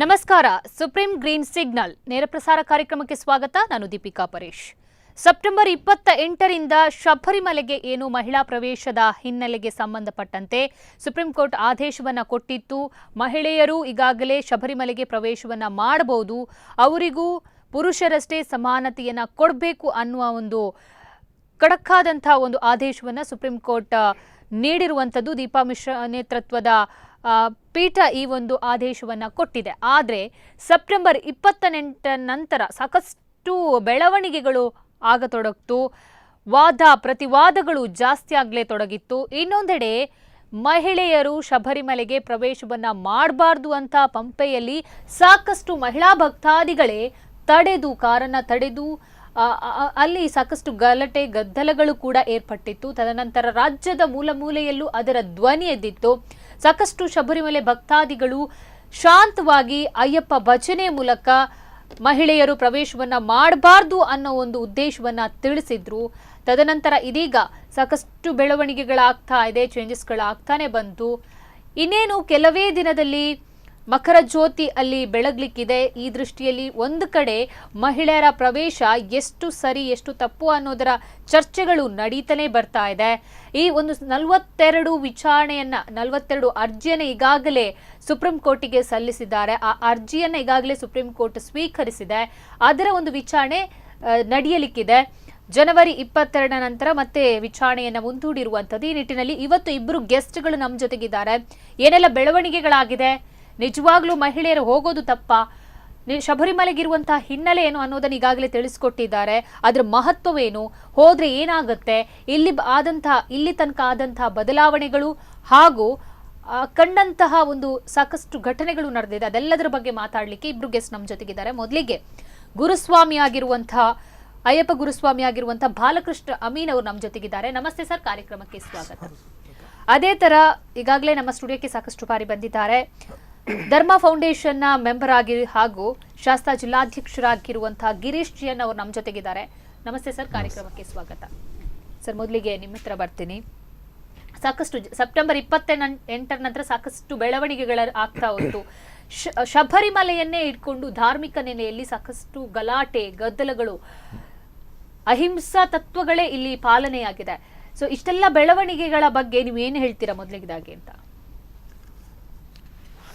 ನಮಸ್ಕಾರ. Supreme green signal ನೇರ ಪ್ರಸಾರ ಕಾರ್ಯಕ್ರಮಕ್ಕೆ ಸ್ವಾಗತ. ನಾನು ದೀಪಿಕಾ ಪರೇಶ್. ಸೆಪ್ಟೆಂಬರ್ 28ರಿಂದ ಶಬರಿಮಲೆಗೆ ಏನು ಮಹಿಳಾ ಪ್ರವೇಶದ ಹಿನ್ನೆಲೆಗೆ ಸಂಬಂಧಪಟ್ಟಂತೆ ಸುಪ್ರೀಂ ಕೋರ್ಟ್ ಆದೇಶವನ್ನ ಕೊಟ್ಟಿತ್ತು. ಮಹಿಳೆಯರು ಈಗಾಗಲೇ ಶಬರಿಮಲೆಗೆ ಪ್ರವೇಶವನ್ನ ಮಾಡಬಹುದು, ಅವರಿಗೂ ಪುರುಷರಷ್ಟೇ ಸಮಾನತೆಯನ್ನ ಕೊಡಬೇಕು ಅನ್ನುವ ಒಂದು ಖಡಕ್ಕಾದಂಥ ಒಂದು ಆದೇಶವನ್ನು ಸುಪ್ರೀಂ ಕೋರ್ಟ್ ನೀಡಿರುವಂಥದ್ದು. ದೀಪಾ ಮಿಶ್ರಾ ನೇತೃತ್ವದ ಪೀಠ ಈ ಒಂದು ಆದೇಶವನ್ನು ಕೊಟ್ಟಿದೆ. ಆದರೆ ಸೆಪ್ಟೆಂಬರ್ 28ರ ನಂತರ ಸಾಕಷ್ಟು ಬೆಳವಣಿಗೆಗಳು ಆಗತೊಡಗ್ತು. ವಾದ ಪ್ರತಿವಾದಗಳು ಜಾಸ್ತಿ ಆಗಲೇ ತೊಡಗಿತ್ತು. ಇನ್ನೊಂದೆಡೆ ಮಹಿಳೆಯರು ಶಬರಿಮಲೆಗೆ ಪ್ರವೇಶವನ್ನ ಮಾಡಬಾರ್ದು ಅಂತ ಪಂಪೆಯಲ್ಲಿ ಸಾಕಷ್ಟು ಮಹಿಳಾ ಭಕ್ತಾದಿಗಳೇ ತಡೆದು, ಕಾರನ್ನ ತಡೆದು ಅಲ್ಲಿ ಸಾಕಷ್ಟು ಗಲಾಟೆ ಗದ್ದಲಗಳು ಕೂಡ ಏರ್ಪಟ್ಟಿತ್ತು. ತದನಂತರ ರಾಜ್ಯದ ಮೂಲ ಮೂಲೆಯಲ್ಲೂ ಅದರ ಧ್ವನಿ ಎದ್ದಿತ್ತು. ಸಾಕಷ್ಟು ಶಬರಿಮಲೆ ಭಕ್ತಾದಿಗಳು ಶಾಂತವಾಗಿ ಅಯ್ಯಪ್ಪ ಭಜನೆ ಮೂಲಕ ಮಹಿಳೆಯರು ಪ್ರವೇಶವನ್ನ ಮಾಡಬಾರ್ದು ಅನ್ನೋ ಒಂದು ಉದ್ದೇಶವನ್ನ ತಿಳಿಸಿದ್ರು. ತದನಂತರ ಇದೀಗ ಸಾಕಷ್ಟು ಬೆಳವಣಿಗೆಗಳಾಗ್ತಾ ಇದೆ, ಚೇಂಜಸ್ಗಳಾಗ್ತಾನೆ ಬಂತು. ಇನ್ನೇನು ಕೆಲವೇ ದಿನದಲ್ಲಿ ಮಕರ ಜ್ಯೋತಿ ಅಲ್ಲಿ ಬೆಳಗ್ಲಿಕ್ಕಿದೆ. ಈ ದೃಷ್ಟಿಯಲ್ಲಿ ಒಂದು ಕಡೆ ಮಹಿಳೆಯರ ಪ್ರವೇಶ ಎಷ್ಟು ಸರಿ, ಎಷ್ಟು ತಪ್ಪು ಅನ್ನೋದರ ಚರ್ಚೆಗಳು ನಡೀತಾನೆ ಬರ್ತಾ ಇದೆ. ಈ ಒಂದು 42 ವಿಚಾರಣೆಯನ್ನ, 42 ಅರ್ಜಿಯನ್ನು ಈಗಾಗಲೇ ಸುಪ್ರೀಂ ಕೋರ್ಟಿಗೆ ಸಲ್ಲಿಸಿದ್ದಾರೆ. ಆ ಅರ್ಜಿಯನ್ನ ಈಗಾಗಲೇ ಸುಪ್ರೀಂ ಕೋರ್ಟ್ ಸ್ವೀಕರಿಸಿದೆ. ಅದರ ಒಂದು ವಿಚಾರಣೆ ನಡೆಯಲಿಕ್ಕಿದೆ. ಜನವರಿ 22ರ ನಂತರ ಮತ್ತೆ ವಿಚಾರಣೆಯನ್ನ ಮುಂದೂಡಿರುವಂಥದ್ದು. ಈ ನಿಟ್ಟಿನಲ್ಲಿ ಇವತ್ತು ಇಬ್ಬರು ಗೆಸ್ಟ್ಗಳು ನಮ್ಮ ಜೊತೆಗಿದ್ದಾರೆ. ಏನೆಲ್ಲ ಬೆಳವಣಿಗೆಗಳಾಗಿದೆ, ನಿಜವಾಗ್ಲೂ ಮಹಿಳೆಯರು ಹೋಗೋದು ತಪ್ಪಾ, ಶಬರಿಮಲೆಗಿರುವಂತಹ ಹಿನ್ನೆಲೆ ಏನು ಅನ್ನೋದನ್ನ ಈಗಾಗಲೇ ತಿಳಿಸ್ಕೊಟ್ಟಿದ್ದಾರೆ. ಅದರ ಮಹತ್ವವೇನು, ಹೋದ್ರೆ ಏನಾಗುತ್ತೆ, ಇಲ್ಲಿ ತನಕ ಆದಂತಹ ಬದಲಾವಣೆಗಳು ಹಾಗೂ ಕಂಡಂತಹ ಒಂದು ಸಾಕಷ್ಟು ಘಟನೆಗಳು ನಡೆದಿದೆ. ಅದೆಲ್ಲದರ ಬಗ್ಗೆ ಮಾತಾಡಲಿಕ್ಕೆ ಇಬ್ರು ಗೆಸ್ಟ್ ನಮ್ಮ ಜೊತೆಗಿದ್ದಾರೆ. ಮೊದಲಿಗೆ ಗುರುಸ್ವಾಮಿ ಆಗಿರುವಂತಹ, ಅಯ್ಯಪ್ಪ ಗುರುಸ್ವಾಮಿ ಆಗಿರುವಂತಹ ಬಾಲಕೃಷ್ಣ ಅಮೀನ್ ಅವರು ನಮ್ಮ ಜೊತೆಗಿದ್ದಾರೆ. ನಮಸ್ತೆ ಸರ್, ಕಾರ್ಯಕ್ರಮಕ್ಕೆ ಸ್ವಾಗತ. ಅದೇ ತರ ಈಗಾಗಲೇ ನಮ್ಮ ಸ್ಟುಡಿಯೋಕ್ಕೆ ಸಾಕಷ್ಟು ಬಾರಿ ಬಂದಿದ್ದಾರೆ, ಧರ್ಮ ಫೌಂಡೇಶನ್ ನ ಮೆಂಬರ್ ಆಗಿ ಹಾಗೂ ಶಾಸ್ತಾ ಜಿಲ್ಲಾಧ್ಯಕ್ಷರಾಗಿರುವಂತಹ ಗಿರೀಶ್ ಜಿಯನ್ ಅವರು ನಮ್ಮ ಜೊತೆಗಿದ್ದಾರೆ. ನಮಸ್ತೆ ಸರ್, ಕಾರ್ಯಕ್ರಮಕ್ಕೆ ಸ್ವಾಗತ. ಸರ್, ಮೊದಲಿಗೆ ನಿಮ್ಮ ಹತ್ರ ಬರ್ತೀನಿ. ಸಾಕಷ್ಟು ಸೆಪ್ಟೆಂಬರ್ 28ರ ನಂತರ ಸಾಕಷ್ಟು ಬೆಳವಣಿಗೆಗಳ ಆಗ್ತಾ ಹೋಯ್ತು. ಶಬರಿಮಲೆಯನ್ನೇ ಇಟ್ಕೊಂಡು ಧಾರ್ಮಿಕ ನೆಲೆಯಲ್ಲಿ ಸಾಕಷ್ಟು ಗಲಾಟೆ ಗದ್ದಲಗಳು, ಅಹಿಂಸಾ ತತ್ವಗಳೇ ಇಲ್ಲಿ ಪಾಲನೆಯಾಗಿದೆ. ಸೊ ಇಷ್ಟೆಲ್ಲ ಬೆಳವಣಿಗೆಗಳ ಬಗ್ಗೆ ನೀವು ಏನು ಹೇಳ್ತೀರಾ ಮೊದಲಿಗೆದಾಗಿ ಅಂತ?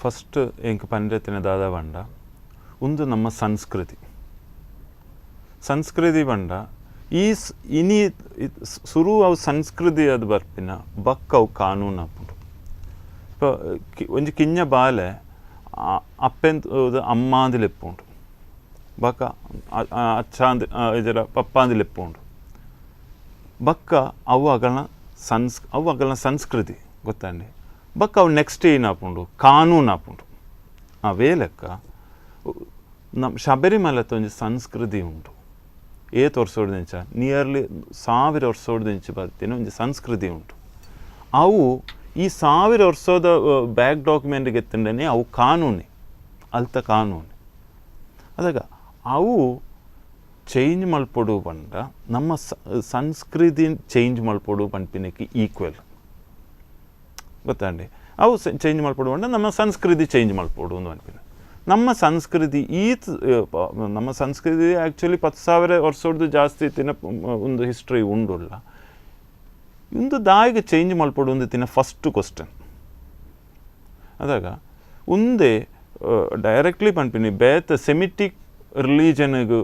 ಫಸ್ಟ್ ಎಂಕ್ ಪಂಡ್ರೆತ್ತಿನ ದಾದ ಪಂಡ, ಒಂದು ನಮ್ಮ ಸಂಸ್ಕೃತಿ. ಸಂಸ್ಕೃತಿ ಪಂಡ ಈ ಇನಿ ಸುರು ಅವು ಸಂಸ್ಕೃತಿ ಅದು ಬರ್ಪಿನ ಬಕ್ಕ ಅವು ಕಾನೂನು ಆಪುಂಡು. ಇಪ್ಪ ಒಂಜಿ ಕಿഞ്ഞ ಬಾಲೆ ಅಪ್ಪೆನ್ ಅಮ್ಮಾಂದು ಲೆಪ್ಪುಂಡು, ಬಕ್ಕ ಅಚ್ಚಾಂದ್ ಇದರ ಪಪ್ಪಾಂದು ಲೆಪ್ಪುಂಡು. ಬಕ್ಕ ಅವು ಅಗಲ್ನ ಸಂಸ್ಕೃತಿ ಗೊತ್ತಂడి. ಬಕ್ಕ ಅವು ನೆಕ್ಸ್ಟ್ ಏನಾಪುಂಡು? ಕಾನೂನು ಆಪುಂಡು. ಅವೇ ಲೆಕ್ಕ ನಮ್ಮ ಶಬರಿಮಲೆತ ಒಂಜಿ ಸಂಸ್ಕೃತಿ ಉಂಟು. ಏತ್ ವರ್ಷೋಡ್ದಿಂಚ, ನಿಯರ್ಲಿ 1000 ವರ್ಷೋಡ್ದಿಂಚ ಬರ್ತೀನಿ ಒಂಜಿ ಸಂಸ್ಕೃತಿ ಉಂಟು. ಅವು ಈ 1000 ವರ್ಷದ ಬ್ಯಾಕ್ ಡಾಕ್ಯುಮೆಂಟ್ಗೆ ಎತ್ತಂಡನೆ ಅವು ಕಾನೂನೆ, ಅಲ್ತ ಕಾನೂನು. ಅದಾಗ ಅವು ಚೇಂಜ್ ಮಲ್ಪೊಡು ಪಂಡ ನಮ್ಮ ಸಂಸ್ಕೃತಿ ಚೇಂಜ್ ಮಲ್ಪೊಡು ಪನ್ಪಿನಕ್ಕೆ ಈಕ್ವಲ್, ಗೊತ್ತಂడి. ಅವು ಚೇಂಜ್ ಮಲ್ಪೊಡು ಪಂಡ ನಮ್ಮ ಸಂಸ್ಕೃತಿ ಚೇಂಜ್ ಮಲ್ಪೊಡು ಅಂದ್ ಪನ್ಪಿನ. ನಮ್ಮ ಸಂಸ್ಕೃತಿ ಈತ್ ನಮ್ಮ ಸಂಸ್ಕೃತಿ ಆ್ಯಕ್ಚುಲಿ 10,000 ವರ್ಷದ್ದು ಜಾಸ್ತಿ ತಿನ್ನ ಒಂದು ಹಿಸ್ಟ್ರಿ ಉಂಡುಲ್ಲ. ಇಂದು ದಾಯಿಗೆ ಚೇಂಜ್ ಮಲ್ಪೊಡು ಒಂದು ತಿನ್ನ ಫಸ್ಟ್ ಕ್ವಶನ್. ಅದಾಗ ಉಂದೆ ಡೈರೆಕ್ಟ್ಲಿ ಪನ್ಪಿನಿ, ಬೇತ ಸೆಮಿಟಿಕ್ ರಿಲೀಜನ್ಗೆ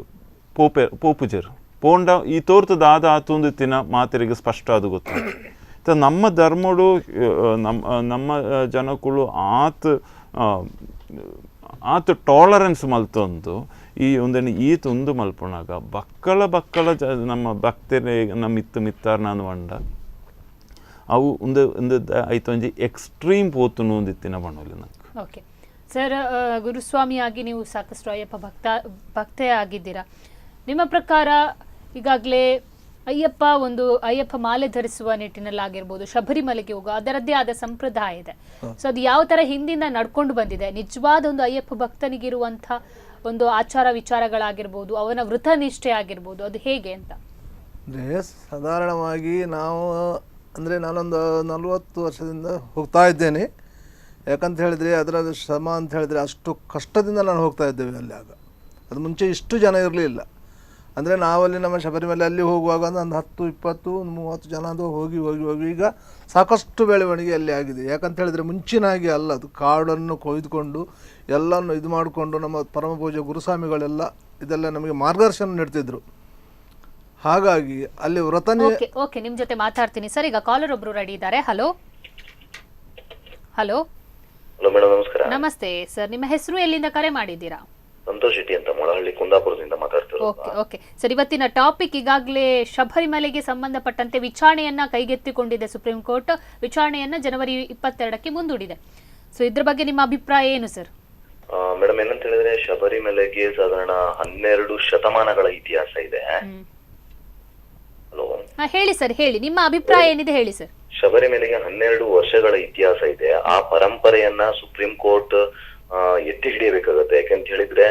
ಪೋಪೆ ಪೋಪುಜೆರ್ ಪೋಂಡ ಈ ತೋರ್ತು ದಾದ ಆತುಂದು ತಿನ್ನ ಮಾತೆರಿಗೆ ಸ್ಪಷ್ಟ ಅದು ಗೊತ್ತು. ನಮ್ಮ ಧರ್ಮಡು ನಮ್ಮ ನಮ್ಮ ಜನಕುಲು ಆತ್ ಆತ್ ಟಾಲರೆನ್ಸ್ ಮಲ್ತೊಂದು ಈ ಒಂದನ್ನು ಈತ್ ಉಂದು ಮಲ್ಪುಣಾಗ ಬಕ್ಕಳ ಬಕ್ಕಳ ನಮ್ಮ ಭಕ್ತರೇ ನಮ್ಮ ಮಿತ್ತು ಮಿತ್ತಾರ್ನಾನು ಪಂಡ ಅವು ಒಂದು ಒಂದು ಐತೊಂಜಿ ಎಕ್ಸ್ಟ್ರೀಮ್ ಪೋತುನು ಒಂದಿತ್ತಿನ ಪಣೋಲಿ ನಂಗೆ. ಓಕೆ ಸರ್, ಗುರುಸ್ವಾಮಿಯಾಗಿ ನೀವು ಸಾಕಷ್ಟು ಅಯ್ಯಪ್ಪ ಭಕ್ತೇ ಆಗಿದ್ದೀರಾ. ನಿಮ್ಮ ಪ್ರಕಾರ ಈಗಾಗಲೇ ಅಯ್ಯಪ್ಪ ಒಂದು ಅಯ್ಯಪ್ಪ ಮಾಲೆ ಧರಿಸುವ ನಿಟ್ಟಿನಲ್ಲಿ ಆಗಿರ್ಬೋದು, ಶಬರಿಮಲೆಗೆ ಹೋಗುವ ಅದರದ್ದೇ ಆದ ಸಂಪ್ರದಾಯ ಇದೆ. ಸೊ ಅದು ಯಾವ ತರ ಹಿಂದಿಂದ ನಡ್ಕೊಂಡು ಬಂದಿದೆ, ನಿಜವಾದ ಒಂದು ಅಯ್ಯಪ್ಪ ಭಕ್ತನಿಗಿರುವಂಥ ಒಂದು ಆಚಾರ ವಿಚಾರಗಳಾಗಿರ್ಬೋದು, ಅವನ ವ್ರತ ನಿಷ್ಠೆ ಆಗಿರ್ಬೋದು, ಅದು ಹೇಗೆ ಅಂತ? ಅಂದರೆ ಸಾಧಾರಣವಾಗಿ ನಾವು, ಅಂದರೆ ನಾನೊಂದು 40 ವರ್ಷದಿಂದ ಹೋಗ್ತಾ ಇದ್ದೇನೆ. ಯಾಕಂತ ಹೇಳಿದರೆ ಅದರ ಶ್ರಮ ಅಂತ ಹೇಳಿದರೆ ಅಷ್ಟು ಕಷ್ಟದಿಂದ ನಾನು ಹೋಗ್ತಾ ಇದ್ದೇವೆ ಅಲ್ಲಿ. ಆಗ ಅದು ಮುಂಚೆ ಇಷ್ಟು ಜನ ಇರಲಿಲ್ಲ. ಅಂದರೆ ನಾವಲ್ಲಿ ನಮ್ಮ ಶಬರಿಮಲೆ ಅಲ್ಲಿ ಹೋಗುವಾಗ ಒಂದು 10, 20, 30 ಜನ ಅದು ಹೋಗಿ ಹೋಗಿ ಹೋಗಿ ಈಗ ಸಾಕಷ್ಟು ಬೆಳವಣಿಗೆ ಅಲ್ಲಿ ಆಗಿದೆ. ಯಾಕಂತ ಹೇಳಿದರೆ ಮುಂಚಿನ ಹಾಗೆ ಅಲ್ಲ, ಅದು ಕಾಡನ್ನು ಕೊಯ್ದುಕೊಂಡು ಎಲ್ಲವನ್ನು ಇದು ಮಾಡಿಕೊಂಡು ನಮ್ಮ ಪರಮ ಪೂಜ್ಯ ಗುರುಸ್ವಾಮಿಗಳೆಲ್ಲ ಇದೆಲ್ಲ ನಮಗೆ ಮಾರ್ಗದರ್ಶನ ನೀಡ್ತಿದ್ರು. ಹಾಗಾಗಿ ಅಲ್ಲಿ ವ್ರತನೇ. ಓಕೆ ಓಕೆ, ನಿಮ್ ಜೊತೆ ಮಾತಾಡ್ತೀನಿ ಸರ್. ಈಗ ಕಾಲರ್ ಒಬ್ರು ರೆಡಿ ಇದ್ದಾರೆ. Hello hello. Hello madam, ನಮಸ್ಕಾರ. ನಮಸ್ತೆ ಸರ್, ನಿಮ್ಮ ಹೆಸರು, ಎಲ್ಲಿಂದ ಕರೆ ಮಾಡಿದ್ದೀರಾ? ಸಂತೋಷ್ ಶೆಟ್ಟಿ ಅಂತ, ಮೊಳಹಳ್ಳಿ ಕುಂದಾಪುರದಿಂದ ಮಾತಾಡ್ತಿರೋದು. Okay okay sir, ಇವತ್ತಿನ ಟಾಪಿಕ್ ಈಗಾಗಲೇ ಶಬರಿಮಲೆಗೆ ಸಂಬಂಧಪಟ್ಟಂತೆ ವಿಚಾರಣೆಯನ್ನ ಕೈಗೆತ್ತಿಕೊಂಡಿದೆ ಸುಪ್ರೀಂ ಕೋರ್ಟ್. ವಿಚಾರಣೆಯನ್ನ ಜನವರಿ 22ಕ್ಕೆ ಮುಂದೂಡಿದೆ. ಸೊ ಇದ್ರ ಬಗ್ಗೆ ನಿಮ್ಮ ಅಭಿಪ್ರಾಯ ಏನು ಸರ್? ಮೇಡಮ್, ಏನಂತ ಹೇಳಿದ್ರೆ ಶಬರಿಮಲೆಗೆ ಸಾಧಾರಣ 12 ಶತಮಾನಗಳ ಇತಿಹಾಸ ಇದೆ. ಹಲೋ. ಹಾ, ಹೇಳಿ ಸರ್, ಹೇಳಿ, ನಿಮ್ಮ ಅಭಿಪ್ರಾಯ ಏನಿದೆ ಹೇಳಿ ಸರ್. ಶಬರಿಮಲೆಗೆ 12 ವರ್ಷಗಳ ಇತಿಹಾಸ ಇದೆ. ಆ ಪರಂಪರೆಯನ್ನ ಸುಪ್ರೀಂ ಕೋರ್ಟ್ ಎತ್ತಿ ಹಿಡಿಯಬೇಕಾಗತ್ತೆ. ಯಾಕಂತ ಹೇಳಿದ್ರೆ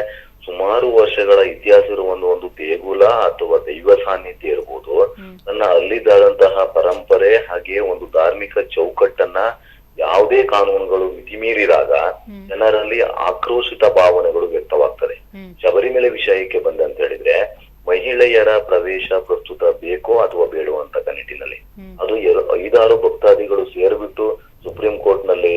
ಸುಮಾರು ವರ್ಷಗಳ ಇತಿಹಾಸ ಇರುವ ಒಂದು ಒಂದು ದೇಗುಲ ಅಥವಾ ದೈವ ಸಾನ್ನಿಧ್ಯ ಇರ್ಬೋದು, ತನ್ನ ಅಲ್ಲಿದ್ದಾದಂತಹ ಪರಂಪರೆ ಹಾಗೆಯೇ ಒಂದು ಧಾರ್ಮಿಕ ಚೌಕಟ್ಟನ್ನ ಯಾವುದೇ ಕಾನೂನುಗಳು ಮಿತಿಮೀರಿದಾಗ ಜನರಲ್ಲಿ ಆಕ್ರೋಶಿತ ಭಾವನೆಗಳು ವ್ಯಕ್ತವಾಗ್ತದೆ. ಶಬರಿಮಲೆ ವಿಷಯಕ್ಕೆ ಬಂದಂತ ಹೇಳಿದ್ರೆ ಮಹಿಳೆಯರ ಪ್ರವೇಶ ಪ್ರಸ್ತುತ ಬೇಕೋ ಅಥವಾ ಬೇಡೋ ಅಂತ ನಿಟ್ಟಿನಲ್ಲಿ ಅದು 5-6 ಭಕ್ತಾದಿಗಳು ಸೇರ್ಬಿಟ್ಟು ಸುಪ್ರೀಂ ಕೋರ್ಟ್ ನಲ್ಲಿ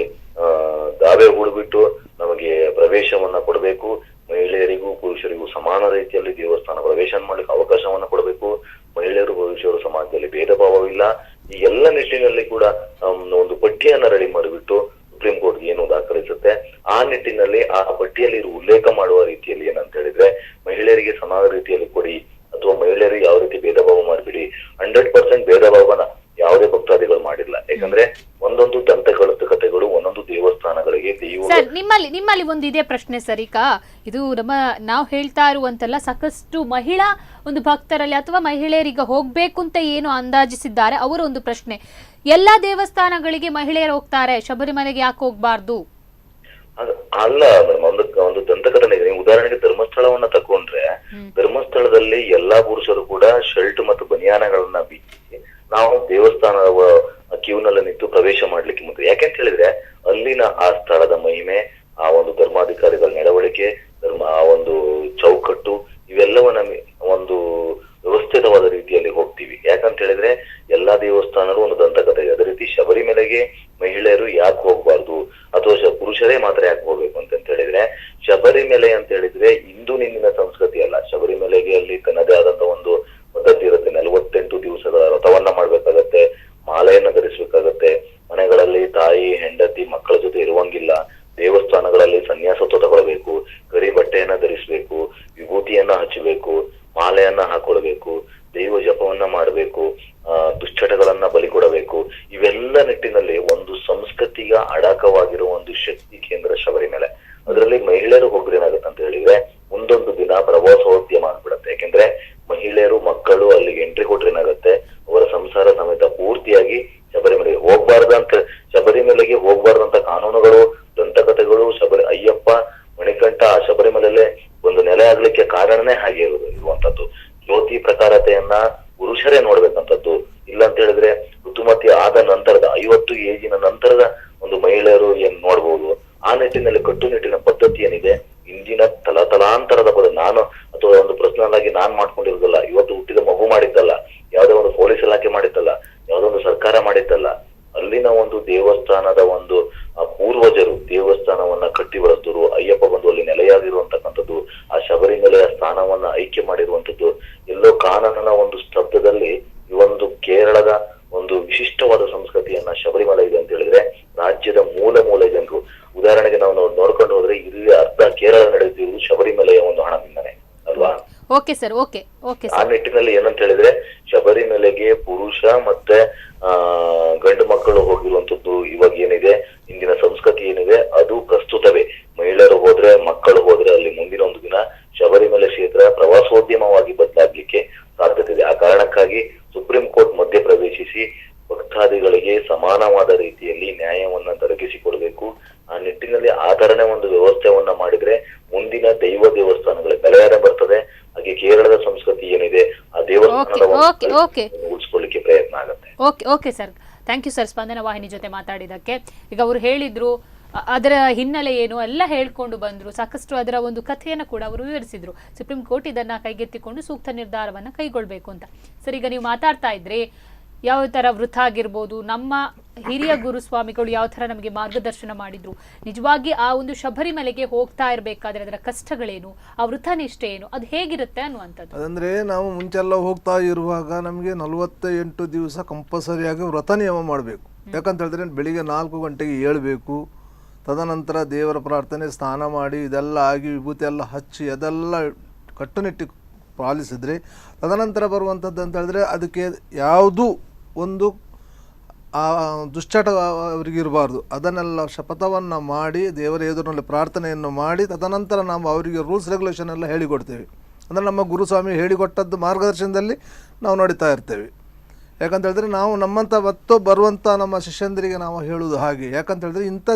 ದಾವೆ ಹೂಡ್ಬಿಟ್ಟು ನಮಗೆ ಪ್ರವೇಶವನ್ನ ಕೊಡಬೇಕು, ಮಹಿಳೆಯರಿಗೂ ಪುರುಷರಿಗೂ ಸಮಾನ ರೀತಿಯಲ್ಲಿ ದೇವಸ್ಥಾನ ಪ್ರವೇಶ ಮಾಡ್ಲಿಕ್ಕೆ ಅವಕಾಶವನ್ನ ಕೊಡಬೇಕು, ಮಹಿಳೆಯರು ಪುರುಷರು ಸಮಾಜದಲ್ಲಿ ಭೇದ ಭಾವವಿಲ್ಲ, ಈ ಎಲ್ಲ ನಿಟ್ಟಿನಲ್ಲಿ ಕೂಡ ಒಂದು ಪಟ್ಟಿಯನ್ನ ರೆಡಿ ಮಾಡಿಬಿಟ್ಟು ಸುಪ್ರೀಂ ಕೋರ್ಟ್ಗೆ ಏನು ದಾಖಲಿಸುತ್ತೆ. ಆ ನಿಟ್ಟಿನಲ್ಲಿ ಆ ಪಟ್ಟಿಯಲ್ಲಿ ಉಲ್ಲೇಖ ಮಾಡುವ ರೀತಿಯಲ್ಲಿ ಏನಂತ ಹೇಳಿದ್ರೆ ಮಹಿಳೆಯರಿಗೆ ಸಮಾನ ರೀತಿಯಲ್ಲಿ ಕೊಡಿ ಅಥವಾ ಮಹಿಳೆಯರಿಗೆ ಯಾವ ರೀತಿ ಭೇದ ಭಾವ ಮಾಡ್ಬಿಡಿ. 100% ಭೇದ ಭಾವನ ಯಾವುದೇ ಭಕ್ತಾದಿಗಳು ಮಾಡಿಲ್ಲ. ಯಾಕಂದ್ರೆ ಒಂದೊಂದು ದಂತಗಳ ಕಥೆಗಳು ಒಂದೊಂದು ದೇವಸ್ಥಾನಗಳಿಗೆ ದೈವ. ಸರ್, ನಿಮ್ಮಲ್ಲಿ ನಿಮ್ಮಲ್ಲಿ ಒಂದು ಇದೇ ಪ್ರಶ್ನೆ ಸರ್. ಈಗ ಇದು ನಮ್ಮ ನಾವು ಹೇಳ್ತಾ ಇರುವಂತೆಲ್ಲ ಸಾಕಷ್ಟು ಮಹಿಳಾ ಒಂದು ಭಕ್ತರಲ್ಲಿ ಅಥವಾ ಮಹಿಳೆಯರೀಗ ಹೋಗ್ಬೇಕು ಅಂತ ಏನು ಅಂದಾಜಿಸಿದ್ದಾರೆ ಅವರ ಒಂದು ಪ್ರಶ್ನೆ, ಎಲ್ಲಾ ದೇವಸ್ಥಾನಗಳಿಗೆ ಮಹಿಳೆಯರು ಹೋಗ್ತಾರೆ, ಶಬರಿಮಲೆಗೆ ಯಾಕೆ ಹೋಗ್ಬಾರ್ದು? ಅಲ್ಲ ಮೇಡಮ್, ಒಂದು ಒಂದು ದಂತಕಥನೆ ಇದೆ. ನೀವು ಉದಾಹರಣೆಗೆ ಧರ್ಮಸ್ಥಳವನ್ನ ತಕೊಂಡ್ರೆ ಧರ್ಮಸ್ಥಳದಲ್ಲಿ ಎಲ್ಲಾ ಪುರುಷರು ಕೂಡ ಶರ್ಟ್ ಮತ್ತು ಬನಿಯಾನಗಳನ್ನ ಬಿಚ್ಚಿ ನಾವು ದೇವಸ್ಥಾನದ ಕ್ಯೂನಲ್ಲಿ ನಿಂತು ಪ್ರವೇಶ ಮಾಡ್ಲಿಕ್ಕೆ ಮುಂದೆ. ಯಾಕೆಂತ ಹೇಳಿದ್ರೆ ಅಲ್ಲಿನ ಆ ಸ್ಥಳದ ಮಹಿಮೆ, ಆ ಒಂದು ಧರ್ಮಾಧಿಕಾರಿಗಳ ನಡವಳಿಕೆ, ಧರ್ಮ, ಆ ಒಂದು ಚೌಕಟ್ಟು, ಇವೆಲ್ಲವನ್ನ ಒಂದು ವ್ಯವಸ್ಥಿತವಾದ ರೀತಿಯಲ್ಲಿ ಹೋಗ್ತೀವಿ. ಯಾಕಂತ ಹೇಳಿದ್ರೆ ಎಲ್ಲಾ ದೇವಸ್ಥಾನಗಳು ಒಂದು ದಂತಕಥೆ ಇದೆ. ಅದೇ ರೀತಿ ಶಬರಿಮಲೆಗೆ ಮಹಿಳೆಯರು ಯಾಕೆ ಹೋಗ್ಬಾರ್ದು ಅಥವಾ ಪುರುಷರೇ ಮಾತ್ರ ಯಾಕೆ ಹೋಗ್ಬೇಕು ಅಂತ ಹೇಳಿದ್ರೆ, ಶಬರಿಮಲೆ ಅಂತ ಹೇಳಿದ್ರೆ ಇಂದು ನಿನ್ನಿನ ಸಂಸ್ಕೃತಿ ಅಲ್ಲ. ಶಬರಿಮಲೆಗೆ ಅಲ್ಲಿ ತನ್ನದೇ ಆದಂತ ಒಂದು ಪದ್ಧತಿ ಇರುತ್ತೆ. 48 ದಿವಸಗಳ ವ್ರತವನ್ನ ಮಾಡ್ಬೇಕಾಗತ್ತೆ, ಮಾಲೆಯನ್ನ ಧರಿಸ್ಬೇಕಾಗತ್ತೆ, ಮನೆಗಳಲ್ಲಿ ತಾಯಿ ಹೆಂಡತಿ ಮಕ್ಕಳ ಜೊತೆ ಇರುವಂಗಿಲ್ಲ, ದೇವಸ್ಥಾನಗಳಲ್ಲಿ ಸನ್ಯಾಸತ್ವ ತಗೊಳ್ಬೇಕು, ಕರಿ ಬಟ್ಟೆಯನ್ನ ಧರಿಸ್ಬೇಕು, ವಿಭೂತಿಯನ್ನ ಹಚ್ಚಬೇಕು, ಮಾಲೆಯನ್ನ ಹಾಕೊಳ್ಬೇಕು, ದೈವ ಜಪವನ್ನ ಮಾಡಬೇಕು, ದುಶ್ಚಟಗಳನ್ನ ಬಲಿ ಕೊಡಬೇಕು. ಇವೆಲ್ಲ ನಿಟ್ಟಿನಲ್ಲಿ ಒಂದು ಸಂಸ್ಕೃತಿಯ ಅಡಕವಾಗಿರುವ ಒಂದು ಶಕ್ತಿ ಕೇಂದ್ರ ಶಬರಿಮಲೆ. ಅದರಲ್ಲಿ ಮಹಿಳೆಯರು ಹೋಗ್ರೆ ಏನಾಗುತ್ತೆ ಅಂತ ಹೇಳಿದ್ರೆ ಮುಂದೊಂದು ದಿನ ಪ್ರವಾಸೋದ್ಯಮ ಆಗ್ಬಿಡತ್ತೆ. ಯಾಕೆಂದ್ರೆ ಮಹಿಳೆಯರು ಮಕ್ಕಳು ಅಲ್ಲಿಗೆ ಎಂಟ್ರಿ ಕೊಟ್ರೆ ಏನಾಗುತ್ತೆ, ಅವರ ಸಂಸಾರ ಸಮೇತ ಪೂರ್ತಿಯಾಗಿ ಶಬರಿಮಲೆಗೆ ಹೋಗ್ಬಾರ್ದಂತ, ಶಬರಿಮಲೆಗೆ ಹೋಗ್ಬಾರ್ದಂತ ಕಾನೂನುಗಳು, ದಂತಕಥೆಗಳು, ಅಯ್ಯಪ್ಪ ಮಣಿಕಂಠ ಆ ಶಬರಿಮಲೆಯಲ್ಲೇ ಒಂದು ನೆಲೆ ಆಗ್ಲಿಕ್ಕೆ ಕಾರಣನೇ ಹಾಗೆ ಇರುವಂತದ್ದು. ಜ್ಯೋತಿ ಪ್ರಕಾರತೆಯನ್ನ ಪುರುಷರೇ ನೋಡ್ಬೇಕಂತದ್ದು. ಇಲ್ಲ ಅಂತ ಹೇಳಿದ್ರೆ ಋತುಮತಿ ಆದ ನಂತರದ 50 ಏಜಿನ ನಂತರದ ಒಂದು ಮಹಿಳೆಯರು ಏನ್ ನೋಡ್ಬೋದು. ಆ ನಿಟ್ಟಿನಲ್ಲಿ ಕಟ್ಟುನಿಟ್ಟಿನ ಪದ್ಧತಿ ಏನಿದೆ ಇಂದಿನ ತಲತಲಾಂತರದ ಪದ, ನಾನು ಅಥವಾ ಒಂದು ಪರ್ಸನಲ್ ಆಗಿ ನಾನ್ ಮಾಡ್ಕೊಂಡಿರೋದಲ್ಲ, ಇವತ್ತು ಹುಟ್ಟಿದ ಮಗು ಮಾಡಿದ್ದಲ್ಲ, ಯಾವುದೋ ಒಂದು ಪೊಲೀಸ್ ಇಲಾಖೆ ಮಾಡಿದ್ದಲ್ಲ, ಯಾವುದೋ ಒಂದು ಸರ್ಕಾರ ಮಾಡಿದ್ದಲ್ಲ. ಅಲ್ಲಿನ ಒಂದು ದೇವಸ್ಥಾನದ ಒಂದು ಪೂರ್ವಜರು ದೇವಸ್ಥಾನವನ್ನ ಕಟ್ಟಿ ಬೆಳೆಸಿದ್ರು. ಅಯ್ಯಪ್ಪ ಬಂದು ಅಲ್ಲಿ ನೆಲೆಯಾಗಿರುವಂತಕ್ಕಂಥದ್ದು, ಆ ಶಬರಿಮಲೆಯ ಸ್ಥಾನವನ್ನ ಐಕ್ಯ ಮಾಡಿರುವಂತದ್ದು, ಎಲ್ಲೋ ಕಾನನನ ಒಂದು ಸ್ತಬ್ಧದಲ್ಲಿ ಈ ಒಂದು ಕೇರಳದ ಒಂದು ವಿಶಿಷ್ಟವಾದ ಸಂಸ್ಕೃತಿಯನ್ನ ಶಬರಿಮಲೆ ಇದೆ ಅಂತ ಹೇಳಿದ್ರೆ ರಾಜ್ಯದ ಮೂಲೆ ಮೂಲೆ ಜನರು, ಉದಾಹರಣೆಗೆ ನಾವು ನೋಡ್ಕೊಂಡು ಹೋದ್ರೆ ಇಲ್ಲಿ ಅರ್ಧ ಕೇರಳ ನಡೆಯುತ್ತಿರುವುದು ಶಬರಿಮಲೆಯ ಒಂದು ಹಣದಿಂದನೇ ಅಲ್ವಾ? Okay sir, okay okay ಆ ಸರ್. ನಿಟ್ಟಿನಲ್ಲಿ ಏನಂತ ಹೇಳಿದ್ರೆ ಶಬರಿಮಲೆಗೆ ಪುರುಷ ಮತ್ತೆ ಗಂಡು ಮಕ್ಕಳು ಹೋಗಿರುವಂತದ್ದು ಇವಾಗ ಏನಿದೆ, ಇಂದಿನ ಸಂಸ್ಕೃತಿ ಏನಿದೆ ಅದು ಪ್ರಸ್ತುತವೇ. ಮಹಿಳೆಯರು ಹೋದ್ರೆ, ಮಕ್ಕಳು ಹೋದ್ರೆ ಅಲ್ಲಿ ಮುಂದಿನ ಒಂದು ದಿನ ಶಬರಿಮಲೆ ಕ್ಷೇತ್ರ ಪ್ರವಾಸೋದ್ಯಮವಾಗಿ ಬದಲಾಗ್ಲಿಕ್ಕೆ ಸಾಧ್ಯತೆ ಇದೆ. ಆ ಕಾರಣಕ್ಕಾಗಿ ಸುಪ್ರೀಂ ಕೋರ್ಟ್ ಮಧ್ಯ ಪ್ರವೇಶಿಸಿ ಭಕ್ತಾದಿಗಳಿಗೆ ಸಮಾನವಾದ ರೀತಿಯಲ್ಲಿ ನ್ಯಾಯವನ್ನ ದೊರಕಿಸಿಕೊಡ್ಬೇಕು. ಆ ನಿಟ್ಟಿನಲ್ಲಿ ಆ ತರನೇ ಒಂದು ವ್ಯವಸ್ಥೆಯನ್ನ ಮಾಡಿದ್ರೆ ಮುಂದಿನ ದೈವ ದೇವಸ್ಥಾನಗಳ ಬೆಲೆಯಾರ ಬರ್ತದೆ. ಹಾಗೆ ಕೇರಳದ ಸಂಸ್ಕೃತಿ ಏನಿದೆ ಆ ದೇವಸ್ಥಾನದ Okay, ಒಂದು okay, okay. ಉಳಿಸ್ಕೊಳ್ಳಿಕ್ಕೆ ಪ್ರಯತ್ನ ಆಗತ್ತೆ. Okay okay sir, thank you sir, Spandana Vahini ಜೊತೆ ಮಾತಾಡಿದ್ದಕ್ಕೆ. ಈಗ ಅವರು ಹೇಳಿದ್ರು ಅದರ ಹಿನ್ನೆಲೆ ಏನು ಎಲ್ಲ ಹೇಳ್ಕೊಂಡು ಬಂದರು. ಸಾಕಷ್ಟು ಅದರ ಒಂದು ಕಥೆಯನ್ನು ಕೂಡ ಅವರು ವಿವರಿಸಿದರು. ಸುಪ್ರೀಂ ಕೋರ್ಟ್ ಇದನ್ನು ಕೈಗೆತ್ತಿಕೊಂಡು ಸೂಕ್ತ ನಿರ್ಧಾರವನ್ನು ಕೈಗೊಳ್ಳಬೇಕು ಅಂತ. ಸರ್, ಈಗ ನೀವು ಮಾತಾಡ್ತಾ ಇದ್ರಿ ಯಾವ ಥರ ವೃಥ ಆಗಿರ್ಬೋದು, ನಮ್ಮ ಹಿರಿಯ ಗುರುಸ್ವಾಮಿಗಳು ಯಾವ ಥರ ನಮಗೆ ಮಾರ್ಗದರ್ಶನ ಮಾಡಿದ್ರು, ನಿಜವಾಗಿ ಆ ಒಂದು ಶಬರಿಮಲೆಗೆ ಹೋಗ್ತಾ ಇರಬೇಕಾದ್ರೆ ಅದರ ಕಷ್ಟಗಳೇನು, ಆ ವೃಥನಿಷ್ಠೆ ಏನು, ಅದು ಹೇಗಿರುತ್ತೆ ಅನ್ನುವಂಥದ್ದು. ಅದಂದರೆ ನಾವು ಮುಂಚೆಲ್ಲ ಹೋಗ್ತಾ ಇರುವಾಗ ನಮಗೆ 48 ದಿವಸ ಕಂಪಲ್ಸರಿಯಾಗಿ ವ್ರತ ನಿಯಮ ಮಾಡಬೇಕು. ಯಾಕಂತ ಹೇಳಿದ್ರೆ ಬೆಳಿಗ್ಗೆ 4 ಗಂಟೆಗೆ ಏಳಬೇಕು, ತದನಂತರ ದೇವರ ಪ್ರಾರ್ಥನೆ, ಸ್ನಾನ ಮಾಡಿ ಇದೆಲ್ಲ ಆಗಿ ವಿಭೂತಿ ಎಲ್ಲ ಹಚ್ಚಿ ಅದೆಲ್ಲ ಕಟ್ಟುನಿಟ್ಟು ಪಾಲಿಸಿದರೆ ತದನಂತರ ಬರುವಂಥದ್ದು ಅಂತ ಹೇಳಿದ್ರೆ ಅದಕ್ಕೆ ಯಾವುದೂ ಒಂದು ಆ ದುಶ್ಚಟ ಅವರಿಗೆ ಇರಬಾರ್ದು. ಅದನ್ನೆಲ್ಲ ಶಪಥವನ್ನು ಮಾಡಿ ದೇವರ ಎದುರಿನಲ್ಲಿ ಪ್ರಾರ್ಥನೆಯನ್ನು ಮಾಡಿ ತದನಂತರ ನಾವು ಅವರಿಗೆ ರೂಲ್ಸ್ ರೆಗ್ಯುಲೇಷನ್ ಎಲ್ಲ ಹೇಳಿಕೊಡ್ತೇವೆ. ಅಂದರೆ ನಮ್ಮ ಗುರುಸ್ವಾಮಿ ಹೇಳಿಕೊಟ್ಟದ್ದು ಮಾರ್ಗದರ್ಶನದಲ್ಲಿ ನಾವು ನಡೀತಾ ಇರ್ತೇವೆ. ಯಾಕಂತ ಹೇಳಿದ್ರೆ ನಾವು ನಮ್ಮಂಥ ಮತ್ತು ಬರುವಂಥ ನಮ್ಮ ಶಿಷ್ಯಂದರಿಗೆ ನಾವು ಹೇಳುವುದು ಹಾಗೆ. ಯಾಕಂತ ಹೇಳಿದ್ರೆ ಇಂಥ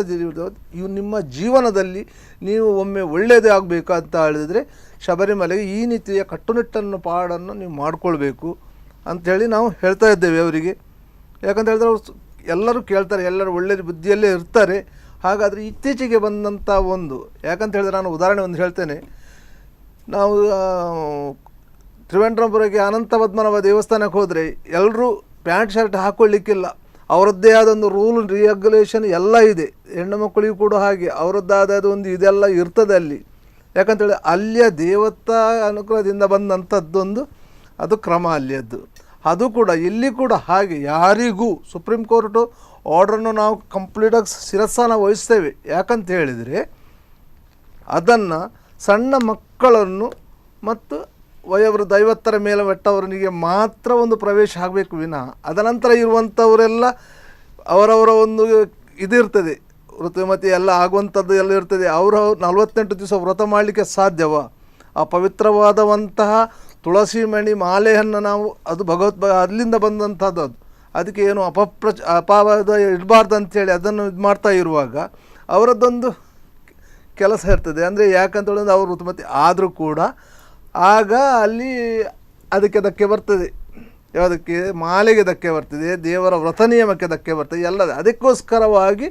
ಇವು ನಿಮ್ಮ ಜೀವನದಲ್ಲಿ ನೀವು ಒಮ್ಮೆ ಒಳ್ಳೆಯದೇ ಆಗಬೇಕು ಅಂತ ಹೇಳಿದರೆ ಶಬರಿಮಲೆಗೆ ಈ ರೀತಿಯ ಕಟ್ಟುನಿಟ್ಟನ್ನು ಪಾಡನ್ನು ನೀವು ಮಾಡಿಕೊಳ್ಬೇಕು ಅಂಥೇಳಿ ನಾವು ಹೇಳ್ತಾ ಇದ್ದೇವೆ ಅವರಿಗೆ. ಯಾಕಂತ ಹೇಳಿದ್ರೆ ಅವರು ಎಲ್ಲರೂ ಕೇಳ್ತಾರೆ, ಎಲ್ಲರೂ ಒಳ್ಳೆಯ ಬುದ್ಧಿಯಲ್ಲೇ ಇರ್ತಾರೆ. ಹಾಗಾದರೆ ಇತ್ತೀಚೆಗೆ ಬಂದಂಥ ಒಂದು, ಯಾಕಂತ ಹೇಳಿದ್ರೆ ನಾನು ಉದಾಹರಣೆ ಒಂದು ಹೇಳ್ತೇನೆ. ನಾವು ತ್ರಿವೇಂದ್ರಪುರಕ್ಕೆ ಅನಂತ ಪದ್ಮನಾಭ ದೇವಸ್ಥಾನಕ್ಕೆ ಹೋದರೆ ಎಲ್ಲರೂ ಪ್ಯಾಂಟ್ ಶರ್ಟ್ ಹಾಕ್ಕೊಳ್ಳಿಕ್ಕಿಲ್ಲ, ಅವರದ್ದೇ ಆದ ಒಂದು ರೂಲ್ ರೆಗ್ಯುಲೇಷನ್ ಎಲ್ಲ ಇದೆ. ಹೆಣ್ಣು ಮಕ್ಕಳಿಗೂ ಕೂಡ ಹಾಗೆ ಅವರದ್ದಾದ ಒಂದು ಇದೆಲ್ಲ ಇರ್ತದೆ ಅಲ್ಲಿ. ಯಾಕಂತೇಳಿ ಅಲ್ಲಿಯ ದೇವತಾ ಅನುಗ್ರಹದಿಂದ ಬಂದಂಥದ್ದೊಂದು ಅದು ಕ್ರಮ ಅಲ್ಲಿಯದ್ದು. ಅದು ಕೂಡ ಇಲ್ಲಿ ಕೂಡ ಹಾಗೆ ಯಾರಿಗೂ ಸುಪ್ರೀಂ ಕೋರ್ಟು ಆರ್ಡ್ರನ್ನು ನಾವು ಕಂಪ್ಲೀಟಾಗಿ ಶಿರಸ್ಸಾನ ವಹಿಸ್ತೇವೆ. ಯಾಕಂತ ಹೇಳಿದರೆ ಅದನ್ನು ಸಣ್ಣ ಮಕ್ಕಳನ್ನು ಮತ್ತು ವಯೋವೃದ್ಧ 50ರ ಮೇಲೆ ಬೆಟ್ಟವರಿಗೆ ಮಾತ್ರ ಒಂದು ಪ್ರವೇಶ ಆಗಬೇಕು ವಿನಃ ಅದನಂತರ ಇರುವಂಥವರೆಲ್ಲ ಅವರವರ ಒಂದು ಇದಿರ್ತದೆ, ಋತುಮತಿ ಎಲ್ಲ ಆಗುವಂಥದ್ದು ಎಲ್ಲ ಇರ್ತದೆ. ಅವರು 48 ದಿವಸ ವ್ರತ ಮಾಡಲಿಕ್ಕೆ ಸಾಧ್ಯವ? ಆ ಪವಿತ್ರವಾದವಂತಹ ತುಳಸಿ ಮಣಿ ಮಾಲೆಯನ್ನು ನಾವು ಅದು ಭಗವತ್ ಅಲ್ಲಿಂದ ಬಂದಂಥದ್ದು, ಅದು ಅದಕ್ಕೆ ಏನು ಅಪವಾದ ಇಡಬಾರ್ದು ಅಂಥೇಳಿ ಅದನ್ನು ಇದು ಮಾಡ್ತಾ ಇರುವಾಗ ಅವರದ್ದೊಂದು ಕೆಲಸ ಇರ್ತದೆ. ಅಂದರೆ ಯಾಕಂತ ಹೇಳಿದ್ರೆ ಅವರು ಋತುಮತಿ ಆದರೂ ಕೂಡ ಆಗ ಅಲ್ಲಿ ಅದಕ್ಕೆ ಧಕ್ಕೆ ಬರ್ತದೆ. ಯಾವುದಕ್ಕೆ? ಮಾಲೆಗೆ ಧಕ್ಕೆ ಬರ್ತದೆ, ದೇವರ ವ್ರತ ನಿಯಮಕ್ಕೆ ಧಕ್ಕೆ ಬರ್ತದೆ ಎಲ್ಲ. ಅದಕ್ಕೋಸ್ಕರವಾಗಿ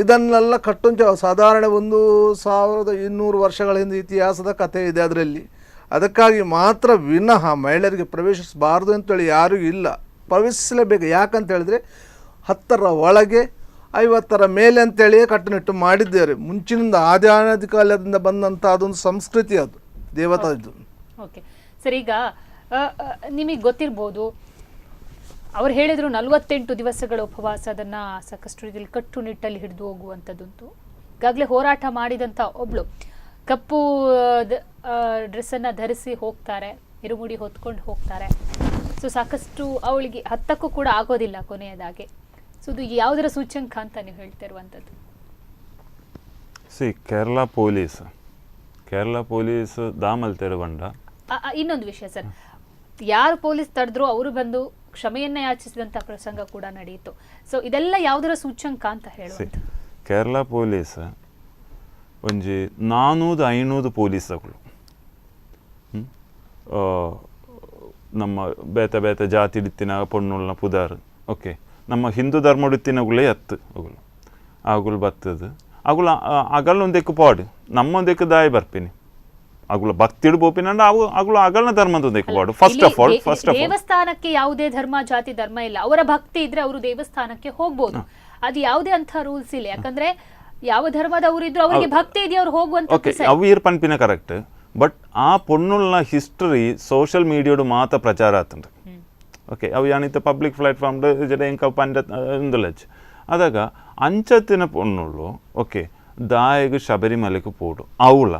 ಇದನ್ನೆಲ್ಲ ಕಟ್ಟುಂಚ ಸಾಧಾರಣ 1200 ವರ್ಷಗಳ ಹಿಂದೆ ಇತಿಹಾಸದ ಕಥೆ ಇದೆ ಅದರಲ್ಲಿ. ಅದಕ್ಕಾಗಿ ಮಾತ್ರ ವಿನಃ ಮಹಿಳೆಯರಿಗೆ ಪ್ರವೇಶಿಸಬಾರ್ದು ಅಂತೇಳಿ ಯಾರಿಗೂ ಇಲ್ಲ, ಪ್ರವೇಶಿಸಲೇಬೇಕು. ಯಾಕಂತ ಹೇಳಿದ್ರೆ 10ರ ಒಳಗೆ 50ರ ಮೇಲೆ ಅಂತೇಳಿಯೇ ಕಟ್ಟುನಿಟ್ಟು ಮಾಡಿದ್ದಾರೆ. ಮುಂಚಿನಿಂದ ಆದ್ಯಾನಾದಿ ಕಾಲದಿಂದ ಬಂದಂಥ ಅದೊಂದು ಸಂಸ್ಕೃತಿ, ಅದು ದೇವತಾ ಇದು. ಓಕೆ ಸರ್, ಈಗ ನಿಮಗೆ ಗೊತ್ತಿರ್ಬೋದು, ಅವ್ರು ಹೇಳಿದರು 48 ದಿವಸಗಳ ಉಪವಾಸ, ಅದನ್ನು ಸಾಕಷ್ಟು ರೀತಿಯಲ್ಲಿ ಕಟ್ಟುನಿಟ್ಟಲ್ಲಿ ಹಿಡಿದು ಹೋಗುವಂಥದ್ದುಂಟು. ಈಗಾಗಲೇ ಹೋರಾಟ ಮಾಡಿದಂಥ ಒಬ್ಳು ಕಪ್ಪು ಡ್ರೆಸ್ಸನ್ನು ಧರಿಸಿ ಹೋಗ್ತಾರೆ, ಇರುಮುಡಿ ಹೊತ್ಕೊಂಡು ಹೋಗ್ತಾರೆ. ಸೊ ಸಾಕಷ್ಟು ಅವಳಿಗೆ ಹತ್ತಕ್ಕೂ ಕೂಡ ಆಗೋದಿಲ್ಲ ಕೊನೆಯದಾಗೆ. ಸೊ ಇದು ಯಾವುದರ ಸೂಚ್ಯಂಕ ಅಂತ ನೀವು ಹೇಳ್ತಿರುವಂಥದ್ದು? C, Kerala police ದಾಮಲ್ತೇರು ಬಂಡ. ಇನ್ನೊಂದು ವಿಷಯ ಸರ್, ಯಾರು ಪೊಲೀಸ್ ತಡೆದ್ರು ಅವರು ಬಂದು ಕ್ಷಮೆಯನ್ನ ಯಾಚಿಸಿದಂಥ ಪ್ರಸಂಗ ಕೂಡ ನಡೆಯಿತು. ಸೊ ಇದೆಲ್ಲ ಯಾವುದರ ಸೂಚ್ಯಂಕ ಅಂತ ಹೇಳುವಂಥದ್ದು? ಕೇರಳ ಪೊಲೀಸ್ ಒಂಜಿ 400-500 ಪೊಲೀಸಗಳು ನಮ್ಮ ಬೇತೆ ಬೇತೆ ಜಾತಿ ಇತ್ತಿನ ಪೊಣ್ಣುಳ್ನ ಪುದಾರ್. ಓಕೆ, ನಮ್ಮ ಹಿಂದೂ ಧರ್ಮಡಿತ್ತಿನಗುಲೇ ಅತ್ತು ಅಗುಲು ಅಗುಲು ಬತ್ತದು ಅಗುಲ ಅಗಲೊಂದಕ್ಕೆ ಪಾಡು ನಮ್ಮೊಂದಕ್ಕೆ ದಾಯಿ ಬರ್ಪಿನಿ ಅಗುಲ ಭಕ್ತಿಡು ಬೋಪಿನ ಅವು ಅಗುಲ ಅಗಲ್ನ ಧರ್ಮದೊಂದಕ್ಕೆ ಪಾಡು. First of all ದೇವಸ್ಥಾನಕ್ಕೆ ಯಾವುದೇ ಧರ್ಮ ಜಾತಿ ಧರ್ಮ ಇಲ್ಲ, ಅವರ ಭಕ್ತಿ ಇದ್ರೆ ಅವರು ದೇವಸ್ಥಾನಕ್ಕೆ ಹೋಗ್ಬೋದು, ಅದು ಯಾವುದೇ ಅಂತ ರೂಲ್ಸ್ ಇಲ್ಲ. ಯಾಕಂದ್ರೆ ಯಾವ ಧರ್ಮದವರು ಇದ್ರು ಅವರಿಗೆ ಭಕ್ತಿ ಇದೆಯಾ ಅವ್ರು ಹೋಗುವಂತ. ಓಕೆ, ಅವು ಇರ್ ಪನ್ಪಿನ ಕರೆಕ್ಟ್. ಬಟ್ ಆ ಪೊಣ್ಣುಲ್ನ ಹಿಸ್ಟರಿ ಸೋಷಿಯಲ್ ಮೀಡಿಯಾಡು ಮಾತ್ರ ಪ್ರಚಾರ ಆತುಂಡು. ಓಕೆ, ಅವು ಯಾನಿತ್ತ ಪಬ್ಲಿಕ್ ಪ್ಲಾಟ್ಫಾರ್ಮ್ ಜಡ ಎಂಕ ಪಂಡ ಇಂದುಲಜ್ ಅದಾಗ ಅಂಚತ್ತಿನ ಪೊಣ್ಣುಳ್ಳು ಓಕೆ ದಾಯಗ ಶಬರಿಮಲೆಗೆ ಪೋಡು ಅವಳ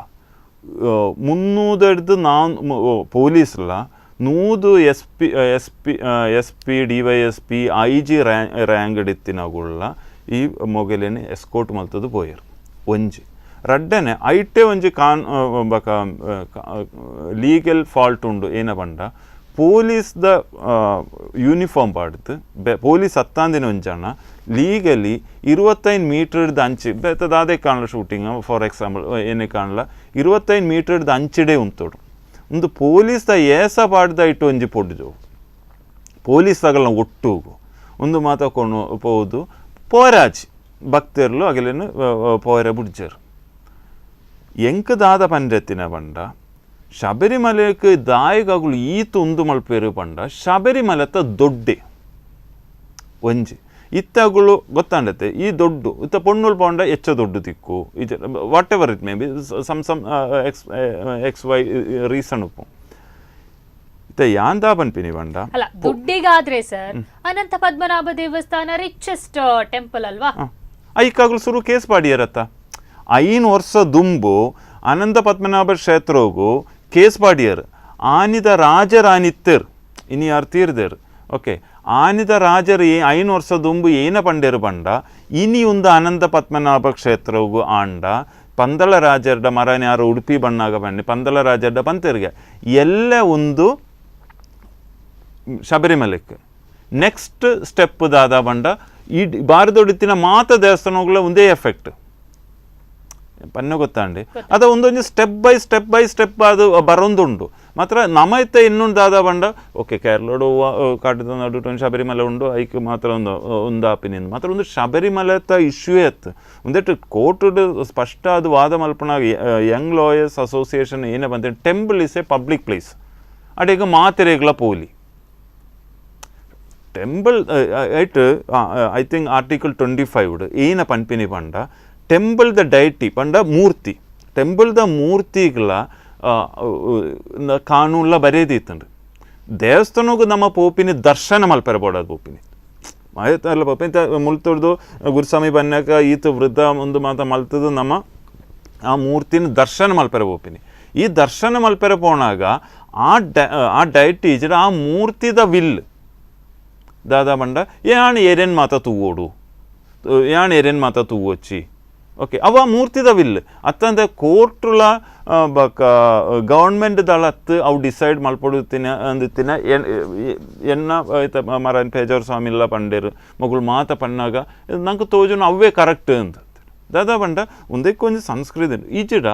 300 4 ಪೊಲೀಸ್ಲ 100 S P S P S P D Y S P I G rank ಇತ್ತಿನಗುಳ್ಳ ಈ ಮೊಗಲೇನೆ ಎಸ್ಕೋಟ್ ಮಲ್ತದ್ದು ಪೋಯರು. ಒಂಜಿ ರಡ್ಡನೆ ಐಟೆ ಒಂಜಿ ಕಾನ್ ಬಕ ಲೀಗಲ್ ಫಾಲ್ಟ್ ಉಂಡು. ಏನ ಪಂಡ ಪೊಲೀಸ್ದ ಯೂನಿಫಾರ್ಮ್ ಪಾಡ್ದು ಪೊಲೀಸ್ ಹತ್ತಾಂದಿನ ಒಂಜಣ್ಣ ಲೀಗಲಿ 25 ಮೀಟರ್ದ ಅಂಚಿ ಬೇತ ದಾದೆ ಕಾಣಲ shooting for example ಏನೇ ಕಾಣಲ 25 ಮೀಟರ್ದ ಅಂಚಿಡೆ ಉಂತೋಡು ಒಂದು ಪೊಲೀಸ್ದ ಏಸ ಪಾಡ್ದ ಇಟ್ಟು ಒಂಜಿ ಪೊಡ್ಡು ಪೊಲೀಸ್ ತಗಲ್ನ ಒಟ್ಟುಗು ಒಂದು ಮಾತಕೊಂಡು ಪೋದು ಪೋರಾಜಿ ಭಕ್ತರ್ಲು ಅಗಲೇನು ಪೋಯರ ಬುಡ್ಜರ್. ಎಂಕ್ ದಾದ ಪಂಡ್ರೆತ್ತಿನ ಪಂಡ ಶಬರಿಮಲೆಕ್ ದಾಯಕಗಳು ಈತ ಉಂದು ಮಲ್ಪೇರು ಪಂಡ ಶಬರಿಮಲೆತ ದೊಡ್ಡೆ ಒಂಜಿ ಇತ್ತಗಳು ಗೊತ್ತಾಂಡತ್ತೆ ಈ ದೊಡ್ಡು ಇತ್ತ ಪೊಣ್ಣುಲ್ ಪೋಂಡ ಹೆಚ್ಚ ದೊಡ್ಡು ತಿಕ್ಕು whatever it may be some some X X Y reason ಉಪ್ಪು ಇತ್ತ ಯಾಂದಾ ಪನ್ಪಿನಿ ಪಂಡ. ಅಲ್ಲ, ದುಡ್ಡಿಗಾದ್ರೆ ಸರ್ ಅನಂತ ಪದ್ಮನಾಭ ದೇವಸ್ಥಾನ ರಿಚೆಸ್ಟ್ ಟೆಂಪಲ್ ಅಲ್ವಾ? ಐಕಾಗಲು ಸುರು ಕೇಸ್ ಪಾಡಿಯರತ್ತ 5 ವರ್ಷ ದುಂಬು ಅನಂತ ಪದ್ಮನಾಭ ಕ್ಷೇತ್ರಗೂ ಕೇಸ್ ಪಾಡಿಯರ್. ಆನಿದ ರಾಜರಾನಿತ್ತರ್ ಇನಿ ಯಾರು ತೀರ್ದೇರ್. ಓಕೆ, ಆನಿದ ರಾಜರು 5 ವರ್ಷ ದುಂಬು ಏನ ಪಂಡೇರು ಪಂಡ ಇನಿ ಒಂದು ಅನಂತ ಪದ್ಮನಾಭ ಕ್ಷೇತ್ರಗೂ ಆಂಡ ಪಂದಳ ರಾಜರ್ಡ ಮರನ ಯಾರು ಉಡುಪಿ ಬಣ್ಣಾಗ ಬನ್ನಿ ಪಂದಳ ರಾಜರ್ಡ ಪಂತೆರ್ಗೆ ಎಲ್ಲ ಒಂದು ಶಬರಿಮಲೆಕ್ ನೆಕ್ಸ್ಟ್ ಸ್ಟೆಪ್ ದಾದ ಬಂಡ ಈ ಭಾರತೊಡಿತ್ತಿನ ಮಾತ ದೇವಸ್ಥಾನಗಳ ಒಂದೇ ಎಫೆಕ್ಟ್ ಪನ್ನ ಗೊತ್ತಾಂಡಿ ಅದ ಒಂದೊಂದು step by step by step ಅದು ಬರೊಂದುಂಡು. ಮಾತ್ರ ನಮ್ಮ ಇತ್ತ ಇನ್ನೊಂದು ದಾದ ಬಂಡ ಓಕೆ ಕೇರಳೋಡು ಕಾಟದ ನಡುಟು ಒಂದು ಶಬರಿಮಲೆ ಉಂಡು ಐಕ್ ಮಾತ್ರ ಒಂದು ಒಂದು ಆಪಿನಿಂದ ಮಾತ್ರ ಒಂದು ಶಬರಿಮಲೆತ ಇಶ್ಯೂ ಎತ್ತು ಒಂದೆಟ್ಟು ಕೋರ್ಟುಡ್ ಸ್ಪಷ್ಟ ಅದು ವಾದ ಮಲ್ಪನ Young lawyers association ಏನೇ ಬಂತ temple is a public place ಅಡೇಗ ಮಾತೆರೆಗ್ಲ ಪೋಲಿ temple ಐಟ್ I think article 25 ಏನ ಪನ್ಪಿನಿ ಪಂಡ temple the deity ಪಂಡ ಮೂರ್ತಿ ಟೆಂಪಲ್ the ಮೂರ್ತಿಗಳ ಕಾನೂನ್ಲ ಬರೇದಿತ್ತಂಡು. ದೇವಸ್ಥಾನಗೂ ನಮ್ಮ ಪೋಪಿನಿ ದರ್ಶನ ಮಲ್ಪೆರ ಬೋಡಾದ ಪೋಪಿನಿ ಅಲ್ಲ ಪೋಪಿನ ಮುಲ್ತೊಡ್ದು ಗುರುಸ್ವಾಮಿ ಬನ್ನಾಕ ಈತ ವೃದ್ಧ ಒಂದು ಮಾತ ಮಲ್ತದು ನಮ್ಮ ಆ ಮೂರ್ತಿನ ದರ್ಶನ ಮಲ್ಪೆರ ಪೋಪಿನಿ. ಈ ದರ್ಶನ ಮಲ್ಪೆರ ಪೋಣಾಗ ಆ ಡೈಟಿ ಇಜ್ಜಿಡ ಆ ಮೂರ್ತಿದ will ದಾದಾ ಬಂಡ ಯಾನ್ ಏರೇನು ಮಾತ ತೂವೋಡು ಯಾನ್ ಏರೇನು ಮಾತ ತೂವೊಚ್ಚಿ ಓಕೆ ಅವ ಮೂರ್ತಿದ will ಅತ್ತಂದೆ ಕೋರ್ಟುಲ ಬಕ ಗವರ್ಮೆಂಟ್ ದಳತ್ತು ಅವು ಡಿಸೈಡ್ ಮಲ್ಪೊಡುತ್ತಿನ ಅಂದಿತ್ತಿನ ಎನ್ನ ಮರನ್ ಪೇಜಾರ್ ಸ್ವಾಮಿಲ್ಲ ಪಂಡೇರು ಮಗಳು ಮಾತ ಪನ್ನಾಗ ನಂಗೆ ತೋಜುನ ಅವೇ ಕರೆಕ್ಟ್ ಅಂತ ದಾದಾ ಬಂಡ ಒಂದಕ್ಕೆ ಒಂಜಿ ಸಂಸ್ಕೃತಿ ಈಜಿಡ.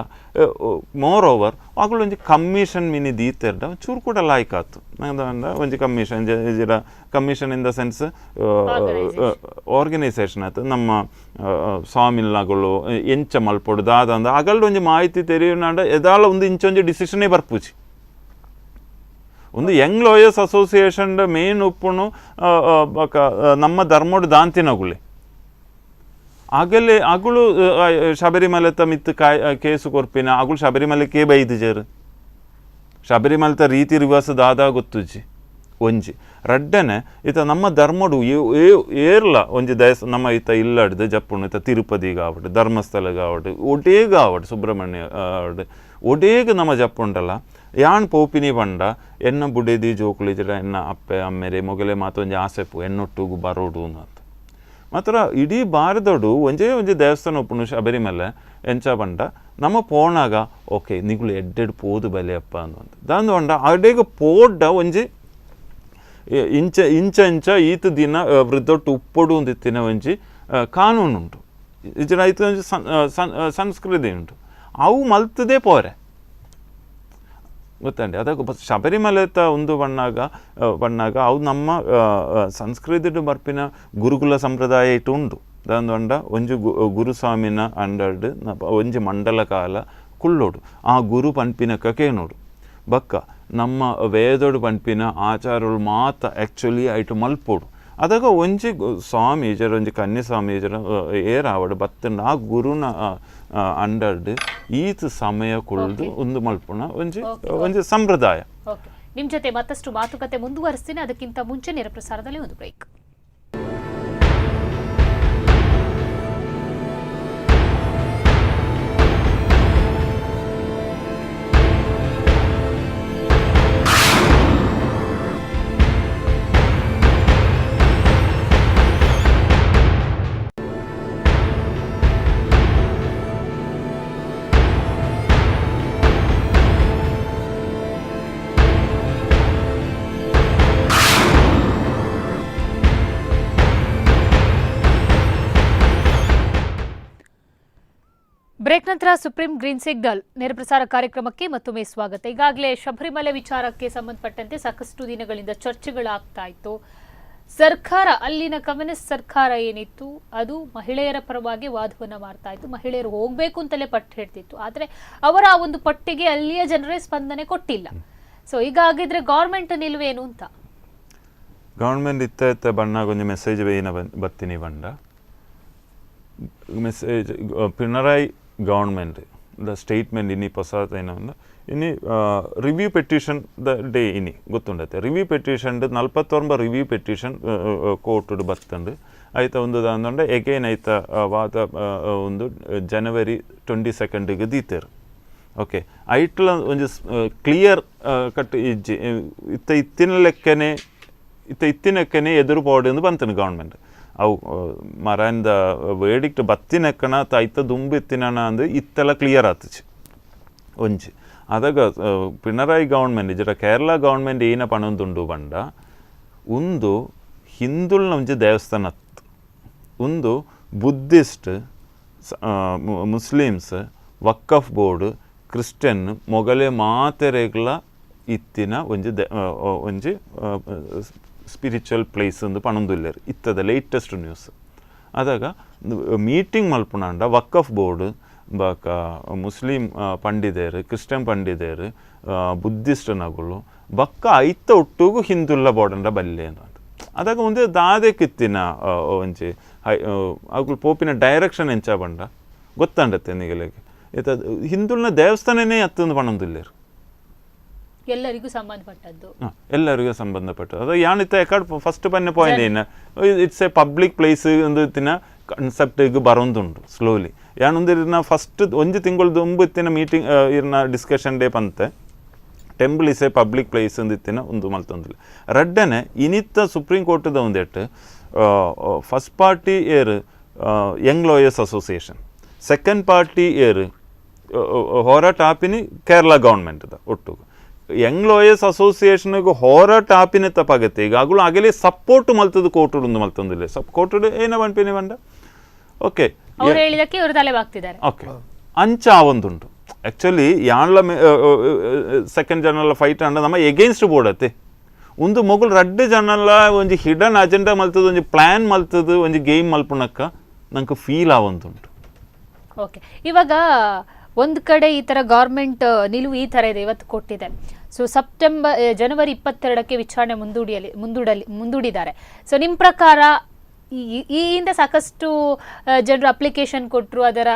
ಮೋರ್ ಓವರ್ ಅಗಳು ಒಂಜಿ ಕಮಿಷನ್ ಮಿನಿ ದೀತೆರ್ಡ ಚೂರು ಕೂಡ ಲಾಯ್ಕ್ ಆತು ನಂಗೆ ಒಂಜಿ commission ಈಜಿಡ commission in the sense organisation ಆತು ನಮ್ಮ ಸ್ವಾಮಿಲ್ಲಗಳು ಎಂಚ ಮಲ್ಪೊಡು ದಾದ ಅಂದ ಅಗಲ್ಡ್ ಒಂಜಿ ಮಾಹಿತಿ ತೆರಿಯುನಾಂಡ ಎದಾಳ ಒಂದು ಇಂಚೊಂಜಿ ಡಿಸಿಷನ್ನೇ ಬರ್ಪೂಜಿ. ಒಂದು Young lawyers association main ಉಪ್ಪುನು ನಮ್ಮ ಧರ್ಮೋಡು ದಾಂತಿನಗುಲೆ ಆಗಲೇ ಅಗುಳು ಶಬರಿಮಲೆತ ಮಿತ್ತು ಕೇಸು ಕೊರ್ಪಿನ ಅಗುಳು ಶಬರಿಮಲೆಕೇ ಬೈದಿಜರು ಶಬರಿಮಲೆತ ರೀತಿ ರಿವಾಸ ದಾದಾ ಗೊತ್ತುಜ್ಜಿ ಒಂಜಿ ರಡ್ಡನೆ ಈತ ನಮ್ಮ ಧರ್ಮಡು ಏರ್ಲ ಒಂಜಿ ದೇಶ ನಮ್ಮ ಈತ ಇಲ್ಲಡ್ದು ಜಪ್ಪುಣು ಈತ ತಿರುಪತಿಗಾವಡು ಧರ್ಮಸ್ಥಳಗಾವಡು ಒಡೇಗಾವಡು ಸುಬ್ರಹ್ಮಣ್ಯ ಆವಡು ಒಡೇಗ ನಮ್ಮ ಜಪ್ಪುಂಡಲ್ಲ ಯಾನ್ ಪೋಪಿನಿ ಪಂಡ ಎನ್ನ ಬುಡೇದಿ ಜೋಕುಳಿಜಡ ಎನ್ನ ಅಪ್ಪೆ ಅಮ್ಮೆರೆ ಮೊಗಲೆ ಮಾತೊಂಜಿ ಆಸೆಪು ಎನ್ನೊಟ್ಟುಗು ಬರೋಡು ಅಂತ ಮಾತ್ರ ಇಡೀ ಭಾರತಡು ಒಂಜೇ ಒಂಜಿ ದೇವಸ್ಥಾನ ಉಪ್ಪುನು ಶಬರಿಮಲೆ ಎಂಚ ಪಂಡ ನಮ್ಮ ಪೋಣಾಗ ಓಕೆ ನಿಗುಲು ಎಡ್ಡೆಡ್ ಪೋದು ಬಲೆಯಪ್ಪ ಅಂದ ದಾಂದು ಪಂಡ ಅಡೇಗ ಪೋಡ್ಡ ಒಂಜಿ ಇಂಚ ಇಂಚ ಇಂಚ ಈತ ದಿನ ವೃದ್ಧೊಟ್ಟು ಉಪ್ಪೊಡು ಒಂದಿತ್ತಿನ ಒಂಜಿ ಕಾನೂನುಂಟು ಇಜ್ಜಿಡ ಐತ ಒಂಜಿ ಸಂಸ್ಕೃತಿ ಉಂಟು ಅವು ಮಲ್ತದೇ ಪೋರೆ ಗೊತ್ತಂడి. ಅದಕ್ಕೆ ಶಬರಿಮಲೆತ ಒಂದು ಬಣ್ಣಾಗ ಬಣ್ಣಾಗ ಅವು ನಮ್ಮ ಸಂಸ್ಕೃತಿ ಬರ್ಪಿನ ಗುರುಕುಲ ಸಂಪ್ರದಾಯ ಇಟ್ಟು ಉಂಡು. ದಾಂದು ಪಂಡ ಒಂಜಿ ಗುರುಸ್ವಾಮಿನ ಅಂಡರ್ಡ್ ಒಂಜಿ ಮಂಡಲ ಕಾಲ ಕುಳ್ಳೋಡು ಆ ಗುರು ಪನ್ಪಿನಕ್ಕ ಕೇನೋಡು ಬಕ್ಕ ನಮ್ಮ ವೇದೋಡು ಪನ್ಪಿನ ಆಚಾರಗಳು ಮಾತ ಆ್ಯಕ್ಚುಲಿ ಐಟು ಮಲ್ಪೋಡು. ಅದಾಗ ಒಂಜಿ ಸ್ವಾಮಿ ಜರ ಒಂಜಿ ಕನ್ಯಾ ಸ್ವಾಮಿ ಜರ ಏರಾವಡು ಬತ್ತಂಡ ಆ ಗುರುನ ಅಂಡರ್ಡ್ ಈತ ಸಮಯ ಕುಳ್ದು ಒಂದು ಮಲ್ಪುಣ ಒಂಜಿ ಒಂಜಿ ಸಂಪ್ರದಾಯ. ನಿಮ್ಮ ಜೊತೆ ಮತ್ತಷ್ಟು ಮಾತುಕತೆ ಮುಂದುವರಿಸ್ತೀನಿ, ಅದಕ್ಕಿಂತ ಮುಂಚೆ ನೇರ ಪ್ರಸಾರದಲ್ಲಿ ಒಂದು ಬ್ರೇಕ್. ಬ್ರೇಕ್ ನಂತರ supreme green signal ನೇರಪ್ರಸಾರ ಕಾರ್ಯಕ್ರಮಕ್ಕೆ ಮತ್ತೊಮ್ಮೆ ಸ್ವಾಗತ. ಈಗಾಗಲೇ ಶಬರಿಮಲೆ ವಿಚಾರಕ್ಕೆ ಸಂಬಂಧಪಟ್ಟಂತೆ ಸಾಕಷ್ಟು ದಿನಗಳಿಂದ ಚರ್ಚೆಗಳಾಗ್ತಾ ಇತ್ತು. ಸರ್ಕಾರ, ಅಲ್ಲಿನ ಕಮ್ಯುನಿಸ್ಟ್ ಸರ್ಕಾರ ಏನಿತ್ತು ಅದು ಮಹಿಳೆಯರ ಪರವಾಗಿ ವಾದವನ್ನು ಮಾಡ್ತಾ ಇತ್ತು, ಮಹಿಳೆಯರು ಹೋಗಬೇಕು ಅಂತಲೇ ಪಟ್ಟು ಹೇಳ್ತಿತ್ತು. ಆದರೆ ಅವರ ಆ ಒಂದು ಪಟ್ಟಿಗೆ ಅಲ್ಲಿಯ ಜನರೇ ಸ್ಪಂದನೆ ಕೊಟ್ಟಿಲ್ಲ. ಸೊ ಹೀಗಾಗಿದ್ರೆ ಗೌರ್ಮೆಂಟ್ ನಿಲುವೇನು ಅಂತ? ಗೌರ್ಮೆಂಟ್ ಇತ್ತ ಇತ್ತ ಬಣ್ಣ ಒಂಜಿ ಮೆಸೇಜ್ ಬೇಯಿನ ಬತ್ತೀನಿ ಬಂಡ message Pinarayi government the statement ಇನಿ ಹೊಸ ಏನಂದ ಇನಿ review petition the day ಇನಿ ಗೊತ್ತುಂಡತ್ತೆ. Review petition 49 review petition court ಬತ್ತಂಡು ಐತ ಒಂದು ದಾಂದೊಂಡ ಎಗೈನ್ ಐತ ವಾದ ಒಂದು ಜನವರಿ 22 ದೀತೇರು. ಓಕೆ, ಐಟ್ಲ ಒಂಜಿ ಕ್ಲಿಯರ್ ಕಟ್ ಇಜ್ಜಿ ಇತ್ತ ಇತ್ತಿನ ಲೆಕ್ಕನೆ ಇತ್ತ ಇತ್ತಿನಕ್ಕನೆ ಎದುರು ಪೋಡು ಬಂತನು ಗೌರ್ಮೆಂಟ್. ಅವು ಮರಂದ ವೇಡಿಕ್ಟ್ ಬತ್ತಿನಕ್ಕಣ ಐತ ದುಂಬು ಇತ್ತಿನ ಅಂದು ಇತ್ತೆಲ್ಲ ಕ್ಲಿಯರ್ ಆತುಚಿ ಒಂಜಿ. ಅದಾಗ ಪಿಣರಾಯಿ ಗೌರ್ಮೆಂಟ್ ಇಜ್ಜಿಡ ಕೇರಳ ಗೌರ್ಮೆಂಟ್ ಏನ ಪಣೊಂದುಂಡು ಬಂಡ ಉಂದು ಹಿಂದುಳ್ನ ಒಂಜಿ ದೇವಸ್ಥಾನ ಉಂದು Buddhist Muslims Waqf board Christian ಮೊಗಲೆ ಮಾತೆರೆಗ್ಲ ಇತ್ತಿನ ಒಂಜಿ ಒಂಜಿ ಸ್ಪಿರಿಚುವಲ್ ಪ್ಲೇಸ್ ಒಂದು ಪಣೊಂದುಲ್ಲೆರ್ ಇತ್ತದ ಲೇಟೆಸ್ಟ್ ನ್ಯೂಸ್. ಅದಾಗ ಮೀಟಿಂಗ್ ಮಲ್ಪುನಾಂಡ ವಕ್ಕಫ್ ಬೋರ್ಡ್ ಬಾಕ ಮುಸ್ಲಿಂ ಪಂಡಿತರು ಕ್ರಿಶ್ಚಿಯನ್ ಪಂಡಿತರು ಬುದ್ಧಿಸ್ಟ್ ನಗುಲು ಬಕ್ಕ ಐತ ಒಟ್ಟುಗು ಹಿಂದುಲ್ಲ ಬೋರ್ಡಂಡ ಬಲ್ಲೆ ಅಂತ. ಅದಾಗ ಒಂದೇ ದಾದೆಕ್ಕಿತ್ತಿನ ಒಂಜಿ ಹೈ ಅಗುಲು ಪೋಪಿನ ಡೈರೆಕ್ಷನ್ ಎಂಚ ಬಂಡ ಗೊತ್ತಂಡತ್ತೆ ನಿಗಲಿಗೆ ಇತ್ತ ಹಿಂದುಳ್ನ ದೇವಸ್ಥಾನನೇ ಅತ್ತೊಂದು ಪಣೊಂದುಲ್ಲೆರ್ ಎಲ್ಲರಿಗೂ ಸಂಬಂಧಪಟ್ಟದ್ದು, ಎಲ್ಲರಿಗೂ ಸಂಬಂಧಪಟ್ಟದ್ದು. ಅದು ಯಾನಿತ್ತ ಎಕಡ್ ಫಸ್ಟ್ ಪನ್ನೆ ಪಾಯಿಂಟ್ ಏನು it's A public place ಒಂದು ತಿನ್ನ ಕನ್ಸೆಪ್ಟಿಗೆ ಬರೋಂದುಂಟು ಸ್ಲೋಲಿ. ಯಾನೊಂದು ಇರ್ನ ಫಸ್ಟ್ ಒಂಜಿ ತಿಂಗಳು ದುಂಬು ಇತ್ತಿನ ಮೀಟಿಂಗ್ ಇರ್ನ ಡಿಸ್ಕಷನ್ ಡೇ ಪಂತೆ temple is a public place ಒಂದು ಇತ್ತಿನ ಒಂದು ಮಲ್ತೊಂದಿಲ್ಲ. ರಡ್ಡನೆ ಇನಿತ್ತ ಸುಪ್ರೀಂ ಕೋರ್ಟ್ದ ಒಂದೆಟ್ಟು ಫಸ್ಟ್ ಪಾರ್ಟಿ ಏರ್ young lawyers association, second party ಏರ್ ಹೋರಾಟ ಆಪಿನಿ ಕೇರಳ ಗೌರ್ಮೆಂಟ್ದ ಒಟ್ಟು. ಯಂಗ್ ಲಾಯರ್ಸ್ ಅಸೋಸಿಯೇಷನ್ಗೆ ಹೋರಾಟ ಆಪಿನ ತಪ್ಪಾಗತ್ತೆ ಈಗ ಅಗುಳು ಆಗಲೇ ಸಪೋರ್ಟ್ ಮಲ್ತದ್ದು ಕೋರ್ಟುಡು ಒಂದು ಮಲ್ತೊಂದಿಲ್ಲ. ಸಪ್ ಕೋರ್ಟುಡು ಏನ ಪನ್ಪಿನಿ ಬಂಡ ಓಕೆ ಅವ್ರು ಹೇಳಿದಕ್ಕೆ ಇವರು ತಲೆ ಬಾಗ್ತಿದ್ದಾರೆ. ಓಕೆ, ಅಂಚ ಒಂದುಂಟು ಆ್ಯಕ್ಚುಲಿ ಯಾನ್ಲ ಸೆಕೆಂಡ್ ಜನಲ ಫೈಟ್ ಅಂಡ ನಮ್ಮ ಎಗೇನ್ಸ್ಟ್ ಬೋರ್ಡತ್ತೆ ಒಂದು ಮೊಗುಲು ರಡ್ಡು ಜನಲ ಒಂಜಿ ಹಿಡನ್ ಅಜೆಂಡಾ ಮಲ್ತದ್ದು ಒಂಜಿ ಪ್ಲ್ಯಾನ್ ಮಲ್ತದ್ದು ಒಂಜಿ ಗೇಮ್ ಮಲ್ಪುನಕ್ಕ ನಂಗೆ ಫೀಲ್ ಆವೊಂದುಂಟು. ಓಕೆ, ಇವಾಗ ಒಂದು ಕಡೆ ಈ ಥರ ಗೌರ್ಮೆಂಟ್ ನಿಲುವು ಈ ಥರ ಇದೆ ಇವತ್ತು ಕೊಟ್ಟಿದೆ. ಸೊ ಜನವರಿ 22ಕ್ಕೆ ವಿಚಾರಣೆ ಮುಂದೂಡಿದ್ದಾರೆ. ಸೊ ನಿಮ್ಮ ಪ್ರಕಾರ ಈ ಹಿಂದೆ ಸಾಕಷ್ಟು ಜನರು ಅಪ್ಲಿಕೇಶನ್ ಕೊಟ್ಟರು, ಅದರ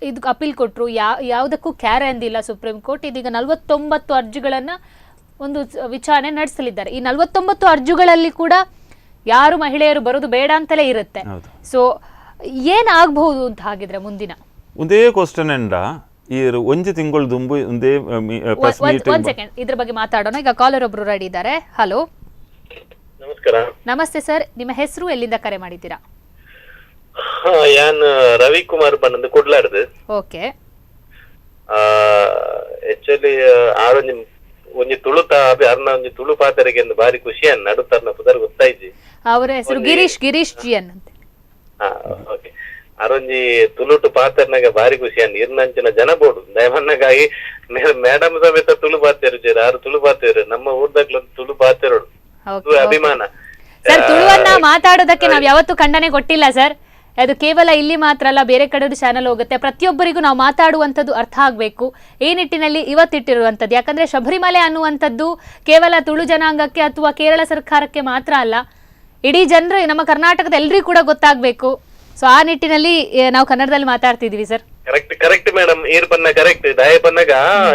ಇದು ಅಪೀಲ್ ಕೊಟ್ಟರು, ಯಾವುದಕ್ಕೂ ಕ್ಯಾರೆ ಅಂದಿಲ್ಲ ಸುಪ್ರೀಂ ಕೋರ್ಟ್. ಇದೀಗ 49 ಅರ್ಜಿಗಳನ್ನು ಒಂದು ವಿಚಾರಣೆ ನಡೆಸಲಿದ್ದಾರೆ. ಈ 49 ಅರ್ಜಿಗಳಲ್ಲಿ ಕೂಡ ಯಾರು ಮಹಿಳೆಯರು ಬರೋದು ಬೇಡ ಅಂತಲೇ ಇರುತ್ತೆ. ಸೊ ಏನಾಗಬಹುದು ಅಂತ ಹಾಗಿದ್ರೆ ಮುಂದಿನ ಒಂದೇ ಕ್ವಶನ್ ಎಂಡ ಈ ಒಂಜಿ ತಿಂಗಳು ದುಂಬು ಒಂದೇ ಪ್ರೆಸ್ ಮೀಟಿಂಗ್. ಒಂದ್ ಸೆಕೆಂಡ್, ಇದ್ರ ಬಗ್ಗೆ ಮಾತಾಡೋಣ. ಈಗ ಕಾಲರ್ ಒಬ್ರು ರೆಡಿ ಇದ್ದಾರೆ. ಹಲೋ, ನಮಸ್ಕಾರ. ನಮಸ್ತೆ ಸರ್, ನಿಮ್ಮ ಹೆಸರು, ಎಲ್ಲಿಂದ ಕರೆ ಮಾಡಿದ್ದೀರಾ? ಯಾನ್ ರವಿಕುಮಾರ್ ಬನ್ನಂದು ಕುಡ್ಲಾರ್ದು. ಓಕೆ, ಆಕ್ಚುಲಿ ಆರೊಂಜಿ ಒಂಜಿ ತುಳುತ ಅರ್ನ ಒಂಜಿ ತುಳು ಪಾತೆರೆಗೆ ಬಾರಿ ಖುಷಿ ಅನ್ನ ನಡುತ್ತರ್ನ ಪುದರ್ ಗೊತ್ತಾಯ್ತು. ಅವರ ಹೆಸರು ಗಿರೀಶ್, ಗಿರೀಶ್ ಜಿ ಅಂತ. ಓಕೆ, ಅರೊಂಜಿ ತುಳುಟು ಪಾತೆರ್ನಾಗ ಬಾರಿ ಖುಷಿ ಅನ್ ಇರ್ನಂಚಿನ ಜನ ಬೋಡು ದಯವನ್ನಗಾಗಿ ಮೇಡಮ್ ಸಮೇತ ತುಳು ಪಾತೆರು ಚೇರು ಆರು ತುಳು ಪಾತೆರು ನಮ್ಮ ಊರ್ದಾಗ್ಲ ತುಳು ಪಾತೆರೋಡು ಅಭಿಮಾನ ಸರ್. ತುಳುವನ್ನ ಮಾತಾಡೋದಕ್ಕೆ ನಾವ್ ಯಾವತ್ತೂ ಖಂಡನೆ ಕೊಟ್ಟಿಲ್ಲ ಸರ್. ಅದು ಕೇವಲ ಇಲ್ಲಿ ಮಾತ್ರ ಅಲ್ಲ, ಬೇರೆ ಕಡೆ ಚಾನೆಲ್ ಹೋಗುತ್ತೆ. ಪ್ರತಿಯೊಬ್ಬರಿಗೂ ನಾವು ಮಾತಾಡುವಂಥದ್ದು ಅರ್ಥ ಆಗಬೇಕು. ಈ ನಿಟ್ಟಿನಲ್ಲಿ ಇವತ್ತಿಟ್ಟಿರುವಂಥದ್ದು, ಯಾಕಂದ್ರೆ ಶಬರಿಮಲೆ ಅನ್ನುವಂಥದ್ದು ಕೇವಲ ತುಳು ಜನಾಂಗಕ್ಕೆ ಅಥವಾ ಕೇರಳ ಸರ್ಕಾರಕ್ಕೆ ಮಾತ್ರ ಅಲ್ಲ, ಇಡೀ ಜನರು ನಮ್ಮ ಕರ್ನಾಟಕದ ಎಲ್ರಿಗೂ ಕೂಡ ಗೊತ್ತಾಗಬೇಕು. ಸೊ ಆ ನಿಟ್ಟಿನಲ್ಲಿ ನಾವು ಕನ್ನಡದಲ್ಲಿ ಮಾತಾಡ್ತಿದೀವಿ sir. Correct correct madam, ಈರ್ ಪನ್ನ ಕರೆಕ್ಟ್ ದಾಯ ಪನ್ನಗ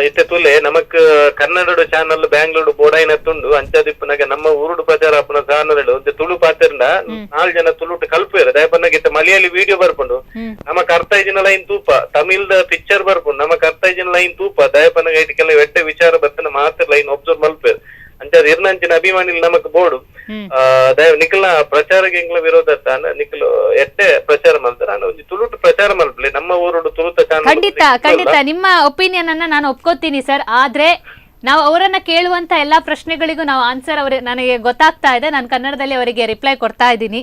ಇತ್ತೆ ತುಲೆ ನಮಕ್ ಕನ್ನಡ ಚಾನಲ್ ಬ್ಯಾಂಗ್ಳೂರು ಬೋಡಾಯಿನ ತುಂಡು ಅಂಚಾದಿಪ್ಪನಾಗ ನಮ್ಮ ಊರುಡು ಪ್ರಚಾರ ಅಪ್ಪನ ಚಾನಲ್ ತುಳು ಪಾತೆರ್ಂಡ 4 ಜನ ತುಳುಟು ಕಲ್ಪೇರು ದಾಯ ಪನ್ನಗ ಇತ್ತೆ ಮಲಯಾಳಿ ವಿಡಿಯೋ ಬರ್ಪುಂಡು ನಮಕ್ ಅರ್ಥ ಇಜಿನ ಲೈನ್ ತೂಪ, ತಮಿಳ್ದ ಪಿಕ್ಚರ್ ಬರ್ಪುಂಡು ನಮಕ್ ಅರ್ಥ ಇಜಿನ ಲೈನ್ ತೂಪ, ದಾಯ ಪನ್ನಗ ಇಟ್ಕೆಲ್ಲ ಎಡ್ಡೆ ವಿಚಾರ ಬರ್ತನ ಮಾತ್ರ ಲೈನ್ ಒಬ್ಸರ್ವ್ ಮಲ್ಪೇರು ಅಂಚಾದ ಇರ್ನಂಚಿನ ಅಭಿಮಾನಿ ನಮಕ್ ಬೋಡು ನಿಖಲ ಪ್ರಚಾರಕ್ಕೆ ಎಂಗ್ಲ ವಿರೋಧ ನಿಖಲು ಎಟ್ಟೆ ಪ್ರಚಾರ ಮಾಡ್ತಾರೆ ಒಂಜಿ ತುಳುಟು ಪ್ರಚಾರ ಮಲ್ಪಲೆ ನಮ್ಮ ಊರುಡು ತುಳುತ ಚಾನಲ್. ಖಂಡಿತ ಖಂಡಿತ ನಿಮ್ಮ ಒಪಿನಿಯನ್ ಅನ್ನ ನಾನು ಒಪ್ಕೋತೀನಿ ಸರ್. ಆದ್ರೆ ನಾವು ಅವರನ್ನ ಕೇಳುವಂತ ಎಲ್ಲಾ ಪ್ರಶ್ನೆಗಳಿಗೂ ನಾವು ಆನ್ಸರ್ ಅವರೇ ನನಗೆ ಗೊತ್ತಾಗ್ತಾ ಇದೆ, ನಾನು ಕನ್ನಡದಲ್ಲಿ ಅವರಿಗೆ ರಿಪ್ಲೈ ಕೊಡ್ತಾ ಇದ್ದೀನಿ.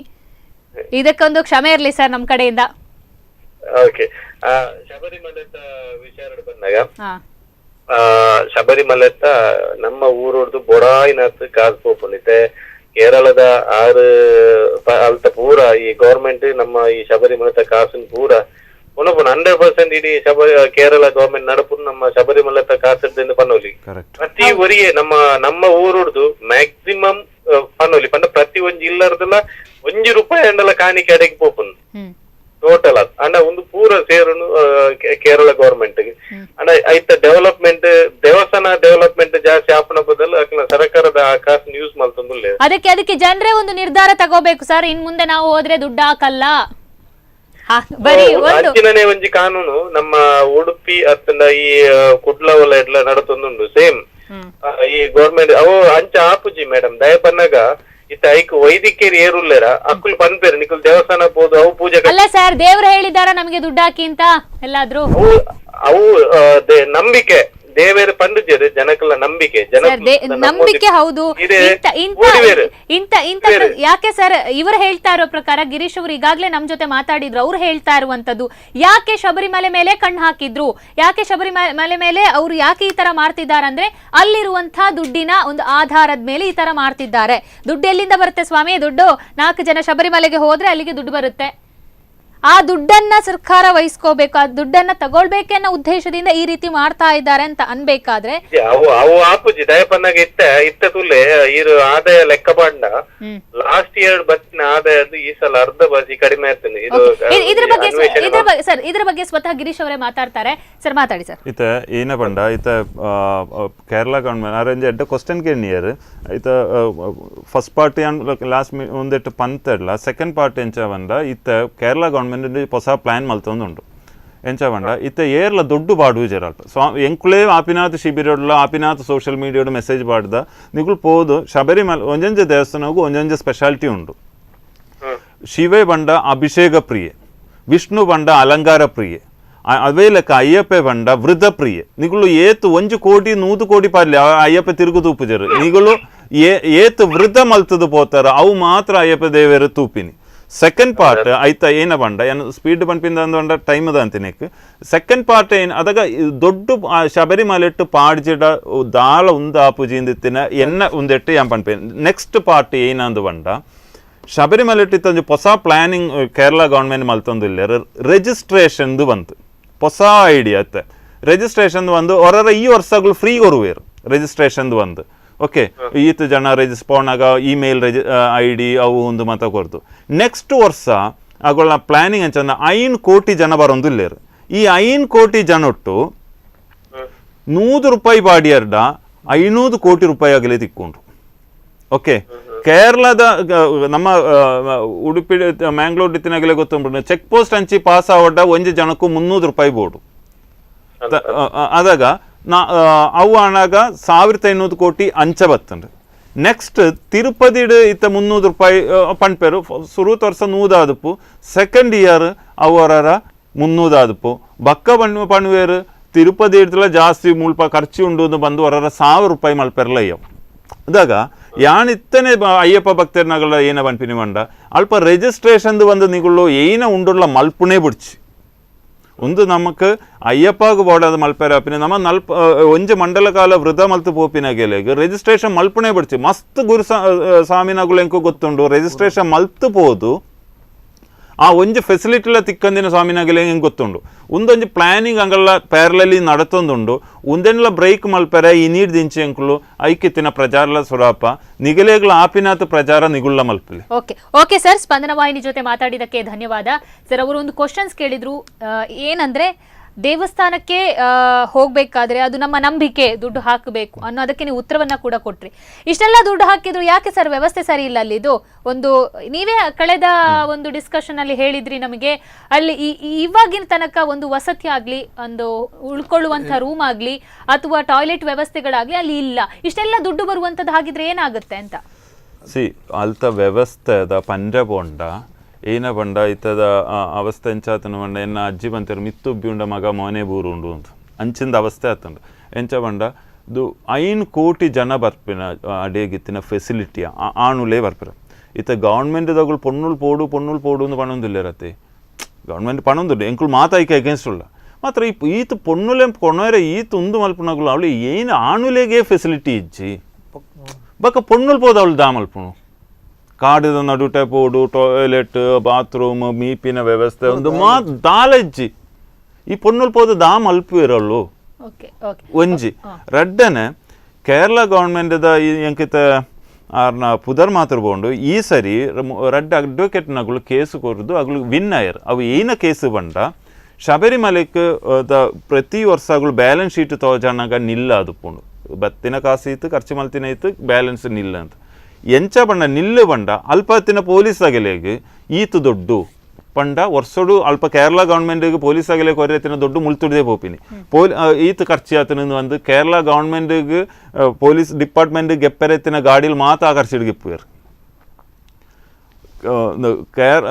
ಇದಕ್ಕೊಂದು ಕ್ಷಮೆ ಇರಲಿ ಸರ್ ನಮ್ಮ ಕಡೆಯಿಂದ. ಓಕೆ, ಶಬರಿಮಲೆತ ವಿಚಾರ ಬಂದಾಗ ಶಬರಿಮಲೆತ ನಮ್ಮ ಊರೊಡ್ದು ಬೊಡಾಯಿನಾತ್ ಕಾಸ್ ಪೋಪುಂಡಿತೆ ಕೇರಳದ ಆರು ಅಲ್ತ ಪೂರ ಈ ಗವರ್ಮೆಂಟ್ ನಮ್ಮ ಈ ಶಬರಿಮಲತ ಕಾಸುನ್ ಪೂರ ಪುನಃ 100% ಇಡೀ ಶಬರಿ ಕೇರಳ ಗವರ್ಮೆಂಟ್ ನಡಪುನ್ ನಮ್ಮ ಶಬರಿಮಲತ ಕಾಸು ಪನ್ನೋಲಿ. ಕರೆಕ್ಟ್. ಪ್ರತಿ ಒರಿಯೇ ನಮ್ಮ ನಮ್ಮ ಊರುಡ್ದು ಮ್ಯಾಕ್ಸಿಮಮ್ ಪನ್ನೋಲಿ ಪಂಡ ಪ್ರತಿ ಒಂಜಿ ಇಲ್ಲರ್ದಲ್ಲ ಒಂಜಿ ರೂಪಾಯಿ ಅಂಡಲ ಕಾಣಿಕೆ ಅಡೆಗೆ ಪೋಪುನ್ ಟೋಟಲ್ ಅದು ಅಂಡ ಒಂದು ಪೂರ ಸೇರುನು ಕೇರಳ ಗವರ್ಮೆಂಟ್. ಅಂಡ ಐತ ಡೆವಲಪ್ಮೆಂಟ್ ದೇವಸ್ಥಾನ ಡೆವಲಪ್ಮೆಂಟ್ ಜಾಸ್ತಿ ಆಪನ ಬದಲು ಅಕ್ನ ಸರ್ಕಾರದ ಆ ಕಾಸು ಯೂಸ್ ಮಾಡ್ತಂದುಲ್ಲೆ. ಅದಕ್ಕೆ ಅದಕ್ಕೆ ಜನರೇ ಒಂದು ನಿರ್ಧಾರ ತಗೋಬೇಕು ಸರ್, ಇನ್ ಮುಂದೆ ನಾವು ಹೋದ್ರೆ ದುಡ್ಡು ಹಾಕಲ್ಲ. ಬರೀ ಒಂದು ಅಂಚಿನನೇ ಒಂಜಿ ಕಾನೂನು ನಮ್ಮ ಉಡುಪಿ ಅತ್ತಂಡ ಈ ಕುಡ್ಲ ವಲ ಎಡ್ಲ ನಡತೊಂದುಂಡು ಸೇಮ್ ಈ ಗವರ್ಮೆಂಟ್ ಅವು ಅಂಚ ಆಪುಜಿ ಮೇಡಮ್. ದಯಪನ್ನಗ ಇತ್ತ ಐಕ್ ವೈದಿಕೇರಿ ಏರುಲ್ಲೇರ ಅಕ್ಕುಲ್ ಪನ್ಪೇರು ನಿಕುಲ್ ದೇವಸ್ಥಾನ ಪೋದು ಅವು ಪೂಜೆ ಅಲ್ಲ ಸರ್, ದೇವ್ರು ಹೇಳಿದಾರ ನಮಗೆ ದುಡ್ಡು ಹಾಕಿ ಅಂತ ಎಲ್ಲಾದ್ರೂ? ಅವು ಅವು ನಂಬಿಕೆ ದೇವೇರು ಪಂಡುಜೇರು ಜನಕಲ್ಲ ನಂಬಿಕೆ ಜನ ನಂಬಿಕೆ ಹೌದು. ಇಂತ ಇಂತ ಯಾಕೆ ಸರ್ ಇವರು ಹೇಳ್ತಾ ಇರೋ ಪ್ರಕಾರ ಗಿರೀಶ್ ಅವರು ಈಗಾಗಲೇ ನಮ್ ಜೊತೆ ಮಾತಾಡಿದ್ರು, ಅವ್ರು ಹೇಳ್ತಾ ಇರುವಂತದ್ದು ಯಾಕೆ ಶಬರಿಮಲೆ ಮೇಲೆ ಕಣ್ಣು ಹಾಕಿದ್ರು, ಯಾಕೆ ಶಬರಿಮಲೆ ಮೇಲೆ ಅವ್ರು ಯಾಕೆ ಈ ತರ ಮಾಡ್ತಿದ್ದಾರೆ ಅಂದ್ರೆ ಅಲ್ಲಿರುವಂತಹ ದುಡ್ಡಿನ ಒಂದು ಆಧಾರದ ಮೇಲೆ ಈ ತರ ಮಾಡ್ತಿದ್ದಾರೆ. ದುಡ್ಡು ಎಲ್ಲಿಂದ ಬರುತ್ತೆ ಸ್ವಾಮಿ? ದುಡ್ಡು 4 ಜನ ಶಬರಿಮಲೆಗೆ ಹೋದ್ರೆ ಅಲ್ಲಿಗೆ ದುಡ್ಡು ಬರುತ್ತೆ. ಆ ದುಡ್ಡನ್ನ ಸರ್ಕಾರ ವಹಿಸ್ಕೋಬೇಕು, ಆ ದುಡ್ಡನ್ನ ತಗೊಳ್ಬೇಕನ್ನೋ ಉದ್ದೇಶದಿಂದ ಈ ರೀತಿ ಮಾಡ್ತಾ ಇದ್ದಾರೆ ಅಂತ ಅನ್ಬೇಕಾದ್ರೆ ಅವು ಆಪುಜಿ ದಯಪನ್ನಾಗ ಇತ್ತ ಇತ್ತ ತುಲೆ ಇರು ಆದಾಯ ಲೆಕ್ಕ ಬಾಂಡ ಲಾಸ್ಟ್ ಇಯರ್ ಬತ್ತಿನ ಆದಾಯದ್ದು ಈ ಸಲ ಅರ್ಧ ಬಾಸಿ ಕಡಿಮೆ ಆಗ್ತದೆ. ಇದ್ರ ಬಗ್ಗೆ ಸರ್, ಇದ್ರ ಬಗ್ಗೆ ಸ್ವತಃ ಗಿರೀಶ್ ಅವರೇ ಮಾತಾಡ್ತಾರೆ. ಸರ್ ಮಾತಾಡಿ ಸರ್. ಇತ ಏನ ಪಂಡ ಇತ ಕೇರಳ ಗವರ್ಮೆಂಟ್ ಅರೇಂಜ್ ಎಡ್ಡ ಕ್ವಶನ್ ಕೇಳಿಯರ್ ಇತ first party last ಒಂದೆಟ್ಟು ಪಂತಡ್ಲ second part ಎಂಚ ಬಂದ ಇತ್ತ ಕೇರಳ ಗವರ್ಮೆಂಟ್ ಹೊಸ ಪ್ಲಾನ್ ಮಲ್ತೊಂದುಂಡು ಎಂಚ ಪಂಡ ಇತ್ತ ಏರ್ಲ ದೊಡ್ಡ ಬಾಡುಜೆರ್ ಅಲ್ಪ ಸ್ವಾ ಎಂಕುಲೇ ಆಪಿನಾಥ್ ಶಿಬಿರಡ್ಲ ಆಪಿನಾಥ್ ಸೋಷಿಯಲ್ ಮೀಡಿಯಾಡು ಮೆಸೇಜ್ ಬಾಡ್ದ ನಿಗುಲು ಪೋದು ಶಬರಿಮಲೆ ಒಂಜೊಂಜೆ ದೇವಸ್ಥಾನಗೂ ಒಂಜೊಂಜೆ ಸ್ಪೆಷಾಲಿಟಿ ಉಂಡು. ಶಿವೆ ಬಂಡ ಅಭಿಷೇಕ ಪ್ರಿಯೆ, ವಿಷ್ಣು ಬಂಡ ಅಲಂಕಾರ ಪ್ರಿಯೆ, ಅವೇ ಲೆಕ್ಕ ಅಯ್ಯಪ್ಪೆ ಬಂಡ ವೃದ್ಧ ಪ್ರಿಯೆ. ನಿಗುಲು ಏತು 1 ಕೋಟಿ 100 ಕೋಟಿ ಪಾರ್ಲಿ ಅಯ್ಯಪ್ಪ ತಿರುಗು ತೂಪುಜರು ನಿಗುಲು ಏತು ವೃದ್ಧ ಮಲ್ತದು ಪೋತಾರ ಅವು ಮಾತ್ರ ಅಯ್ಯಪ್ಪ ದೇವರು ತೂಪಿನಿ. ಸೆಕೆಂಡ್ ಪಾರ್ಟ್ ಆಯ್ತಾ ಏನ ಬಂಡ ಏನು ಸ್ಪೀಡ್ ಪಂಪಿಂದ ಅಂದ ಟೈಮ್ ಅದ ಅಂತಿನಕ್ಕೆ ಸೆಕೆಂಡ್ ಪಾರ್ಟ್ ಏನು ಅದಾಗ ದೊಡ್ಡ ಶಬರಿಮಲೆಟ್ಟು ಪಾಡ್ಜಿಡ ದಾಳ ಉಂದ ಆಪುಜಿಂದಿತ್ತಿನ ಎನ್ನ ಉಂದೆಟ್ಟು ಯಾನ್ ಪನ್ಪೆ. ನೆಕ್ಸ್ಟ್ ಪಾರ್ಟ್ ಏನಂದು ಬಂಡ ಶಬರಿಮಲೆಟ್ಟು ಇತ್ತೊಂದು ಹೊಸ ಪ್ಲಾನಿಂಗ್ ಕೇರಳ ಗವರ್ಮೆಂಟ್ ಮಲ್ತೊಂದಿಲ್ಲ ರಿಜಿಸ್ಟ್ರೇಷನ್ದು ಬಂತು ಹೊಸ ಐಡಿಯಾ ಅತ್ತೆ ರಿಜಿಸ್ಟ್ರೇಷನ್ ಬಂದು ಹೊರರ ಈ ವರ್ಷಗಳು ಫ್ರೀ ಕೊರುವೇರು ರಿಜಿಸ್ಟ್ರೇಷನ್ದು ಬಂದು. ಓಕೆ ಈತ ಜನ ರಿಜಿಸ್ ಪೋನಾಗ email I D ಅವು ಒಂದು ಮತ ಕೊರ್ದು ನೆಕ್ಸ್ಟ್ ವರ್ಷ ಅಗಳ ಪ್ಲಾನಿಂಗ್ ಅಂಚಂದ 5 ಕೋಟಿ ಜನ ಬರೋದು ಇಲ್ಲೇರು. ಈ 5 ಕೋಟಿ ಜನೊಟ್ಟು 100 ರೂಪಾಯಿ ಬಾಡಿಯರ್ಡ 500 ಕೋಟಿ ರೂಪಾಯಿ ಆಗಲೇ ತಿಕ್ಕೊಂಡು. ಓಕೆ ಕೇರಳದ ನಮ್ಮ ಉಡುಪಿ ಮ್ಯಾಂಗ್ಳೂರ್ ಇತ್ತಿನಾಗಲೇ ಗೊತ್ತುಂಟು ಚೆಕ್ ಪೋಸ್ಟ್ ಅಂಚಿ ಪಾಸ್ ಆವಡ್ಡ ಒಂಜಿ ಜನಕ್ಕೂ 300 ರೂಪಾಯಿ ಬೋರ್ಡು ಅದಾಗ ನಾ ಅವು ಆನಾಗ 1500 ಕೋಟಿ ಅಂಚ ಬತ್ತಂಡು. ನೆಕ್ಸ್ಟ್ ತಿರುಪತಿಡು ಇತ್ತ 300 ರೂಪಾಯಿ ಪಣ್ಪೇರು ಸುರುತ ವರ್ಷ 100 ಆದಪ್ಪು ಸೆಕೆಂಡ್ ಇಯರ್ ಅವರ 300 ಆದಪ್ಪು ಬಕ್ಕ ಬಣ್ಣ ಪಣ್ವೇರು ತಿರುಪತಿ ಇಡ್ತಲ ಜಾಸ್ತಿ ಮುಲ್ಪ ಖರ್ಚು ಉಂಡು ಬಂದು ಹೊರರ 1000 ರೂಪಾಯಿ ಮಲ್ಪೆರಲ ಅಯ್ಯವು. ಅದಾಗ ಯಾನಿತ್ತನೆ ಅಯ್ಯಪ್ಪ ಭಕ್ತರ್ನಗಳ ಏನ ಪನ್ಪಿನಿ ಮಂಡ ಅಲ್ಪ ರಿಜಿಸ್ಟ್ರೇಷನ್ದು ಬಂದು ನಿಗುಳು ಏನ ಉಂಡುള്ള ಮಲ್ಪುನೇ ಬಿಡ್ಚಿ ಒಂದು ನಮಕ್ ಅಯ್ಯಪ್ಪಾಗ ಬೋಡಾದ ಮಲ್ಪೆರ ಅಪಿನ ನಮ್ಮ ನಲ್ಪ ಒಂಜಿ ಮಂಡಲ ಕಾಲ ವೃತ ಮಲ್ತು ಪೋಪಿನ ರಿಜಿಸ್ಟ್ರೇಷನ್ ಮಲ್ಪುನೇ ಬಿಡ್ಚಿ ಮಸ್ತ್ ಗುರು ಸ್ವಾಮಿನಗುಳು ಎಂಕು ಗೊತ್ತುಂಡು ರಿಜಿಸ್ಟ್ರೇಷನ್ ಮಲ್ತು ಪೋದು ಆ ಒಂಜಿ ಫೆಸಿಲಿಟಿಲ ತಿಕ್ಕಂದಿನ ಸ್ವಾಮಿನಗಲೆ ಹೆಂಗೆ ಗೊತ್ತುಂಡು ಒಂದೊಂಜಿ ಪ್ಲಾನಿಂಗ್ ಅಂಗಲ್ಲ ಪ್ಯಾರಲಲ್ಲಿ ನಡತೊಂದುಂಡು ಒಂದೆನ್ಲ ಬ್ರೇಕ್ ಮಲ್ಪೆರೆ ಈ ನೀರು ದಿಂಚಿ ಅಂಕುಲು ಐಕ್ಯತಿನ ಪ್ರಚಾರಲ ಸುರಾಪ ನಿಗಲೇಗ್ಲ ಆಪಿನಾಥ ಪ್ರಚಾರ ನಿಗುಳ್ಳ ಮಲ್ಪಲಿ. Okay okay sir, ಸ್ಪಂದನ ವಾಹಿನಿ ಜೊತೆ ಮಾತಾಡಿದಕ್ಕೆ ಧನ್ಯವಾದ ಸರ್. ಅವರು ಒಂದು ಕ್ವಶನ್ಸ್ ಕೇಳಿದ್ರು, ಏನಂದ್ರೆ ದೇವಸ್ಥಾನಕ್ಕೆ ಹೋಗ್ಬೇಕಾದ್ರೆ ಅದು ನಮ್ಮ ನಂಬಿಕೆ, ದುಡ್ಡು ಹಾಕಬೇಕು ಅನ್ನೋ ಅದಕ್ಕೆ ನೀವು ಉತ್ತರವನ್ನ ಕೂಡ ಕೊಟ್ರಿ. ಇಷ್ಟೆಲ್ಲ ದುಡ್ಡು ಹಾಕಿದ್ರು ಯಾಕೆ ಸರ್ ವ್ಯವಸ್ಥೆ ಸರಿ ಇಲ್ಲ ಅಲ್ಲಿ? ಇದು ಒಂದು ನೀವೇ ಕಳೆದ ಒಂದು ಡಿಸ್ಕಷನ್ ಅಲ್ಲಿ ಹೇಳಿದ್ರಿ ನಮಗೆ, ಅಲ್ಲಿ ಇವಾಗಿನ ತನಕ ಒಂದು ವಸತಿ ಆಗ್ಲಿ, ಒಂದು ಉಳ್ಕೊಳ್ಳುವಂತ ರೂಮ್ ಆಗ್ಲಿ ಅಥವಾ ಟಾಯ್ಲೆಟ್ ವ್ಯವಸ್ಥೆಗಳಾಗ್ಲಿ ಅಲ್ಲಿ ಇಲ್ಲ. ಇಷ್ಟೆಲ್ಲ ದುಡ್ಡು ಬರುವಂತದ್ದು ಹಾಗಿದ್ರೆ ಏನಾಗುತ್ತೆ ಅಂತ? ಸಿ ಅಲ್ತ ವ್ಯವಸ್ಥೆ ಅದ ಪಂಜ ಪೋಂಡ ಏನ ಪಂಡ ಇತ್ತದ ಅವಸ್ಥೆ ಎಂಚಾತನ ಪಂಡ ಎನ್ನ ಅಜ್ಜಿ ಬಂತರು ಮಿತ್ತುಬ್ಬಿ ಉಂಡ ಮಗ ಮೋನೆ ಬೂರು ಉಂಡು ಅಂತ ಅಂಚಿಂದ ಅವಸ್ಥೆ ಆತಂಡು. ಎಂಚ ಪಂಡ ದು 5 ಕೋಟಿ ಜನ ಬರ್ಪಿನ ಅಡೇಗಿತ್ತಿನ ಫೆಸಿಲಿಟಿ ಆಣುಲೇ ಬರ್ಪಿರ. ಇತ್ತ ಗೌರ್ಮೆಂಟ್ ದಗಳು ಪೊಣ್ಣುಲ್ ಪೋಡು ಪೊಣ್ಣುಲ್ ಪೋಡು ಅಂದು ಪಣೊಂದಿಲ್ಲ ಇರತ್ತೆ ಗೌರ್ಮೆಂಟ್ ಪಣೊಂದುಂಡು ಎಂಕುಲು ಮಾತಾಯ್ಕೆ ಅಗೇನ್ಸ್ಟ್ ಉಳ್ಳ ಮಾತ್ರ ಈ ಈತ ಪೊಣ್ಣುಲೆ ಕೊಣೋರೆ ಈತ ಉಂದು ಮಲ್ಪುನಗುಲು ಅವಳು ಏನು ಆಣುಲೆಗೆ ಫೆಸಿಲಿಟಿ ಇಜ್ಜಿ ಬೊಕ್ಕ ಪೊಣ್ಣುಲ್ ಪೋದು ಅವಳು ದಾ ಮಲ್ಪುನು. ಕಾಡಿದ ನಡುಟೆ ಪೋಡು ಟಾಯ್ಲೆಟ್ ಬಾತ್ರೂಮ್ ಮೀಪಿನ ವ್ಯವಸ್ಥೆ ಒಂದು ಮಾ ದಾಲಜ್ಜಿ ಈ ಪೊನ್ನುಲ್ ಪೋದು ದಾ ಮಲ್ಪುವಿರಲ್ಲು ಓಕೆ ಓಕೆ ಒಂಜಿ ರಡ್ಡನೆ ಕೇರಳ ಗೌರ್ಮೆಂಟ್ದ ಈ ಎಂಕಿತ ಆರ್ನ ಪುದರ್ ಮಾತ್ರ ಬೋಂಡು ಈ ಸರಿ ರಡ್ಡ ಅಡ್ವೊಕೇಟ್ ನಗುಲು ಕೇಸು ಕೊರ್ದು ಅಗುಲು ವಿನ್ ಆಯರ್ ಅವು ಏನ ಕೇಸು ಬಂಡ ಶಬರಿಮಲೆಕ್ ದ ಪ್ರತಿ ವರ್ಷ ಅಗುಲು ಬ್ಯಾಲೆನ್ಸ್ ಶೀಟ್ ತೋಜಾನಾಗ ನಿಲ್ಲ ಅದು ಪೋಂಡು ಬತ್ತಿನ ಕಾಸು ಇತ್ತು ಖರ್ಚು ಮಲ್ತಿನ ಇತ್ತು ಬ್ಯಾಲೆನ್ಸ್ ನಿಲ್ಲ ಅಂತ ಎಂಚ ಬಂಡ ನಿಲ್ಲು ಬಂಡ ಅಲ್ಪ ತಿನ ಪೊಲೀಸ್ ಅಗಲೇಗ್ ಈತು ದೊಡ್ಡು ಪಂಡ ವರ್ಷಡು ಅಲ್ಪ ಕೇರಳ ಗೌರ್ಮೆಂಟ್ಗೆ ಪೊಲೀಸ್ ಆಗಲೇ ಕೊರೆತಿನ ದೊಡ್ಡ ಮುಳ್ತುಡ್ದೇ ಪೋಪಿನಿ ಪೋಲಿ ಈತ ಖರ್ಚು ಆತನ ಒಂದು ಕೇರಳ ಗೌರ್ಮೆಂಟ್ಗೆ ಪೊಲೀಸ್ ಡಿಪಾರ್ಟ್ಮೆಂಟ್ ಗೆಪ್ಪರೆತ್ತಿನ ಗಾಡಿಲಿ ಮಾತ್ರ ಆ ಖರ್ಚಿಡ್ ಗಿಪ್ಪುವೆರ್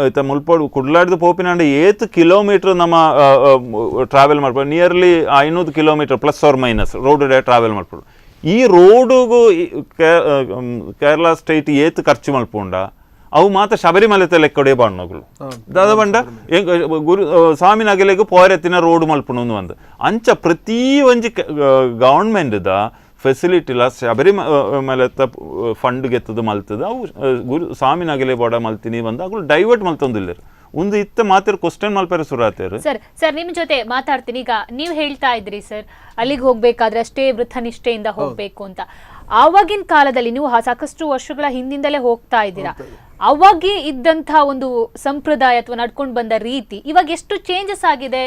ಇತ್ತ ಮುಲ್ಪೋಡು ಕುಡ್ಲಾಡ್ದು ಪೋಪಿನಾಂಡ ಏತ್ ಕಿಲೋಮೀಟರ್ ನಮ್ಮ ಟ್ರಾವೆಲ್ ಮಾಡ್ಬೋದು nearly 500 kilometre plus or minus road travel ಮಾಡ್ಬೋದು. ಈ ರೋಡುಗು ಕೇರಳ ಸ್ಟೇಟ್ ಏತ್ ಖರ್ಚು ಮಲ್ಪುಂಡ ಅವು ಮಾತ್ರ ಶಬರಿಮಲೆತ ಲೆಕ್ಕಡೆ ಬಾಣ್ಣಗಳು ದಾದ ಬಂಡ ಗುರು ಸ್ವಾಮಿನಗಲೆಗ್ ಪೋರೆತ್ತಿನ ರೋಡ್ ಮಲ್ಪುಣು ಅಂದ್ ಅಂಚ ಪ್ರತಿ ಒಂಜಿ ಗವರ್ಮೆಂಟ್ದ ಫೆಸಿಲಿಟಿಲ ಶಬರಿಮಲೆತ ಫಂಡ್ ಗೆತ್ತದು ಮಲ್ತದ ಅವು ಗುರು ಸ್ವಾಮಿನಗಲೆ ಬೋಡ ಮಲ್ತಿನಿ ಬಂದು ಅಗಳು ಡೈವರ್ಟ್ ಮಲ್ತೊಂದಿಲ್ಲರು ಒಂದು ಇತ್ತ ಮಾತ್ರ ಕ್ವಶನ್ ಮಲ್ಪೆರ ಶುರು ಆತೇರು. ಸರ್ ಸರ್ ನಿಮ್ಮ ಜೊತೆ ಮಾತಾಡ್ತೀನಿ. ಈಗ ನೀವು ಹೇಳ್ತಾ ಇದ್ರಿ ಸರ್ ಅಲ್ಲಿಗೆ ಹೋಗ್ಬೇಕಾದ್ರೆ ಅಷ್ಟೇ ವೃತ್ತನಿಷ್ಠೆಯಿಂದ ಹೋಗ್ಬೇಕು ಅಂತ. ಆವಾಗಿನ ಕಾಲದಲ್ಲಿ ನೀವು ಸಾಕಷ್ಟು ವರ್ಷಗಳ ಹಿಂದಿಂದಲೇ ಹೋಗ್ತಾ ಇದ್ದೀರಾ, ಅವಾಗ ಇದ್ದಂತಹ ಒಂದು ಸಂಪ್ರದಾಯ ಅಥವಾ ನಡ್ಕೊಂಡು ಬಂದ ರೀತಿ ಇವಾಗ ಎಷ್ಟು ಚೇಂಜಸ್ ಆಗಿದೆ?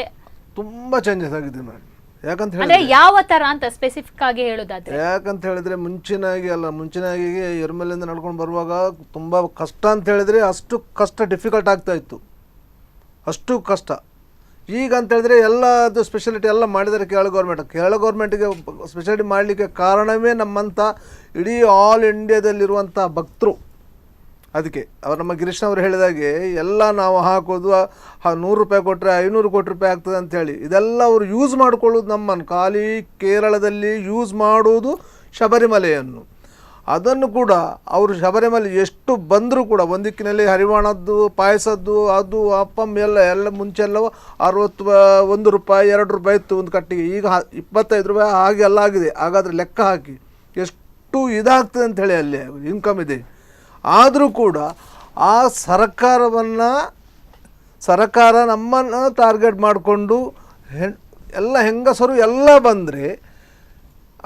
ತುಂಬಾ ಚೇಂಜಸ್ ಆಗಿದೆ ಮೇಡಮ್. ಯಾಕಂತ ಅಂದ್ರೆ ಯಾವ ತರ ಅಂತ ಸ್ಪೆಸಿಫಿಕ್ ಆಗಿ ಹೇಳೋದಾದ್ರೆ, ಯಾಕಂತ ಹೇಳಿದ್ರೆ ಮುಂಚಿನಾಗಿ ಅಲ್ಲ, ಮುಂಚಿನಾಗಿ ಎರುಮೆಲಿಂದ ನಡ್ಕೊಂಡು ಬರುವಾಗ ತುಂಬಾ ಕಷ್ಟ ಅಂತ ಹೇಳಿದ್ರೆ ಅಷ್ಟು ಕಷ್ಟ, ಡಿಫಿಕಲ್ಟ್ ಆಗ್ತಾ ಇತ್ತು, ಅಷ್ಟು ಕಷ್ಟ. ಈಗ ಅಂತ ಹೇಳಿದ್ರೆ ಎಲ್ಲ ಅದು ಸ್ಪೆಷಾಲಿಟಿ ಎಲ್ಲ ಮಾಡಿದ್ದಾರೆ ಕೇರಳ ಗೌರ್ಮೆಂಟ್. ಕೇರಳ ಗೌರ್ಮೆಂಟ್ಗೆ ಸ್ಪೆಷಾಲಿಟಿ ಮಾಡಲಿಕ್ಕೆ ಕಾರಣವೇ ನಮ್ಮಂಥ ಇಡೀ ಆಲ್ ಇಂಡಿಯಾದಲ್ಲಿರುವಂಥ ಭಕ್ತರು. ಅದಕ್ಕೆ ಅವರು ನಮ್ಮ ಗಿರೀಶ್ನವರು ಹೇಳಿದಾಗೆ ಎಲ್ಲ ನಾವು ಹಾಕೋದು 100 ರೂಪಾಯಿ ಕೊಟ್ಟರೆ 500 ಕೋಟಿ ರೂಪಾಯಿ ಆಗ್ತದೆ ಅಂಥೇಳಿ ಇದೆಲ್ಲ ಅವರು ಯೂಸ್ ಮಾಡಿಕೊಳ್ಳೋದು ನಮ್ಮನ್ನು. ಖಾಲಿ ಕೇರಳದಲ್ಲಿ ಯೂಸ್ ಮಾಡೋದು ಶಬರಿಮಲೆಯನ್ನು. ಅದನ್ನು ಕೂಡ ಅವರು ಶಬರಿಮಲೆ ಎಷ್ಟು ಬಂದರೂ ಕೂಡ ಒಂದಿಕ್ಕಿನಲ್ಲಿ ಹರಿವಾಣದ್ದು, ಪಾಯಸದ್ದು, ಅದು ಅಪ್ಪಂ ಎಲ್ಲ ಎಲ್ಲ ಮುಂಚೆಲ್ಲವೂ 61 ರೂಪಾಯಿ 2 ರೂಪಾಯಿ ಇತ್ತು ಒಂದು ಕಟ್ಟಿಗೆ, ಈಗ 25 ರೂಪಾಯಿ ಹಾಗೆಲ್ಲ ಆಗಿದೆ. ಹಾಗಾದರೆ ಲೆಕ್ಕ ಹಾಕಿ ಎಷ್ಟು ಇದಾಗ್ತದೆ ಅಂಥೇಳಿ ಅಲ್ಲಿ ಇನ್ಕಮ್ ಇದೆ. ಆದರೂ ಕೂಡ ಆ ಸರ್ಕಾರ ನಮ್ಮನ್ನು ಟಾರ್ಗೆಟ್ ಮಾಡಿಕೊಂಡು ಎಲ್ಲ ಹೆಂಗಸರು ಎಲ್ಲ ಬಂದರೆ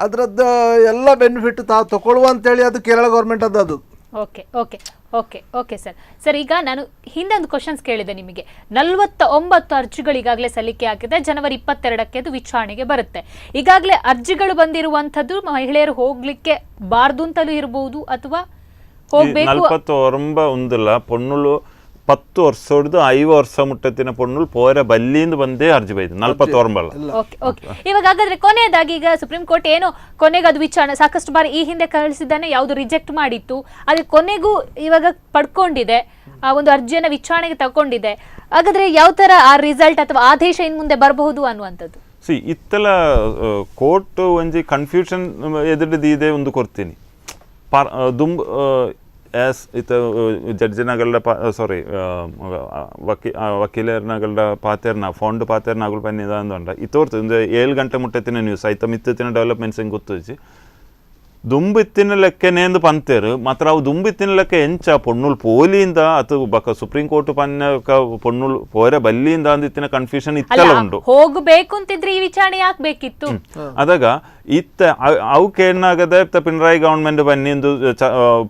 ಅದರದ್ದು ಎಲ್ಲ ಬೆನಿಫಿಟ್ ತಾವು ತಗೊಳ್ಳುವ ಅಂತೇಳಿ ಅದು ಕೇರಳ ಗೌರ್ಮೆಂಟ್ ಅದು. Okay okay okay okay sir. Sir ಈಗ ನಾನು ಹಿಂದೊಂದು ಕ್ವಶನ್ಸ್ ಕೇಳಿದೆ ನಿಮಗೆ. 49 ಅರ್ಜಿಗಳು ಈಗಾಗಲೇ ಸಲ್ಲಿಕೆ ಆಗಿದೆ, ಜನವರಿ 22ಕ್ಕೆ ಅದು ವಿಚಾರಣೆಗೆ ಬರುತ್ತೆ. ಈಗಾಗಲೇ ಅರ್ಜಿಗಳು ಬಂದಿರುವಂಥದ್ದು ಮಹಿಳೆಯರು ಹೋಗ್ಲಿಕ್ಕೆ ಬಾರ್ದು ಅಂತಲೂ ಇರಬಹುದು ಅಥವಾ ಹೋಗ್ಬೇಕು. 49 ಒಂದಿಲ್ಲ ಪೊನ್ನುಲು 10 ವರ್ಷ 5 ವರ್ಷ ಮುಟ್ಟತ್ತಿನ ಪೊನ್ನುಲು ಪೋರ ಬಲ್ಲಿಂದ ಬಂದೇ ಅರ್ಜಿ ಬೈದು 49. ಓಕೆ ಓಕೆ ಇವಾಗ ಹಾಗಾದ್ರೆ ಕೊನೆಯದಾಗಿ ಈಗ ಸುಪ್ರೀಂ ಕೋರ್ಟ್ ಏನು ಕೊನೆಗೆ ಅದು ವಿಚಾರಣೆ ಸಾಕಷ್ಟು ಬಾರಿ ಈ ಹಿಂದೆ ಕಳಿಸಿದ್ದಾನೆ, ಯಾವುದು ರಿಜೆಕ್ಟ್ ಮಾಡಿತ್ತು, ಅದೇ ಕೊನೆಗೂ ಇವಾಗ ಪಡ್ಕೊಂಡಿದೆ, ಆ ಒಂದು ಅರ್ಜಿಯನ್ನು ವಿಚಾರಣೆಗೆ ತಗೊಂಡಿದೆ. ಹಾಗಾದ್ರೆ ಯಾವ ತರ ಆ ರಿಸಲ್ಟ್ ಅಥವಾ ಆದೇಶ ಇನ್ ಮುಂದೆ ಬರಬಹುದು ಅನ್ನುವಂಥದ್ದು? ಸಿ ಇತ್ತಲ ಕೋರ್ಟ್ ಒಂಜಿ ಕನ್ಫ್ಯೂಷನ್ ಎದುರಿದೆ ಒಂದು ಕೊಡ್ತೀನಿ ದುಂಬ್ ಆಸ್ ಇತ್ತ ಜಡ್ಜಿನಗಲ್ಡ ಸಾರಿ ವಕೀಲರ್ನಗಲ್ಡ ಪಾತೆರ್ನ ಫೌಂಡ್ ಪಾತೆರ್ನ ಅಗುಲು ಪನ್ನಿದ ಅಂದ ಇತ್ತೋರ್ತು ಒಂದು 7 ಗಂಟೆ ಮುಟ್ಟೆತ್ತಿನ ನ್ಯೂಸ್ ಐತ ಮಿತ್ತಿನ ಡೆವಲಪ್ಮೆಂಟ್ಸ್ ಹೆಂಗೆ ಗೊತ್ತಿಜ್ಜಿ. ದುಂಬು ಇತ್ತಿನ ಲೆಕ್ಕನೇಂದು ಪಂತೇರು ಮಾತ್ರ ಅವು ದುಂಬು ಇತ್ತಿನ ಲೆಕ್ಕ ಎಂಚ ಪೊಣ್ಣುಲ್ ಪೋಲಿಯಿಂದ ಅದು ಬಕ ಸುಪ್ರೀಂ ಕೋರ್ಟ್ ಪನ್ನ ಪೊಣ್ಣುಲ್ ಪೋರೆ ಬಲ್ಲಿಯಿಂದ ಅಂದ ಇತ್ತಿನ ಕನ್ಫ್ಯೂಷನ್ ಇತ್ತಲ್ಲ ಉಂಟು. ಹೋಗಬೇಕು ಅಂತಿದ್ರೆ ಈ ವಿಚಾರಣೆ ಯಾಕೆ ಬೇಕಿತ್ತು? ಅದಾಗ ಇತ್ತ ಅವು ಕೇಳಾಗದ ಇತ್ತ ಪಿಣರಾಯಿ ಗವರ್ಮೆಂಟ್ ಬನ್ನಿಂದು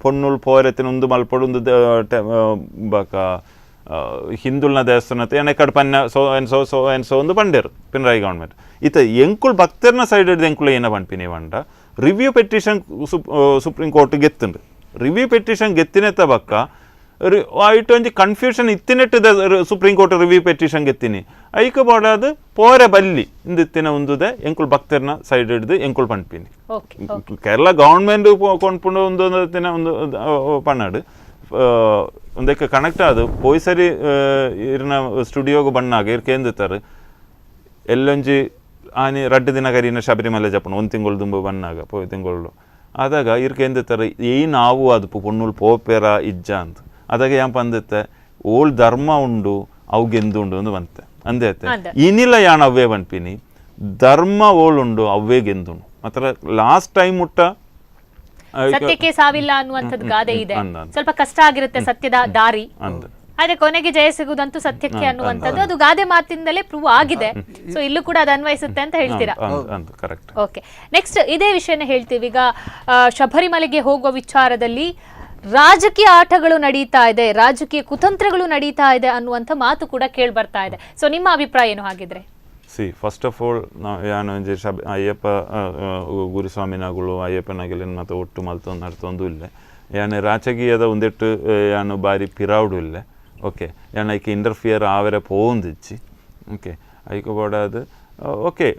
ಪೊಣ್ಣುಲ್ ಪೋರೆತ್ತಿನ ಒಂದು ಮಲ್ಪಡು ಒಂದು ಬಕ ಹಿಂದುಲ್ನ ದೇವಸ್ಥಾನ ಎಣ್ಣೆಕಡ್ ಪನ್ನ so and so so and so ಒಂದು ಪಂಡೇರು ಪಿಣರಾಯಿ ಗವರ್ಮೆಂಟ್. ಇತ್ತ ಎಂಕುಲ್ ಭಕ್ತರ್ನ ಸೈಡ್ ಹಿಡ್ದು ಎಂಕುಲ್ ಏನ ಪನ್ಪಿನಿ ಪಂಡ review petition supreme court ಗೆತ್ತುಂಡು. Review petition ಗೆತ್ತಿನೆತ್ತ ಬಕ್ಕ ಆಯ್ತು ಒಂಜಿ ಕನ್ಫ್ಯೂಷನ್ ಇತ್ತಿನೆಟ್ಟು supreme court review petition ಗೆತ್ತೀನಿ ಐಕ ಬೋಡಾದ ಪೋರೆ ಬಲ್ಲಿ ಇಂದಿತ್ತಿನ ಒಂದುದೆ ಎಂಕುಲ್ ಭಕ್ತರ್ನ ಸೈಡ್ ಹಿಡ್ದು ಎಂಕುಲ್ ಪನ್ಪಿನಿ. ಕೇರಳ ಗವರ್ಮೆಂಟ್ ಕೊಂಡ್ಪುಂಡು ಒಂದು ಒಂದು ಪನ್ನಾಡು ಒಂದಕ್ಕೆ ಕನೆಕ್ಟ್ ಆದು ಪೋಯ್ ಸರಿ ಇರ್ನ ಸ್ಟುಡಿಯೋಗೆ ಬಣ್ಣಾಗ ಇರ್ ಕೇಂದಿತ್ತಾರೆ ಎಲ್ಲೊಂಜಿ ಆನಿ ರಡ್ಡು ದಿನ ಕರೀನ ಶಬರಿಮಲೆ ಜಪ್ಪಣ ಒಂದು ತಿಂಗಳು ದುಂಬು ಬಣ್ಣಾಗ ಪೋಯ್ ತಿಂಗಳು ಆದಾಗ ಇರ್ ಕೇಂದಿತ್ತಾರೆ ಏನಾವು ಅದು ಪೊಣ್ಣುಲ್ ಪೋಪೆರ ಇಜ್ಜ ಅಂತ. ಅದಾಗ ಏನ್ ಪಂದಿತ್ತೆ ಓಳ್ ಧರ್ಮ ಉಂಡು ಅವು ಗೆಂದುಂಡು ಅಂದು ಬಂತೆ ಅಂದೇ ಇನಿಲ್ಲ ಯಾನ್ ಅವೇ ಪನ್ಪಿನಿ ಧರ್ಮ ಓಳುಂಡು ಅವೇ ಗೆಂದುಂಡು. ಮಾತ್ರ ಲಾಸ್ಟ್ ಟೈಮ್ ಮುಟ್ಟ ಸತ್ಯಕ್ಕೆ ಸಾವಿಲ್ಲ ಅನ್ನುವಂಥದ್ದು ಗಾದೆ ಇದೆ. ಅಂದ್ ಅಂದ್. ಸ್ವಲ್ಪ ಕಷ್ಟ ಆಗಿರುತ್ತೆ ಸತ್ಯದ ದಾರಿ, ಅಂದ್. ಆದ್ರೆ ಕೊನೆಗೆ ಜಯ ಸಿಗುವುದಂತೂ ಸತ್ಯಕ್ಕೆ ಅನ್ನುವಂಥದ್ದು ಅದು ಗಾದೆ ಮಾತಿಂದಲೇ ಪ್ರೂವ್ ಆಗಿದೆ. ಸೊ ಇಲ್ಲೂ ಕೂಡ ಅದು ಅನ್ವಯಿಸುತ್ತೆ ಅಂತ ಹೇಳ್ತೀರಾ? ಅಂದ್, correct. Okay, next ಇದೇ ವಿಷಯನ ಹೇಳ್ತೀವಿ. ಈಗ ಶಬರಿಮಲೆಗೆ ಹೋಗುವ ವಿಚಾರದಲ್ಲಿ ರಾಜಕೀಯ ಆಟಗಳು ನಡೀತಾ ಇದೆ, ರಾಜಕೀಯ ಕುತಂತ್ರಗಳು ನಡೀತಾ ಇದೆ ಅನ್ನುವಂಥ ಮಾತು ಕೂಡ ಕೇಳಿ ಬರ್ತಾ ಇದೆ. ಸೊ ನಿಮ್ಮ ಅಭಿಪ್ರಾಯ ಏನು ಹಾಗಿದ್ರೆ? C, first of all ನಾವು ಯಾನು ಒಂಜಿ ಶಬ ಅಯ್ಯಪ್ಪ ಗುರುಸ್ವಾಮಿನಗಳು ಅಯ್ಯಪ್ಪನಾಗಲಿ ಮತ್ತು ಒಟ್ಟು ಮಲ್ತೊಂದು ನಡ್ತೊಂದು ಇಲ್ಲ. ಯಾನು ರಾಜಕೀಯದ ಒಂದಿಟ್ಟು ಯಾನು ಬಾರಿ ಪಿರಾವುಡು ಇಲ್ಲ. ಓಕೆ, ಯಾನ್ ಐಕೆ ಇಂಟರ್ಫಿಯರ್ ಆವರೆ ಪೋಂದಿಚ್ಚಿ. ಓಕೆ, ಐಕೆ ಬೋಡಾದ ಓಕೆ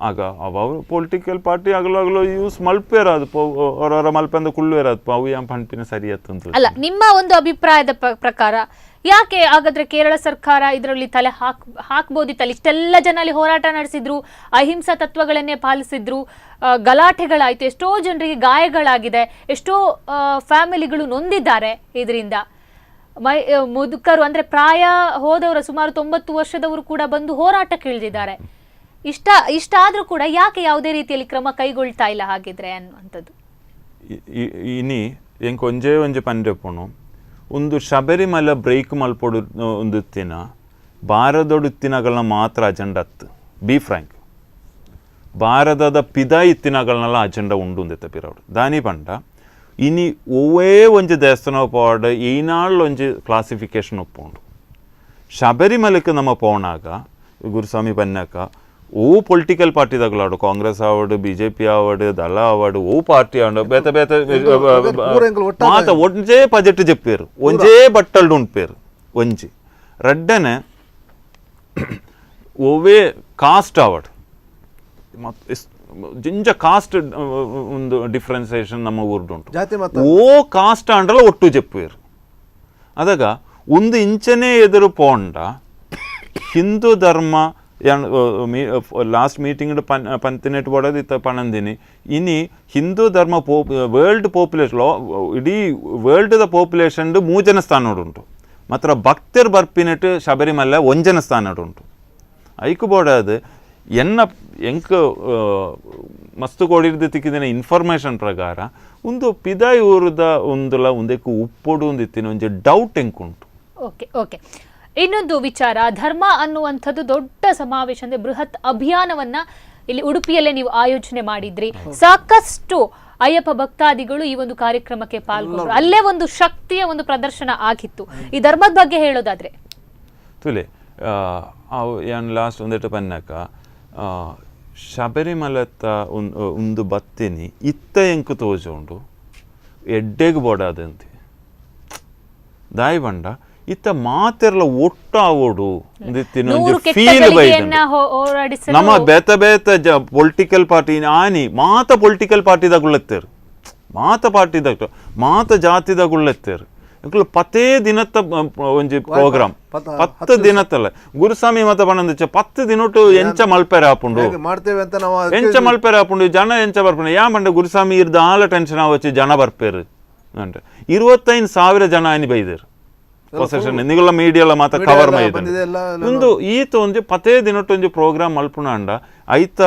ಆಗ ಅವ ಪೊಲಿಟಿಕಲ್ ಪಾರ್ಟಿ ಆಗಲೋ ಆಗಲೋ ಯೂಸ್ ಮಲ್ಪೇರ ಅದು ಪೋ ಅವರವರ ಮಲ್ಪಂದ ಕುಳ್ಳುವೇರ ಅದು ಅವು ಯಾನ್ ಪನ್ಪಿನ ಸರಿ ಅತ್ತಂತ ಅಲ್ಲ, ನಿಮ್ಮ ಒಂದು ಅಭಿಪ್ರಾಯದ ಪ್ರಕಾರ ಯಾಕೆ ಹಾಗಾದ್ರೆ ಕೇರಳ ಸರ್ಕಾರ ಇದರಲ್ಲಿ ತಲೆ ಹಾಕ್ಬೋದಿತ್ತಲ್ಲ? ಇಷ್ಟೆಲ್ಲ ಜನ ಅಲ್ಲಿ ಹೋರಾಟ ನಡೆಸಿದ್ರು, ಅಹಿಂಸಾ ತತ್ವಗಳನ್ನೇ ಪಾಲಿಸಿದ್ರು, ಗಲಾಟೆಗಳಾಯ್ತು, ಎಷ್ಟೋ ಜನರಿಗೆ ಗಾಯಗಳಾಗಿದೆ, ಎಷ್ಟೋ ಫ್ಯಾಮಿಲಿಗಳು ನೊಂದಿದ್ದಾರೆ ಇದರಿಂದ. ಮುದುಕರು ಅಂದ್ರೆ ಪ್ರಾಯ ಹೋದವರು ಸುಮಾರು 90 ವರ್ಷದವರು ಕೂಡ ಬಂದು ಹೋರಾಟಕ್ಕೆ ಇಳಿದಿದ್ದಾರೆ. ಇಷ್ಟಾದ್ರೂ ಕೂಡ ಯಾಕೆ ಯಾವುದೇ ರೀತಿಯಲ್ಲಿ ಕ್ರಮ ಕೈಗೊಳ್ತಾ ಇಲ್ಲ ಹಾಗಿದ್ರೆ ಅನ್ನುವಂಥದ್ದು? ಇನಿ ಎಂಕ್ ಒಂಜೇ ಒಂಜಿ ಪಂಡ್ರೆಪುಣು ಒಂದು ಶಬರಿಮಲೆ ಬ್ರೇಕ್ ಮಲ್ಪೊಡು ಒಂದು ಇತ್ತಿನ ಭಾರತದೊಡು ಇತ್ತಿನಗಳನ್ನ ಮಾತ್ರ ಅಜೆಂಡ ಅತ್ತು. ಬಿ ಫ್ರ್ಯಾಂಕ್, ಭಾರತದ ಪಿದ ಇತ್ತಿನಗಳನ್ನೆಲ್ಲ ಅಜೆಂಡ ಉಂಡು ಒಂದಿತ್ತ ಪಿರವಡು ದಾನಿ ಪಂಡ. ಇನಿ ಒವ್ವೇ ಒಂಜಿ ದೇವಸ್ಥಾನ ಪೋಡ್ ಈನಾಳ್ ಒಂಜಿ ಕ್ಲಾಸಿಫಿಕೇಶನ್ ಒಪ್ಪುಂಡು. ಶಬರಿಮಲೆಕ್ ನಮ್ಮ ಪೋಣಾಗ ಗುರುಸ್ವಾಮಿ ಪನ್ನಕ ಓ ಪೊಲಿಟಿಕಲ್ ಪಾರ್ಟಿದಾಗಲಾಡು, ಕಾಂಗ್ರೆಸ್ ಆವಡ್, ಬಿಜೆಪಿ ಆವಡ್, ದಳ ಆವಡ್, ಓ ಪಾರ್ಟಿ ಆವಡ್, ಬೇತೆ ಬೇತೆ ಮಾತ ಒಂಜೇ ಬಜೆಟ್ ಜೆಪ್ಪೇರು, ಒಂಜೇ ಬಟ್ಟಲ್ಡು ಉಂಡ್ಪೇರು, ಒಂಜಿ ರಡ್ಡನೆ ಒವ್ವೇ ಕಾಸ್ಟ್ ಆವಡ್, ಜಿಂಜ ಕಾಸ್ಟ್ ಒಂದು ಡಿಫ್ರೆನ್ಸೇಷನ್ ನಮ್ಮ ಊರ್ಡುಂಟು. ಓ ಕಾಸ್ಟ್ ಆಂಡಲ ಒಟ್ಟು ಜೆಪ್ಪೇರು. ಅದಾಗ ಒಂದು ಇಂಚನೇ ಎದುರು ಪೋಂಡ ಹಿಂದೂ ಧರ್ಮ ಲಾಸ್ಟ್ ಮೀಟಿಂಗ್ ಪಂತಿನೆಟ್ ಬೋಡೋದು ಇತ್ತ ಪಣಂದಿನಿ. ಇನಿ ಹಿಂದೂ ಧರ್ಮ ವರ್ಲ್ಡ್ ಪಾಪ್ಯುಲೇಷನ್ ಇಡೀ ವರ್ಲ್ಡ್ದ ಪಾಪ್ಯುಲೇಷನ್ 3 ಜನ ಸ್ಥಾನ ಉಂಟು, ಮಾತ್ರ ಭಕ್ತರು ಬರ್ಪಿನೆಟ್ ಶಬರಿಮಲೆ 1 ಜನ ಸ್ಥಾನ ಉಂಟು. ಐಕು ಬೋಡದು ಎನ್ನ ಎಂಕ್ ಮಸ್ತು ಕೋಡಿರ್ದು ತಿಕ್ಕಿದಿನ ಇನ್ಫಾರ್ಮೇಷನ್ ಪ್ರಕಾರ ಒಂದು ಪಿದಾಯಿ ಊರದ ಒಂದುಲ ಒಂದಕ್ಕೆ ಉಪ್ಪೊಡು ಒಂದು ಇತ್ತಿನ ಒಂಜಿ ಡೌಟ್ ಎಂಕುಂಟು. ಓಕೆ ಓಕೆ, ಇನ್ನೊಂದು ವಿಚಾರ, ಧರ್ಮ ಅನ್ನುವಂಥದ್ದು ದೊಡ್ಡ ಸಮಾವೇಶ ಅಂದ್ರೆ ಬೃಹತ್ ಅಭಿಯಾನವನ್ನ ಇಲ್ಲಿ ಉಡುಪಿಯಲ್ಲೇ ನೀವು ಆಯೋಜನೆ ಮಾಡಿದ್ರಿ. ಸಾಕಷ್ಟು ಅಯ್ಯಪ್ಪ ಭಕ್ತಾದಿಗಳು ಈ ಒಂದು ಕಾರ್ಯಕ್ರಮಕ್ಕೆ ಪಾಲ್ಗೊಂಡ್ರು, ಅಲ್ಲೇ ಒಂದು ಶಕ್ತಿಯ ಒಂದು ಪ್ರದರ್ಶನ ಆಗಿತ್ತು. ಈ ಧರ್ಮದ ಬಗ್ಗೆ ಹೇಳೋದಾದ್ರೆ ತುಲೆ ಯಾನ್ ಲಾಸ್ಟ್ ಒಂದೆಟ್ಟು ಪನ್ನಕ ಶಬರಿಮಲತ್ತ ಒಂದು ಬತ್ತಿನಿ ಇತ್ತ ಎಂಕು ತೋಜುಂಡು ಎಡ್ಡೆಗ್ ಬೋಡಾದಂತೆ ದಾಯಿ ಬಂಡ ಇತ್ತ ಮಾತೆರ್ಲ ಒಟ್ಟು ಆವೋಡು ಫೀಲ್ ನಮ್ಮ ಬೇತ ಬೇತ ಪೊಲಿಟಿಕಲ್ ಪಾರ್ಟಿ ಆನಿ ಮಾತ ಪೊಲಿಟಿಕಲ್ ಪಾರ್ಟಿದಾಗುಳ್ಳೆತ್ತೇರು, ಮಾತ ಪಾರ್ಟಿದಾಗ ಮಾತ ಜಾತಿದಾಗುಳ್ಳೆತ್ತೇರು. ಪತ್ತೇ ದಿನತ್ತ ಒಂಜಿ ಪ್ರೋಗ್ರಾಮ್ 10 ದಿನತ್ತಲ್ಲ ಗುರುಸ್ವಾಮಿ ಮತ ಪಣಂದಿಚ್ಚ 10 ದಿನೊಟ್ಟು ಎಂಚ ಮಲ್ಪೆರೆ ಆಪುಂಡು ಎಂಚ ಮಲ್ಪೆರೆ ಆಪುಂಡು ಜನ ಎಂಚ ಬರ್ಪುಂಡು ಯಾ ಪಂಡ ಗುರುಸ್ವಾಮಿ ಇರ್ದ ಆಲ ಟೆನ್ಷನ್ ಆವಚ್ಚಿ ಜನ ಬರ್ಪೇರು ಅಂದ್ರೆ 25,000 ಜನ ಆನಿ ಬೈದೇರು ಪ್ರೊಸೆಷನ್ ನಿಗುಲ ಮೀಡಿಯಲ್ಲ ಮಾತ ಕವರ್ ಮೈದ ಒಂದು ಈತ ಒಂಜಿ 10 ದಿನೊಟ್ಟು ಒಂಜಿ ಪ್ರೋಗ್ರಾಮ್ ಮಲ್ಪುಣಾಂಡ ಐತ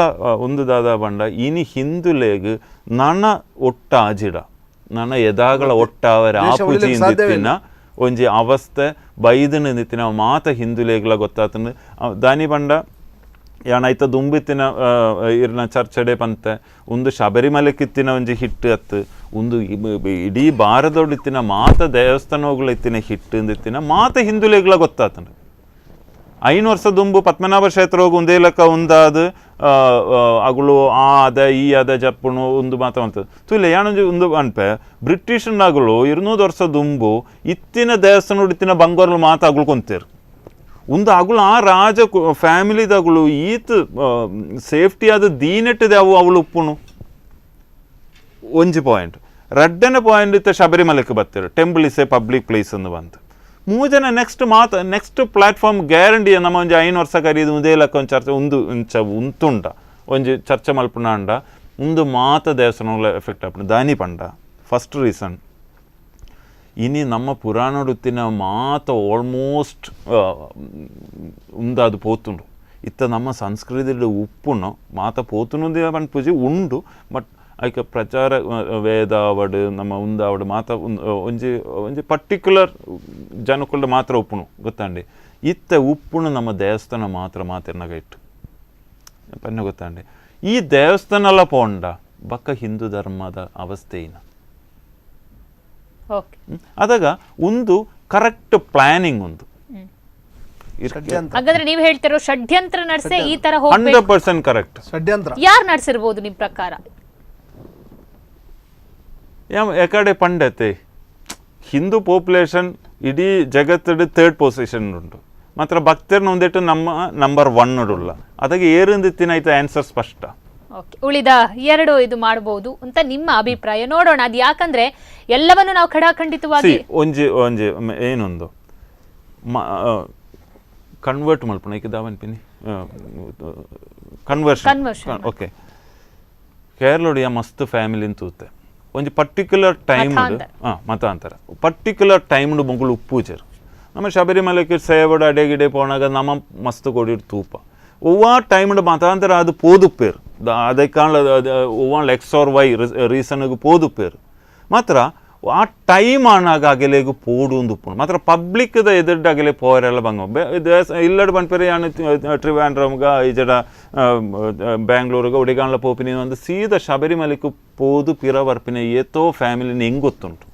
ಒಂದು ದಾದಾ ಬಂಡ ಇನಿ ಹಿಂದುಲೇಗ್ ನನ ಒಟ್ಟ ಆಜಿಡ ನನ್ನ ಎದಾಗಳ ಒಟ್ಟಾವರ ಆಪುಜಿ ನಿತ್ತಿನ ಒಂಜಿ ಅವಸ್ಥೆ ಬೈದನ ನಿತ್ತಿನ ಮಾತ ಹಿಂದುಲೇಗ್ಲ ಗೊತ್ತಾತನ ದಾನಿ ಬಂಡ ಯಾಣ ಐತ ದುಂಬಿತ್ತಿನ ಇರ್ನ ಚರ್ಚಡೆ ಪಂತೆ ಒಂದು ಶಬರಿಮಲೆಕ್ಕಿತ್ತಿನ ಒಂಜಿ ಹಿಟ್ಟು ಅತ್ತು ಒಂದು ಇಡೀ ಭಾರತದೊಡಿತ್ತಿನ ಮಾತ ದೇವಸ್ಥಾನಗಳ ಇತ್ತಿನ ಹಿಟ್ಟು ಇತ್ತಿನ ಮಾತ ಹಿಂದುಲೇಗ್ಲ ಗೊತ್ತಾತನ. 5 ವರ್ಷ ದುಂಬು ಪದ್ಮನಾಭ ಕ್ಷೇತ್ರ ಹೋಗಿ ಒಂದೇ ಲೆಕ್ಕ ಒಂದಾದ ಅಗುಳು ಆ ಅದ ಈ ಅದ ಜಪ್ಪುಣು ಒಂದು ಮಾತ ಅಂತ ತುಲೆ ಯಾನೊಂಜಿ ಒಂದು ಅನ್ಪೆ ಬ್ರಿಟಿಷ್ ಅಗಳು 200 ವರ್ಷ ದುಂಬು ಇತ್ತಿನ ದೇವಸ್ಥಾನ ಇತ್ತಿನ ಬಂಗಾರಲು ಮಾತ ಅಗುಳು ಕೊಂತೇರು ಒಂದು ಅಗುಳು ಆ ರಾಜ ಫ್ಯಾಮಿಲಿದಗಳು ಈತ್ ಸೇಫ್ಟಿ ಆದ ದೀನೆಟ್ಟಿದೆ ಅವು ಅವಳು ಉಪ್ಪುಣು ಒಂಜಿ ಪಾಯಿಂಟ್. ರಡ್ಡನೆ ಪಾಯಿಂಟ್ ಇತ್ತ ಶಬರಿಮಲೆಕ್ಕೆ ಬರ್ತಾರೆ temple is a public place ಅಂದು ಬಂತು 3 ಜನ ನೆಕ್ಸ್ಟ್ ಮಾತು next platform guarantee ನಮ್ಮ ಒಂಜಿ 5 ವರ್ಷ ಕರೀದು ಒಂದೇ ಲೆಕ್ಕ ಒಂದು ಚರ್ಚೆ ಒಂದು ಇಂಚ ಉಂತುಂಡ ಒಂಜಿ ಚರ್ಚೆ ಮಲ್ಪುಣಾಂಡ ಒಂದು ಮಾತ ದೇವಸ್ಥಾನ ಎಫೆಕ್ಟ್ ಆಪುಂಡು ದಾನಿ ಪಂಡ ಫಸ್ಟ್ ರೀಸನ್. ಇನಿ ನಮ್ಮ ಪುರಾಣಡುತ್ತಿನ ಮಾತ ಆಲ್ಮೋಸ್ಟ್ ಉಂದಾದು ಪೋತುಂಡು ಇತ್ತ ನಮ್ಮ ಸಂಸ್ಕೃತಿ ಉಪ್ಪುನು ಮಾತ ಪೋತುನು ಪನ್ಪುಜಿ ಉಂಡು ಬಟ್ ಐಕ ಪ್ರಚಾರ ವೇದ ಆವಡ್ ನಮ್ಮ ಉಂದಾವಡ್ ಮಾತ ಒಂಜಿ ಒಂಜಿ ಪರ್ಟಿಕ್ಯುಲರ್ ಜನಕುಲ್ಡ ಮಾತ್ರ ಉಪ್ಪುನು ಗೊತ್ತಾಂಡಿ. ಇತ್ತೆ ಉಪ್ಪುನು ನಮ್ಮ ದೇವಸ್ಥಾನ ಮಾತ್ರ ಮಾತಿರ್ನಾಗ ಇಟ್ಟು ಪನ್ನ ಗೊತ್ತಾಂಡಿ. ಈ ದೇವಸ್ಥಾನಲ ಪೋಂಡ ಬಕ್ಕ ಹಿಂದೂ ಧರ್ಮದ ಅವಸ್ಥೆಯಿನ ಅದಾಗ ಒಂದು ಕರೆಕ್ಟ್ ಪ್ಲಾನಿಂಗ್ ಒಂದು ಹಾಗಾದ್ರೆ ನೀವು ಹೇಳ್ತಿರೋ ಷಡ್ಯಂತ್ರ ನಡೆಸಿ ಈ ತರ ಹೋಗ್ಬೇಕು. 100% ಕರೆಕ್ಟ್ ಷಡ್ಯಂತ್ರ ಯಾರು ನಡೆಸಿರ್ಬೋದು ನಿಮ್ಮ ಪ್ರಕಾರ? ಎಕಡೆ ಪಂಡತೆ ಹಿಂದೂ ಪಾಪ್ಯುಲೇಷನ್ ಇಡೀ ಜಗತ್ತಡು ಥರ್ಡ್ ಪೊಸಿಷನ್ ಉಂಟು, ಮಾತ್ರ ಭಕ್ತರನ್ನ ಒಂದಿಟ್ಟು ನಮ್ಮ ನಂಬರ್ 1 ಉಲ್ಲ. ಅದಕ್ಕೆ ಏರಿಂದಿತ್ತಿನ ಆನ್ಸರ್ ಸ್ಪಷ್ಟ. ಓಕೆ, ಉಳಿದ ಎರಡು ಇದು ಮಾಡಬಹುದು ಅಂತ ನಿಮ್ಮ ಅಭಿಪ್ರಾಯ. ನೋಡೋಣ ಅದು, ಯಾಕಂದ್ರೆ ಎಲ್ಲವನ್ನು ನಾವು ಖಡಾಖಂಡಿತವಾಗಿ ಒಂಜಿ ಒಂಜಿ ಏನೊಂದು ಕನ್ವರ್ಟ್ ಮಲ್ಪುಣ ಈಗ ದಾವನ್ಪಿನಿ ಕನ್ವರ್ಷನ್. ಓಕೆ, ಕೇರಳೋಡಿಯ ಮಸ್ತ್ ಫ್ಯಾಮಿಲಿ ತೂತೆ ಒಂಜಿ ಪರ್ಟಿಕ್ಯುಲರ್ ಟೈಮ್ ಮತಾಂತರ ಪರ್ಟಿಕ್ಯುಲರ್ ಟೈಮ್ ಮೊಗಳು ಉಪ್ಪೂಜರು ನಮ್ಮ ಶಬರಿಮಲೆಗೆ ಸೇವಡ ಅಡೆಗಿಡೆ ಪೋಣಾಗ ನಮ್ಮ ಮಸ್ತ್ ಕೊಡಿ ತೂಪ ಒವ್ವಾ ಟೈಮ್ ಮತಾಂತರ ಅದು ಪೋದುಪ್ಪೇರು ಅದಕ್ಕಾಣ ಒವ್ವಾಂಡ್ X R Y ರೀಸನ್ಗೆ ಪೋದುಪ್ಪೇರು ಮಾತ್ರ ಆ ಟೈಮ್ ಆನಾಗ ಅಗಲೆಗ್ ಪೋಡು ಒಂದು ಉಪ್ಪುಂಡು. ಮಾತ್ರ ಪಬ್ಲಿಕ್ದ ಎದುರ್ಡು ಅಗಲೆ ಪೋರೆಲ್ಲ ಬಂಗ ಇಲ್ಲಡ್ ಪನ್ಪೆರೆ ಯಾನ್ ಟ್ರಿವಾಂಡ್ರಮ್ಗ ಇಜಡ ಬ್ಯಾಂಗ್ಳೂರ್ಗ ಉಡಿಗಾನ್ಲ ಪೋಪಿನಿ ಒಂದು ಸೀದಾ ಶಬರಿಮಲೆಗ್ ಪೋದು ಪಿರ ಬರ್ಪಿನ ಏತೋ ಫ್ಯಾಮಿಲಿನ ಹೆಂಗೆ ಗೊತ್ತುಂಟು.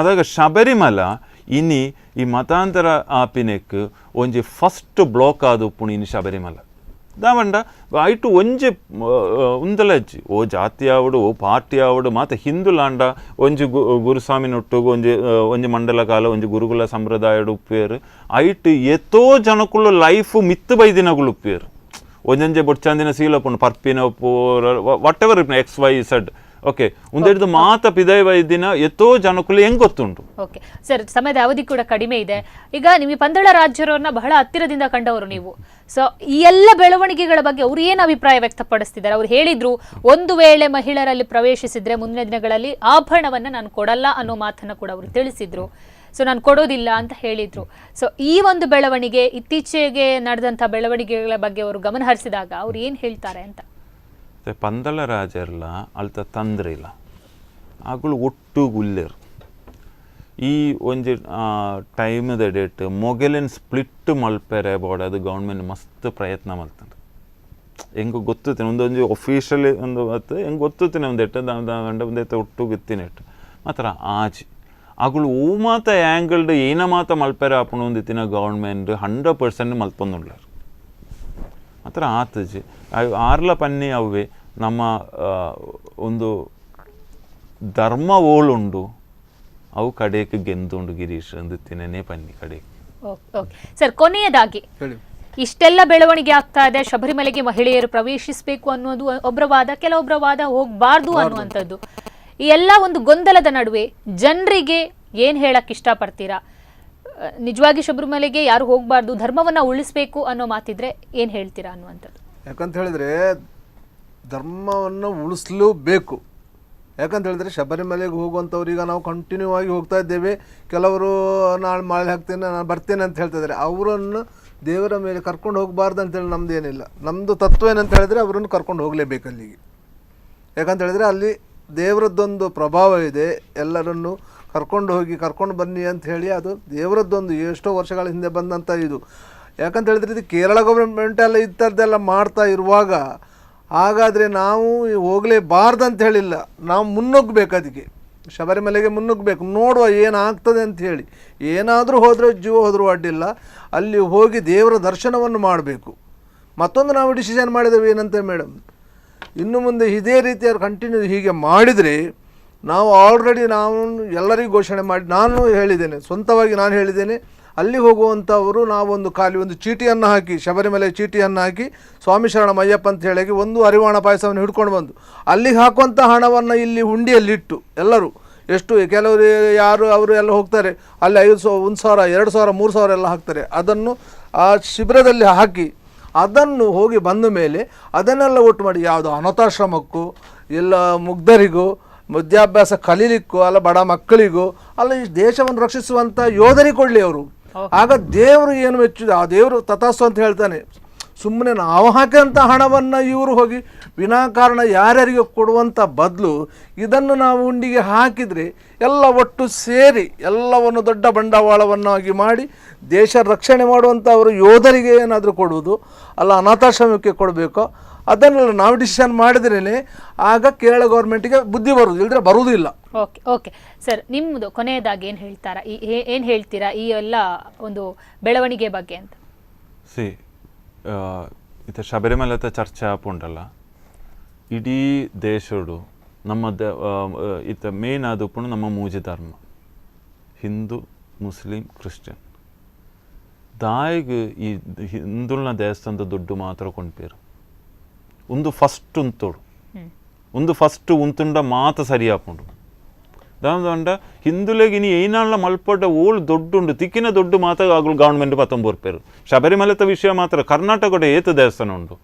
ಅದಾಗ ಶಬರಿಮಲ ಇನಿ ಈ ಮತಾಂತರ ಆಪಿನೆಕ್ ಒಂಜಿ ಫಸ್ಟ್ ಬ್ಲಾಕ್ ಆದ ಉಪ್ಪುಂಡು ಇನಿ ಶಬರಿಮಲ. ದಾವಂಡ ಐಟು ಒಂಜಿ ಉಂದಲಜ್ಜಿ ಓ ಜಾತಿ ಆವಡು ಓ ಪಾರ್ಟಿ ಆವಡು ಮಾತ ಹಿಂದುಲಾಂಡ ಒಂಜಿ ಗುರುಸ್ವಾಮಿನೊಟ್ಟುಗು ಒಂಜಿ ಒಂಜಿ ಮಂಡಲ ಕಾಲ ಒಂಜಿ ಗುರುಕುಲ ಸಂಪ್ರದಾಯಡು ಉಪ್ಪೇರು ಐಟು ಏತೋ ಜನಕುಲು ಲೈಫ್ ಮಿತ್ತು ಬೈದಿನಗುಲು ಉಪ್ಪೇರು. ಒಂಜೊಂಜೆ ಬೊಡ್ಚಾಂದಿನ ಸೀಲಪ್ಪುಂಡು ಪರ್ಪಿನ ಉಪ್ಪು what ever ಇಪ್ಪು X Y Z. Okay, ಒಂದೆಡ್ದು ಮಾತ ಪಿದೈ ವೈದ್ಯನ ಎತ್ತೋ ಜನಕುಲು ಹೆಂಗ್ ಗೊತ್ತುಂಟು. ಓಕೆ ಸರ್, ಸಮಯದ ಅವಧಿ ಕೂಡ ಕಡಿಮೆ ಇದೆ. ಈಗ ನಿಮಗೆ ಪಂದಳ ರಾಜ್ಯರವನ್ನ ಬಹಳ ಹತ್ತಿರದಿಂದ ಕಂಡವರು ನೀವು. ಸೊ ಈ ಎಲ್ಲ ಬೆಳವಣಿಗೆಗಳ ಬಗ್ಗೆ ಅವ್ರು ಏನು ಅಭಿಪ್ರಾಯ ವ್ಯಕ್ತಪಡಿಸ್ತಿದ್ದಾರೆ? ಅವ್ರು ಹೇಳಿದ್ರು ಒಂದು ವೇಳೆ ಮಹಿಳೆಯರಲ್ಲಿ ಪ್ರವೇಶಿಸಿದ್ರೆ ಮುಂದಿನ ದಿನಗಳಲ್ಲಿ ಆಭರಣವನ್ನ ನಾನು ಕೊಡಲ್ಲ ಅನ್ನೋ ಮಾತನ್ನ ಕೂಡ ಅವರು ತಿಳಿಸಿದ್ರು. ಸೊ ನಾನು ಕೊಡೋದಿಲ್ಲ ಅಂತ ಹೇಳಿದ್ರು. ಸೊ ಈ ಒಂದು ಬೆಳವಣಿಗೆ, ಇತ್ತೀಚೆಗೆ ನಡೆದಂಥ ಬೆಳವಣಿಗೆಗಳ ಬಗ್ಗೆ ಅವರು ಗಮನ ಹರಿಸಿದಾಗ ಅವ್ರು ಏನು ಹೇಳ್ತಾರೆ ಅಂತ? ಪಂದಳ ರಾಜರ್ಲ ಅಲ್ತ ತಂದ್ರಿಲ್ಲ ಅಗುಳು ಒಟ್ಟು ಗುಲ್ಲೆರು ಈ ಒಂಜಿ ಟೈಮ್ದ ಡೇಟ್ ಮೊಗೆಲಿನ ಸ್ಪ್ಲಿಟ್ ಮಲ್ಪೆರೆ ಬೋಡ ಅದು ಗೌರ್ಮೆಂಟ್ ಮಸ್ತ್ ಪ್ರಯತ್ನ ಮಲ್ತಂಡು. ಹೆಂಗೆ ಗೊತ್ತುತ್ತೇನೆ ಒಂದೊಂಜಿ ಒಫಿಷಿಯಲಿ ಒಂದು ಮತ್ತು ಹೆಂಗೆ ಗೊತ್ತುತ್ತೇನೆ ಒಂದು ಎಟ್ಟು ಒಂದೆತ್ತ ಒಟ್ಟು ಗೊತ್ತಿನ ಎಟ್ಟು ಮಾತ್ರ ಆಜಿ ಅಗುಳು ಓ ಮಾತ ಆ್ಯಂಗಲ್ಡ್ ಏನ ಮಾತ ಮಲ್ಪೆರೆ ಆಪುಣ ಒಂದಿತ್ತಿನ ಗೌರ್ಮೆಂಟ್ 100% ಮಲ್ಪೊಂದುಳ್ಳಾರು. ಮಾತ್ರ ಆತಜಿ ಆರ್ಲ ಪನ್ನಿ ಅವೇ ನಮ್ಮ ಒಂದು ಧರ್ಮ ಓಳುಂಡು ಅವು ಕಡೆಗೆ ಗೆಂದುಂಡು ಗಿರೀಶ್ ಅಂದಿತ್ತಿನೇ ಪನ್ನಿ ಕಡೆಗೆ. ಓಕೆ ಸರ್, ಕೊನೆಯದಾಗಿ ಇಷ್ಟೆಲ್ಲ ಬೆಳವಣಿಗೆ ಆಗ್ತಾ ಇದೆ, ಶಬರಿಮಲೆಗೆ ಮಹಿಳೆಯರು ಪ್ರವೇಶಿಸಬೇಕು ಅನ್ನೋದು ಒಬ್ಬರ ವಾದ, ಕೆಲವೊಬ್ಬರ ವಾದ ಹೋಗಬಾರ್ದು ಅನ್ನುವಂಥದ್ದು. ಈ ಎಲ್ಲ ಒಂದು ಗೊಂದಲದ ನಡುವೆ ಜನರಿಗೆ ಏನು ಹೇಳಕ್ ಇಷ್ಟಪಡ್ತೀರಾ? ನಿಜವಾಗಿ ಶಬರಿಮಲೆಗೆ ಯಾರು ಹೋಗಬಾರ್ದು, ಧರ್ಮವನ್ನ ಉಳಿಸಬೇಕು ಅನ್ನೋ ಮಾತಿದ್ರೆ ಏನು ಹೇಳ್ತೀರಾ ಅನ್ನುವಂಥದ್ದು? ಯಾಕಂತ ಹೇಳಿದ್ರೆ ಧರ್ಮವನ್ನು ಉಳಿಸಲೂಬೇಕು. ಯಾಕಂತ ಹೇಳಿದ್ರೆ ಶಬರಿಮಲೆಗೆ ಹೋಗುವಂಥವ್ರೀಗ ನಾವು ಕಂಟಿನ್ಯೂ ಆಗಿ ಹೋಗ್ತಾ ಇದ್ದೇವೆ. ಕೆಲವರು ನಾನು ಮಾಲೆ ಹಾಕ್ತೇನೆ, ನಾನು ಬರ್ತೇನೆ ಅಂತ ಹೇಳ್ತಾ ಇದ್ದಾರೆ. ಅವರನ್ನು ದೇವರ ಮೇಲೆ ಕರ್ಕೊಂಡು ಹೋಗಬಾರ್ದು ಅಂತೇಳಿ ನಮ್ಮದು ಏನಿಲ್ಲ. ನಮ್ಮದು ತತ್ವ ಏನಂತ ಹೇಳಿದ್ರೆ ಅವರನ್ನು ಕರ್ಕೊಂಡು ಹೋಗಲೇಬೇಕು ಅಲ್ಲಿಗೆ. ಯಾಕಂತ ಹೇಳಿದ್ರೆ ಅಲ್ಲಿ ದೇವರದ್ದೊಂದು ಪ್ರಭಾವ ಇದೆ. ಎಲ್ಲರನ್ನು ಕರ್ಕೊಂಡು ಹೋಗಿ ಕರ್ಕೊಂಡು ಬನ್ನಿ ಅಂತ ಹೇಳಿ ಅದು ದೇವರದ್ದೊಂದು ಎಷ್ಟೋ ವರ್ಷಗಳ ಹಿಂದೆ ಬಂದಂಥ ಇದು. ಯಾಕಂತ ಹೇಳಿದ್ರೆ ಇದು ಕೇರಳ ಗೌರ್ಮೆಂಟೆಲ್ಲ ಈ ಥರದ್ದೆಲ್ಲ ಮಾಡ್ತಾ ಇರುವಾಗ ಹಾಗಾದರೆ ನಾವು ಹೋಗಲೇಬಾರ್ದು ಅಂತ ಹೇಳಿಲ್ಲ, ನಾವು ಮುನ್ನುಗ್ಗಬೇಕು ಅದಕ್ಕೆ, ಶಬರಿಮಲೆಗೆ ಮುನ್ನುಗ್ಗಬೇಕು, ನೋಡುವ ಏನಾಗ್ತದೆ ಅಂತ ಹೇಳಿ. ಏನಾದರೂ ಹೋದರೆ ಜೀವ ಹೋದರೂ ಅಡ್ಡಿಲ್ಲ, ಅಲ್ಲಿ ಹೋಗಿ ದೇವರ ದರ್ಶನವನ್ನು ಮಾಡಬೇಕು. ಮತ್ತೊಂದು ನಾವು ಡಿಸಿಷನ್ ಮಾಡಿದ್ದೇವೆ ಏನಂತ ಮೇಡಮ್, ಇನ್ನು ಮುಂದೆ ಇದೇ ರೀತಿಯ ಕಂಟಿನ್ಯೂ ಹೀಗೆ ಮಾಡಿದರೆ ನಾವು ಆಲ್ರೆಡಿ ನಾವು ಎಲ್ಲರಿಗೂ ಘೋಷಣೆ ಮಾಡಿ ನಾನು ಹೇಳಿದ್ದೇನೆ, ಸ್ವಂತವಾಗಿ ನಾನು ಹೇಳಿದ್ದೇನೆ, ಅಲ್ಲಿ ಹೋಗುವಂಥವರು ನಾವೊಂದು ಖಾಲಿ ಒಂದು ಚೀಟಿಯನ್ನು ಹಾಕಿ, ಶಬರಿಮಲೆ ಚೀಟಿಯನ್ನು ಹಾಕಿ ಸ್ವಾಮಿ ಶರಣಂ ಅಯ್ಯಪ್ಪ ಅಂತ ಹೇಳಿ ಒಂದು ಅರಿವಾಣ ಪಾಯಸವನ್ನು ಹಿಡ್ಕೊಂಡು ಬಂದು ಅಲ್ಲಿಗೆ ಹಾಕುವಂಥ ಹಣವನ್ನು ಇಲ್ಲಿ ಹುಂಡಿಯಲ್ಲಿಟ್ಟು ಎಲ್ಲರೂ ಎಷ್ಟು ಕೆಲವರು ಯಾರು ಅವರು ಎಲ್ಲ ಹೋಗ್ತಾರೆ ಅಲ್ಲಿ 500, 1000, 2000, 3000 ಎಲ್ಲ ಹಾಕ್ತಾರೆ. ಅದನ್ನು ಆ ಶಿಬಿರದಲ್ಲಿ ಹಾಕಿ ಅದನ್ನು ಹೋಗಿ ಬಂದ ಮೇಲೆ ಅದನ್ನೆಲ್ಲ ಒಟ್ಟು ಮಾಡಿ ಯಾವುದೋ ಅನಾಥಾಶ್ರಮಕ್ಕೂ ಇಲ್ಲ ಮುಗ್ಧರಿಗೂ ವಿದ್ಯಾಭ್ಯಾಸ ಕಲೀಲಿಕ್ಕೂ ಅಲ್ಲ ಬಡ ಮಕ್ಕಳಿಗೂ ಅಲ್ಲ ಈ ದೇಶವನ್ನು ರಕ್ಷಿಸುವಂಥ ಯೋಧರಿಗೆ ಕೊಡಲಿ ಅವರು. ಆಗ ದೇವರು ಏನು ಮೆಚ್ಚಿದ ಆ ದೇವರು ತಥಾಸ್ತು ಅಂತ ಹೇಳ್ತಾನೆ. ಸುಮ್ಮನೆ ನಾವು ಹಾಕಿದಂಥ ಹಣವನ್ನು ಇವರು ಹೋಗಿ ವಿನಾಕಾರಣ ಯಾರ್ಯಾರಿಗೆ ಕೊಡುವಂಥ ಬದಲು ಇದನ್ನು ನಾವು ಉಂಡಿಗೆ ಹಾಕಿದರೆ ಎಲ್ಲ ಒಟ್ಟು ಸೇರಿ ಎಲ್ಲವನ್ನು ದೊಡ್ಡ ಬಂಡವಾಳವನ್ನಾಗಿ ಮಾಡಿ ದೇಶ ರಕ್ಷಣೆ ಮಾಡುವಂಥ ಅವರು ಯೋಧರಿಗೆ ಏನಾದರೂ ಕೊಡುವುದು ಅಲ್ಲ, ಅನಾಥಾಶ್ರಮಕ್ಕೆ ಕೊಡಬೇಕೋ ಅದನ್ನೆಲ್ಲ ನಾವು ಡಿಸಿಷನ್ ಮಾಡಿದ್ರೇ ಆಗ ಕೇರಳ ಗೌರ್ಮೆಂಟಿಗೆ ಬುದ್ಧಿ ಬರುವುದು, ಇಲ್ಲದ್ರೆ ಬರುವುದಿಲ್ಲ. Okay okay sir, ನಿಮ್ಮದು ಕೊನೆಯದಾಗಿ ಏನು ಹೇಳ್ತಾರಾ, ಏನು ಹೇಳ್ತೀರಾ ಈ ಎಲ್ಲ ಒಂದು ಬೆಳವಣಿಗೆ ಬಗ್ಗೆ ಅಂತ? ಸಿ, ಇತ್ತೆ ಶಬರಿಮಲೆತ ಚರ್ಚೆ ಆಪುಂಡಲ್ಲ, ಇಡೀ ದೇಶಡು ನಮ್ಮ ಇತ್ತ ಮೇನ್ ಆದುಪ್ಪುಂಡು ನಮ್ಮ ಮೂಜಿ ಧರ್ಮ, ಹಿಂದೂ, ಮುಸ್ಲಿಂ, ಕ್ರಿಶ್ಚಿಯನ್. ದಾಯಿಗ್ ಈ ಹಿಂದುಲ್ನ ದೇವಸ್ಥಾನದ ದುಡ್ಡು ಮಾತ್ರ ಕೊಂಡ್ಪೇರು. ಒಂದು ಫಸ್ಟ್ ಉಂತೋಡು, ಒಂದು ಫಸ್ಟ್ ಉಂತುಂಡ ಮಾತ ಸರಿ ಆಪುಂಡು. ದಾಂಡ ಹಿಂದುಲೆಗ್ ಇನಿ ಏನಾಳ ಮಲ್ಪಡ್ಡ ಓಳು ದೊಡ್ಡುಂಡು, ತಿಕ್ಕಿನ ದೊಡ್ಡ ಮಾತ ಆಗಲು ಗೌರ್ಮೆಂಟ್ ಪತ್ತೊಂಬರ್ಪೇರು. ಶಬರಿಮಲೆತ ವಿಷಯ ಮಾತ್ರ ಕರ್ನಾಟಕದ ಏತ ದೇವಸ್ಥಾನ ಉಂಡು.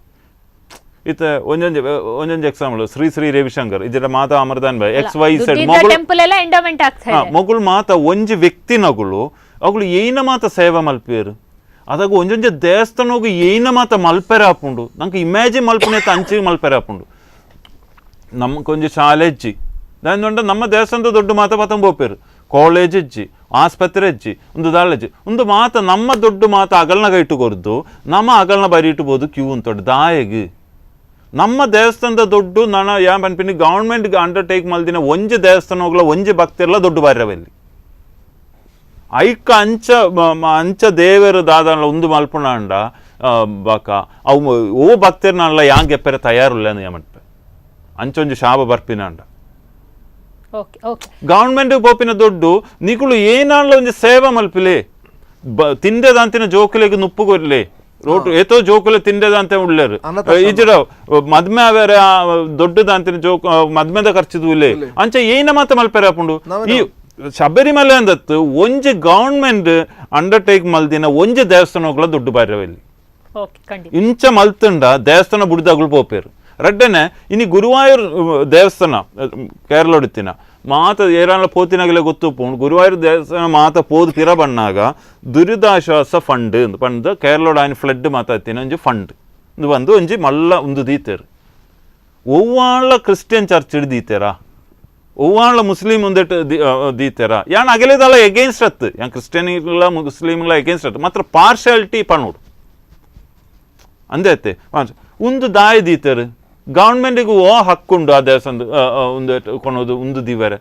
ಇತ್ತ ಒಂಜೊಂಜಿ ಒಂಜೊಂಜಿ ಎಕ್ಸಾಂಪಲ್, ಶ್ರೀ ಶ್ರೀ ರವಿಶಂಕರ್ ಇದರ ಮಾತಾ ಅಮೃತಾನ್ ಬಾಯ್ X Y Z ಮೊಗಳು temple ಎಲ್ಲ ಎಂಡೋಮೆಂಟ್ ಆಗ್ತಾ ಇದೆ. ಮೊಗುಳು ಮಾತ ಒಂಜಿ ವ್ಯಕ್ತಿನಗುಳು ಅಗುಳು ಏನ ಮಾತ ಸೇವೆ ಮಲ್ಪೇರು. ಅದಾಗ ಒಂಜೊಂಜಿ ದೇವಸ್ಥಾನಗು ಏನ ಮಾತ ಮಲ್ಪೆರೆ ಆಪುಂಡು, ನಂಗೆ ಇಮ್ಯಾಜಿನ್ ಮಲ್ಪುನೆ ಅಂಚಿ ಮಲ್ಪೆರೆ ಆಪುಂಡು. ನಮ್ಮಕೊಂಜಿ ಶಾಲೆ ಇಜ್ಜಿ ದಾಂಡ ನಮ್ಮ ದೇವಸ್ಥಾನದ ದೊಡ್ಡ ಮಾತ ಪತ್ತೊಂಬೋಪೇರು, ಕಾಲೇಜ್ ಇಜ್ಜಿ, ಆಸ್ಪತ್ರೆ ಇಜ್ಜಿ, ಒಂದು ದಾಳಜ್ಜಿ ಒಂದು ಮಾತ ನಮ್ಮ ದೊಡ್ಡ ಮಾತ ಅಗಲ್ನ ಇಟ್ಟು ಕೊರ್ದು ನಮ್ಮ ಅಗಲ್ನ ಬರಿ ಇಟ್ಟುಬೋದು ಕ್ಯೂ ಅಂತೊಡ್ಡು ದಾಯಗ್. ನಮ್ಮ ದೇವಸ್ಥಾನದ ದೊಡ್ಡ ನನ ಯಾ ಪನ್ಪಿನಿ ಗೌರ್ಮೆಂಟ್ ಅಂಡರ್ಟೇಕ್ ಮಲ್ದಿನ ಒಂಜಿ ದೇವಸ್ಥಾನ ಹೋಗ್ಲ ಒಂಜಿ ಭಕ್ತಿರ್ಲ ದೊಡ್ಡ ಬಾರ್ಯವಲ್ಲಿ ಐಕ ಅಂಚ ಅಂಚ ದೇವರು ದಾದನ ಒಂದು ಮಲ್ಪುಣಾಂಡ ಬಾಕ ಅವು ಓ ಭಕ್ತಿರ್ನಲ್ಲ ಯಾಂಗ್ ಎಪ್ಪರೆ ತಯಾರುಲ್ಲ ಅಂತ ಮನ್ಪೆ ಅಂಚೊಂಜಿ ಶಾಪ ಬರ್ಪಿನಾಂಡ. ಗೌರ್ಮೆಂಟ್ ಪೋಪಿನ ದೊಡ್ಡು ನಿಕುಲು ಏನಾಂಡ್ಲ ಒಂಜಿ ಸೇವೆ ಮಲ್ಪಿಲೆ, ತಿಂಡೆದಾಂತಿನ ಜೋಕುಲೆಗ್ ನುಪ್ಪು ಕೊರ್ಲೆ, ರೋಟು ಏತೋ ಜೋಕುಲೆ ತಿಂಡೆದಾಂತೆ ಉಳ್ಳೇರು, ಇಜರ ಮದ್ಮೆ ಅವೆರೆ ದೊಡ್ಡದಾಂತಿನ ಜೋಕ್ ಮದ್ಮೆದ ಖರ್ಚು ಅಂಚ ಏನ ಮಾತ ಮಲ್ಪೆರೆ ಆಪುಂಡು. ಈ ಶಬರಿಮಲೆ ಅಂದತ್ತು ಒಂಜಿ ಗೌರ್ಮೆಂಟ್ ಅಂಡರ್ಟೇಕ್ ಮಲ್ದಿನ ಒಂಜಿ ದೇವಸ್ಥಾನಗಳ ದುಡ್ಡು ಬಾರವಲ್ಲಿ ಇಂಚ ಮಲ್ತುಂಡ ದೇವಸ್ಥಾನ ಬುಡ್ದಾಗುಳು ಪೋಪೇರು. ರಡ್ಡನೆ ಇನಿ ಗುರುವಾಯೂರ್ ದೇವಸ್ಥಾನ ಕೇರಳೊಡಿತ್ತಿನ ಮಾತ ಏರಾನ ಪೋತಿನಾಗಲೇ ಗೊತ್ತು ಪೋಂಡು ಗುರುವಾಯೂರ್ ದೇವಸ್ಥಾನ ಮಾತ ಪೋದು ಪಿರ ಬಣ್ಣಾಗ ದುರಿದಾಶ್ವಾಸ ಫಂಡ್ ಪಂಡ್ ಕೇರಳೋಡ ಆಯ್ನ ಫ್ಲಡ್ ಮಾತಾಡ್ತೀನಿ ಒಂಜಿ ಫಂಡ್ ಇದು ಬಂದು ಒಂಜಿ ಮಲ್ಲ ಒಂದು ದೀತೇರು. ಒವ್ವಾಳ ಕ್ರಿಸ್ಟಿಯನ್ ಚರ್ಚ್ ದೀತೇರಾ, ಒವ್ವಾಳ ಮುಸ್ಲಿಂ ಒಂದೆಟ್ಟು ದೀತೇರಾ, ಯಾನ್ ಅಗಲೇದಲ್ಲ ಎಗೇನ್ಸ್ಟ್ ಅತ್ತು, ಯಾನ್ ಕ್ರಿಸ್ಟಿಯನ್ ಇಲ್ಲ ಮುಸ್ಲಿಮ್ ಇಲ್ಲ ಎಗೇನ್ಸ್ಟ್ ಅತ್ತು, ಮಾತ್ರ ಪಾರ್ಶಾಲಿಟಿ ಪಣೋಡು ಅಂದೇ ಅತ್ತೆ. ಒಂದು ದಾಯಿ ದೀತೇರು ಗೌರ್ಮೆಂಟಿಗೆ ಓ ಹಕ್ಕುಂಡು ಆ ದೇವಸ್ಥಾನ ಒಂದು ಕೊನೋದು ಒಂದು ದಿವರೆ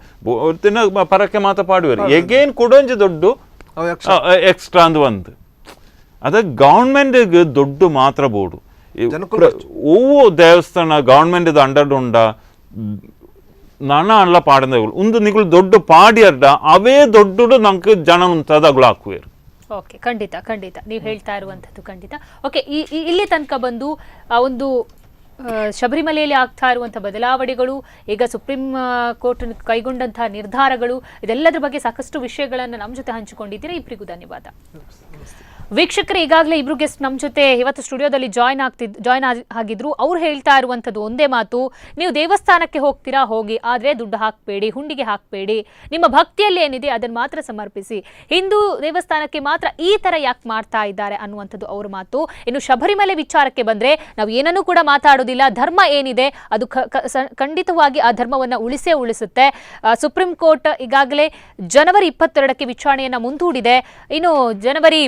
ತಿನ್ನ ಪರಕ್ಕೆ ಮಾತ ಪಾಡುವರು ಎಗೇನ್ ಕೊಡೊಂಜಿ ದೊಡ್ಡ ಎಕ್ಸ್ಟ್ರಾ ಅಂದು ಒಂದು ಅದ ಗೌರ್ಮೆಂಟಿಗೆ ದೊಡ್ಡ ಮಾತ್ರ ಬೋಡು. ಒವ್ವು ದೇವಸ್ಥಾನ ಗೌರ್ಮೆಂಟ್ ಅಂಡರ್ ಉಂಡ ನನ ಅಲ್ಲ ಪಾಡಂದ ಒಂದು ನಿಗಳು ದೊಡ್ಡ ಪಾಡಿಯರ್ಡ ಅವೇ ದೊಡ್ಡ ನಂಗೆ ಜನ ಉಂಟದ ಅಗಳು ಹಾಕುವೇರು. ಓಕೆ, ಖಂಡಿತ ಖಂಡಿತ ನೀವು ಹೇಳ್ತಾ ಇರುವಂಥದ್ದು ಖಂಡಿತ. ಓಕೆ, ಈ ಇಲ್ಲಿ ತನಕ ಬಂದು ಆ ಒಂದು ಶಬರಿಮಲೆಯಲ್ಲಿ ಆಗ್ತಾ ಇರುವಂಥ ಬದಲಾವಣೆಗಳು, ಈಗ ಸುಪ್ರೀಂ ಕೋರ್ಟ್ ಕೈಗೊಂಡಂತಹ ನಿರ್ಧಾರಗಳು, ಇದೆಲ್ಲದರ ಬಗ್ಗೆ ಸಾಕಷ್ಟು ವಿಷಯಗಳನ್ನು ನಮ್ಮ ಜೊತೆ ಹಂಚಿಕೊಂಡಿದ್ದೀರಾ. ಇಬ್ಬರಿಗೂ ಧನ್ಯವಾದ. ವೀಕ್ಷಕರು, ಈಗಾಗಲೇ ಇಬ್ರು ಗೆಸ್ಟ್ ನಮ್ಮ ಜೊತೆ ಇವತ್ತು ಸ್ಟುಡಿಯೋದಲ್ಲಿ ಜಾಯ್ನ್ ಆಗಿದ್ರು. ಅವ್ರು ಹೇಳ್ತಾ ಇರುವಂಥದ್ದು ಒಂದೇ ಮಾತು, ನೀವು ದೇವಸ್ಥಾನಕ್ಕೆ ಹೋಗ್ತೀರಾ ಹೋಗಿ, ಆದರೆ ದುಡ್ಡು ಹಾಕಬೇಡಿ, ಹುಂಡಿಗೆ ಹಾಕಬೇಡಿ, ನಿಮ್ಮ ಭಕ್ತಿಯಲ್ಲಿ ಏನಿದೆ ಅದನ್ನು ಮಾತ್ರ ಸಮರ್ಪಿಸಿ. ಹಿಂದೂ ದೇವಸ್ಥಾನಕ್ಕೆ ಮಾತ್ರ ಈ ಥರ ಯಾಕೆ ಮಾಡ್ತಾ ಇದ್ದಾರೆ ಅನ್ನುವಂಥದ್ದು ಅವ್ರ ಮಾತು. ಇನ್ನು ಶಬರಿಮಲೆ ವಿಚಾರಕ್ಕೆ ಬಂದರೆ ನಾವು ಏನನ್ನೂ ಕೂಡ ಮಾತಾಡೋದಿಲ್ಲ. ಧರ್ಮ ಏನಿದೆ ಅದು ಖಂಡಿತವಾಗಿ ಆ ಧರ್ಮವನ್ನು ಉಳಿಸೇ ಉಳಿಸುತ್ತೆ. ಸುಪ್ರೀಂ ಕೋರ್ಟ್ ಈಗಾಗಲೇ ಜನವರಿ 22ಕ್ಕೆ ವಿಚಾರಣೆಯನ್ನು ಮುಂದೂಡಿದೆ. ಇನ್ನು ಜನವರಿ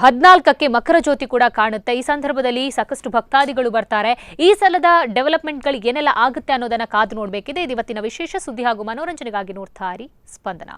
14ಕ್ಕೆ ಮಕರ ಜ್ಯೋತಿ ಕೂಡ ಕಾಣುತ್ತೆ. ಈ ಸಂದರ್ಭದಲ್ಲಿ ಸಾಕಷ್ಟು ಭಕ್ತಾದಿಗಳು ಬರ್ತಾರೆ. ಈ ಸಲದ ಡೆವಲಪ್ಮೆಂಟ್ಗಳು ಏನೆಲ್ಲ ಆಗುತ್ತೆ ಅನ್ನೋದನ್ನ ಕಾದು ನೋಡಬೇಕಿದೆ. ಇದು ಇವತ್ತಿನ ವಿಶೇಷ ಸುದ್ದಿ ಹಾಗೂ ಮನೋರಂಜನೆಗಾಗಿ ನೋಡ್ತಾ ಇರಿ ಸ್ಪಂದನ.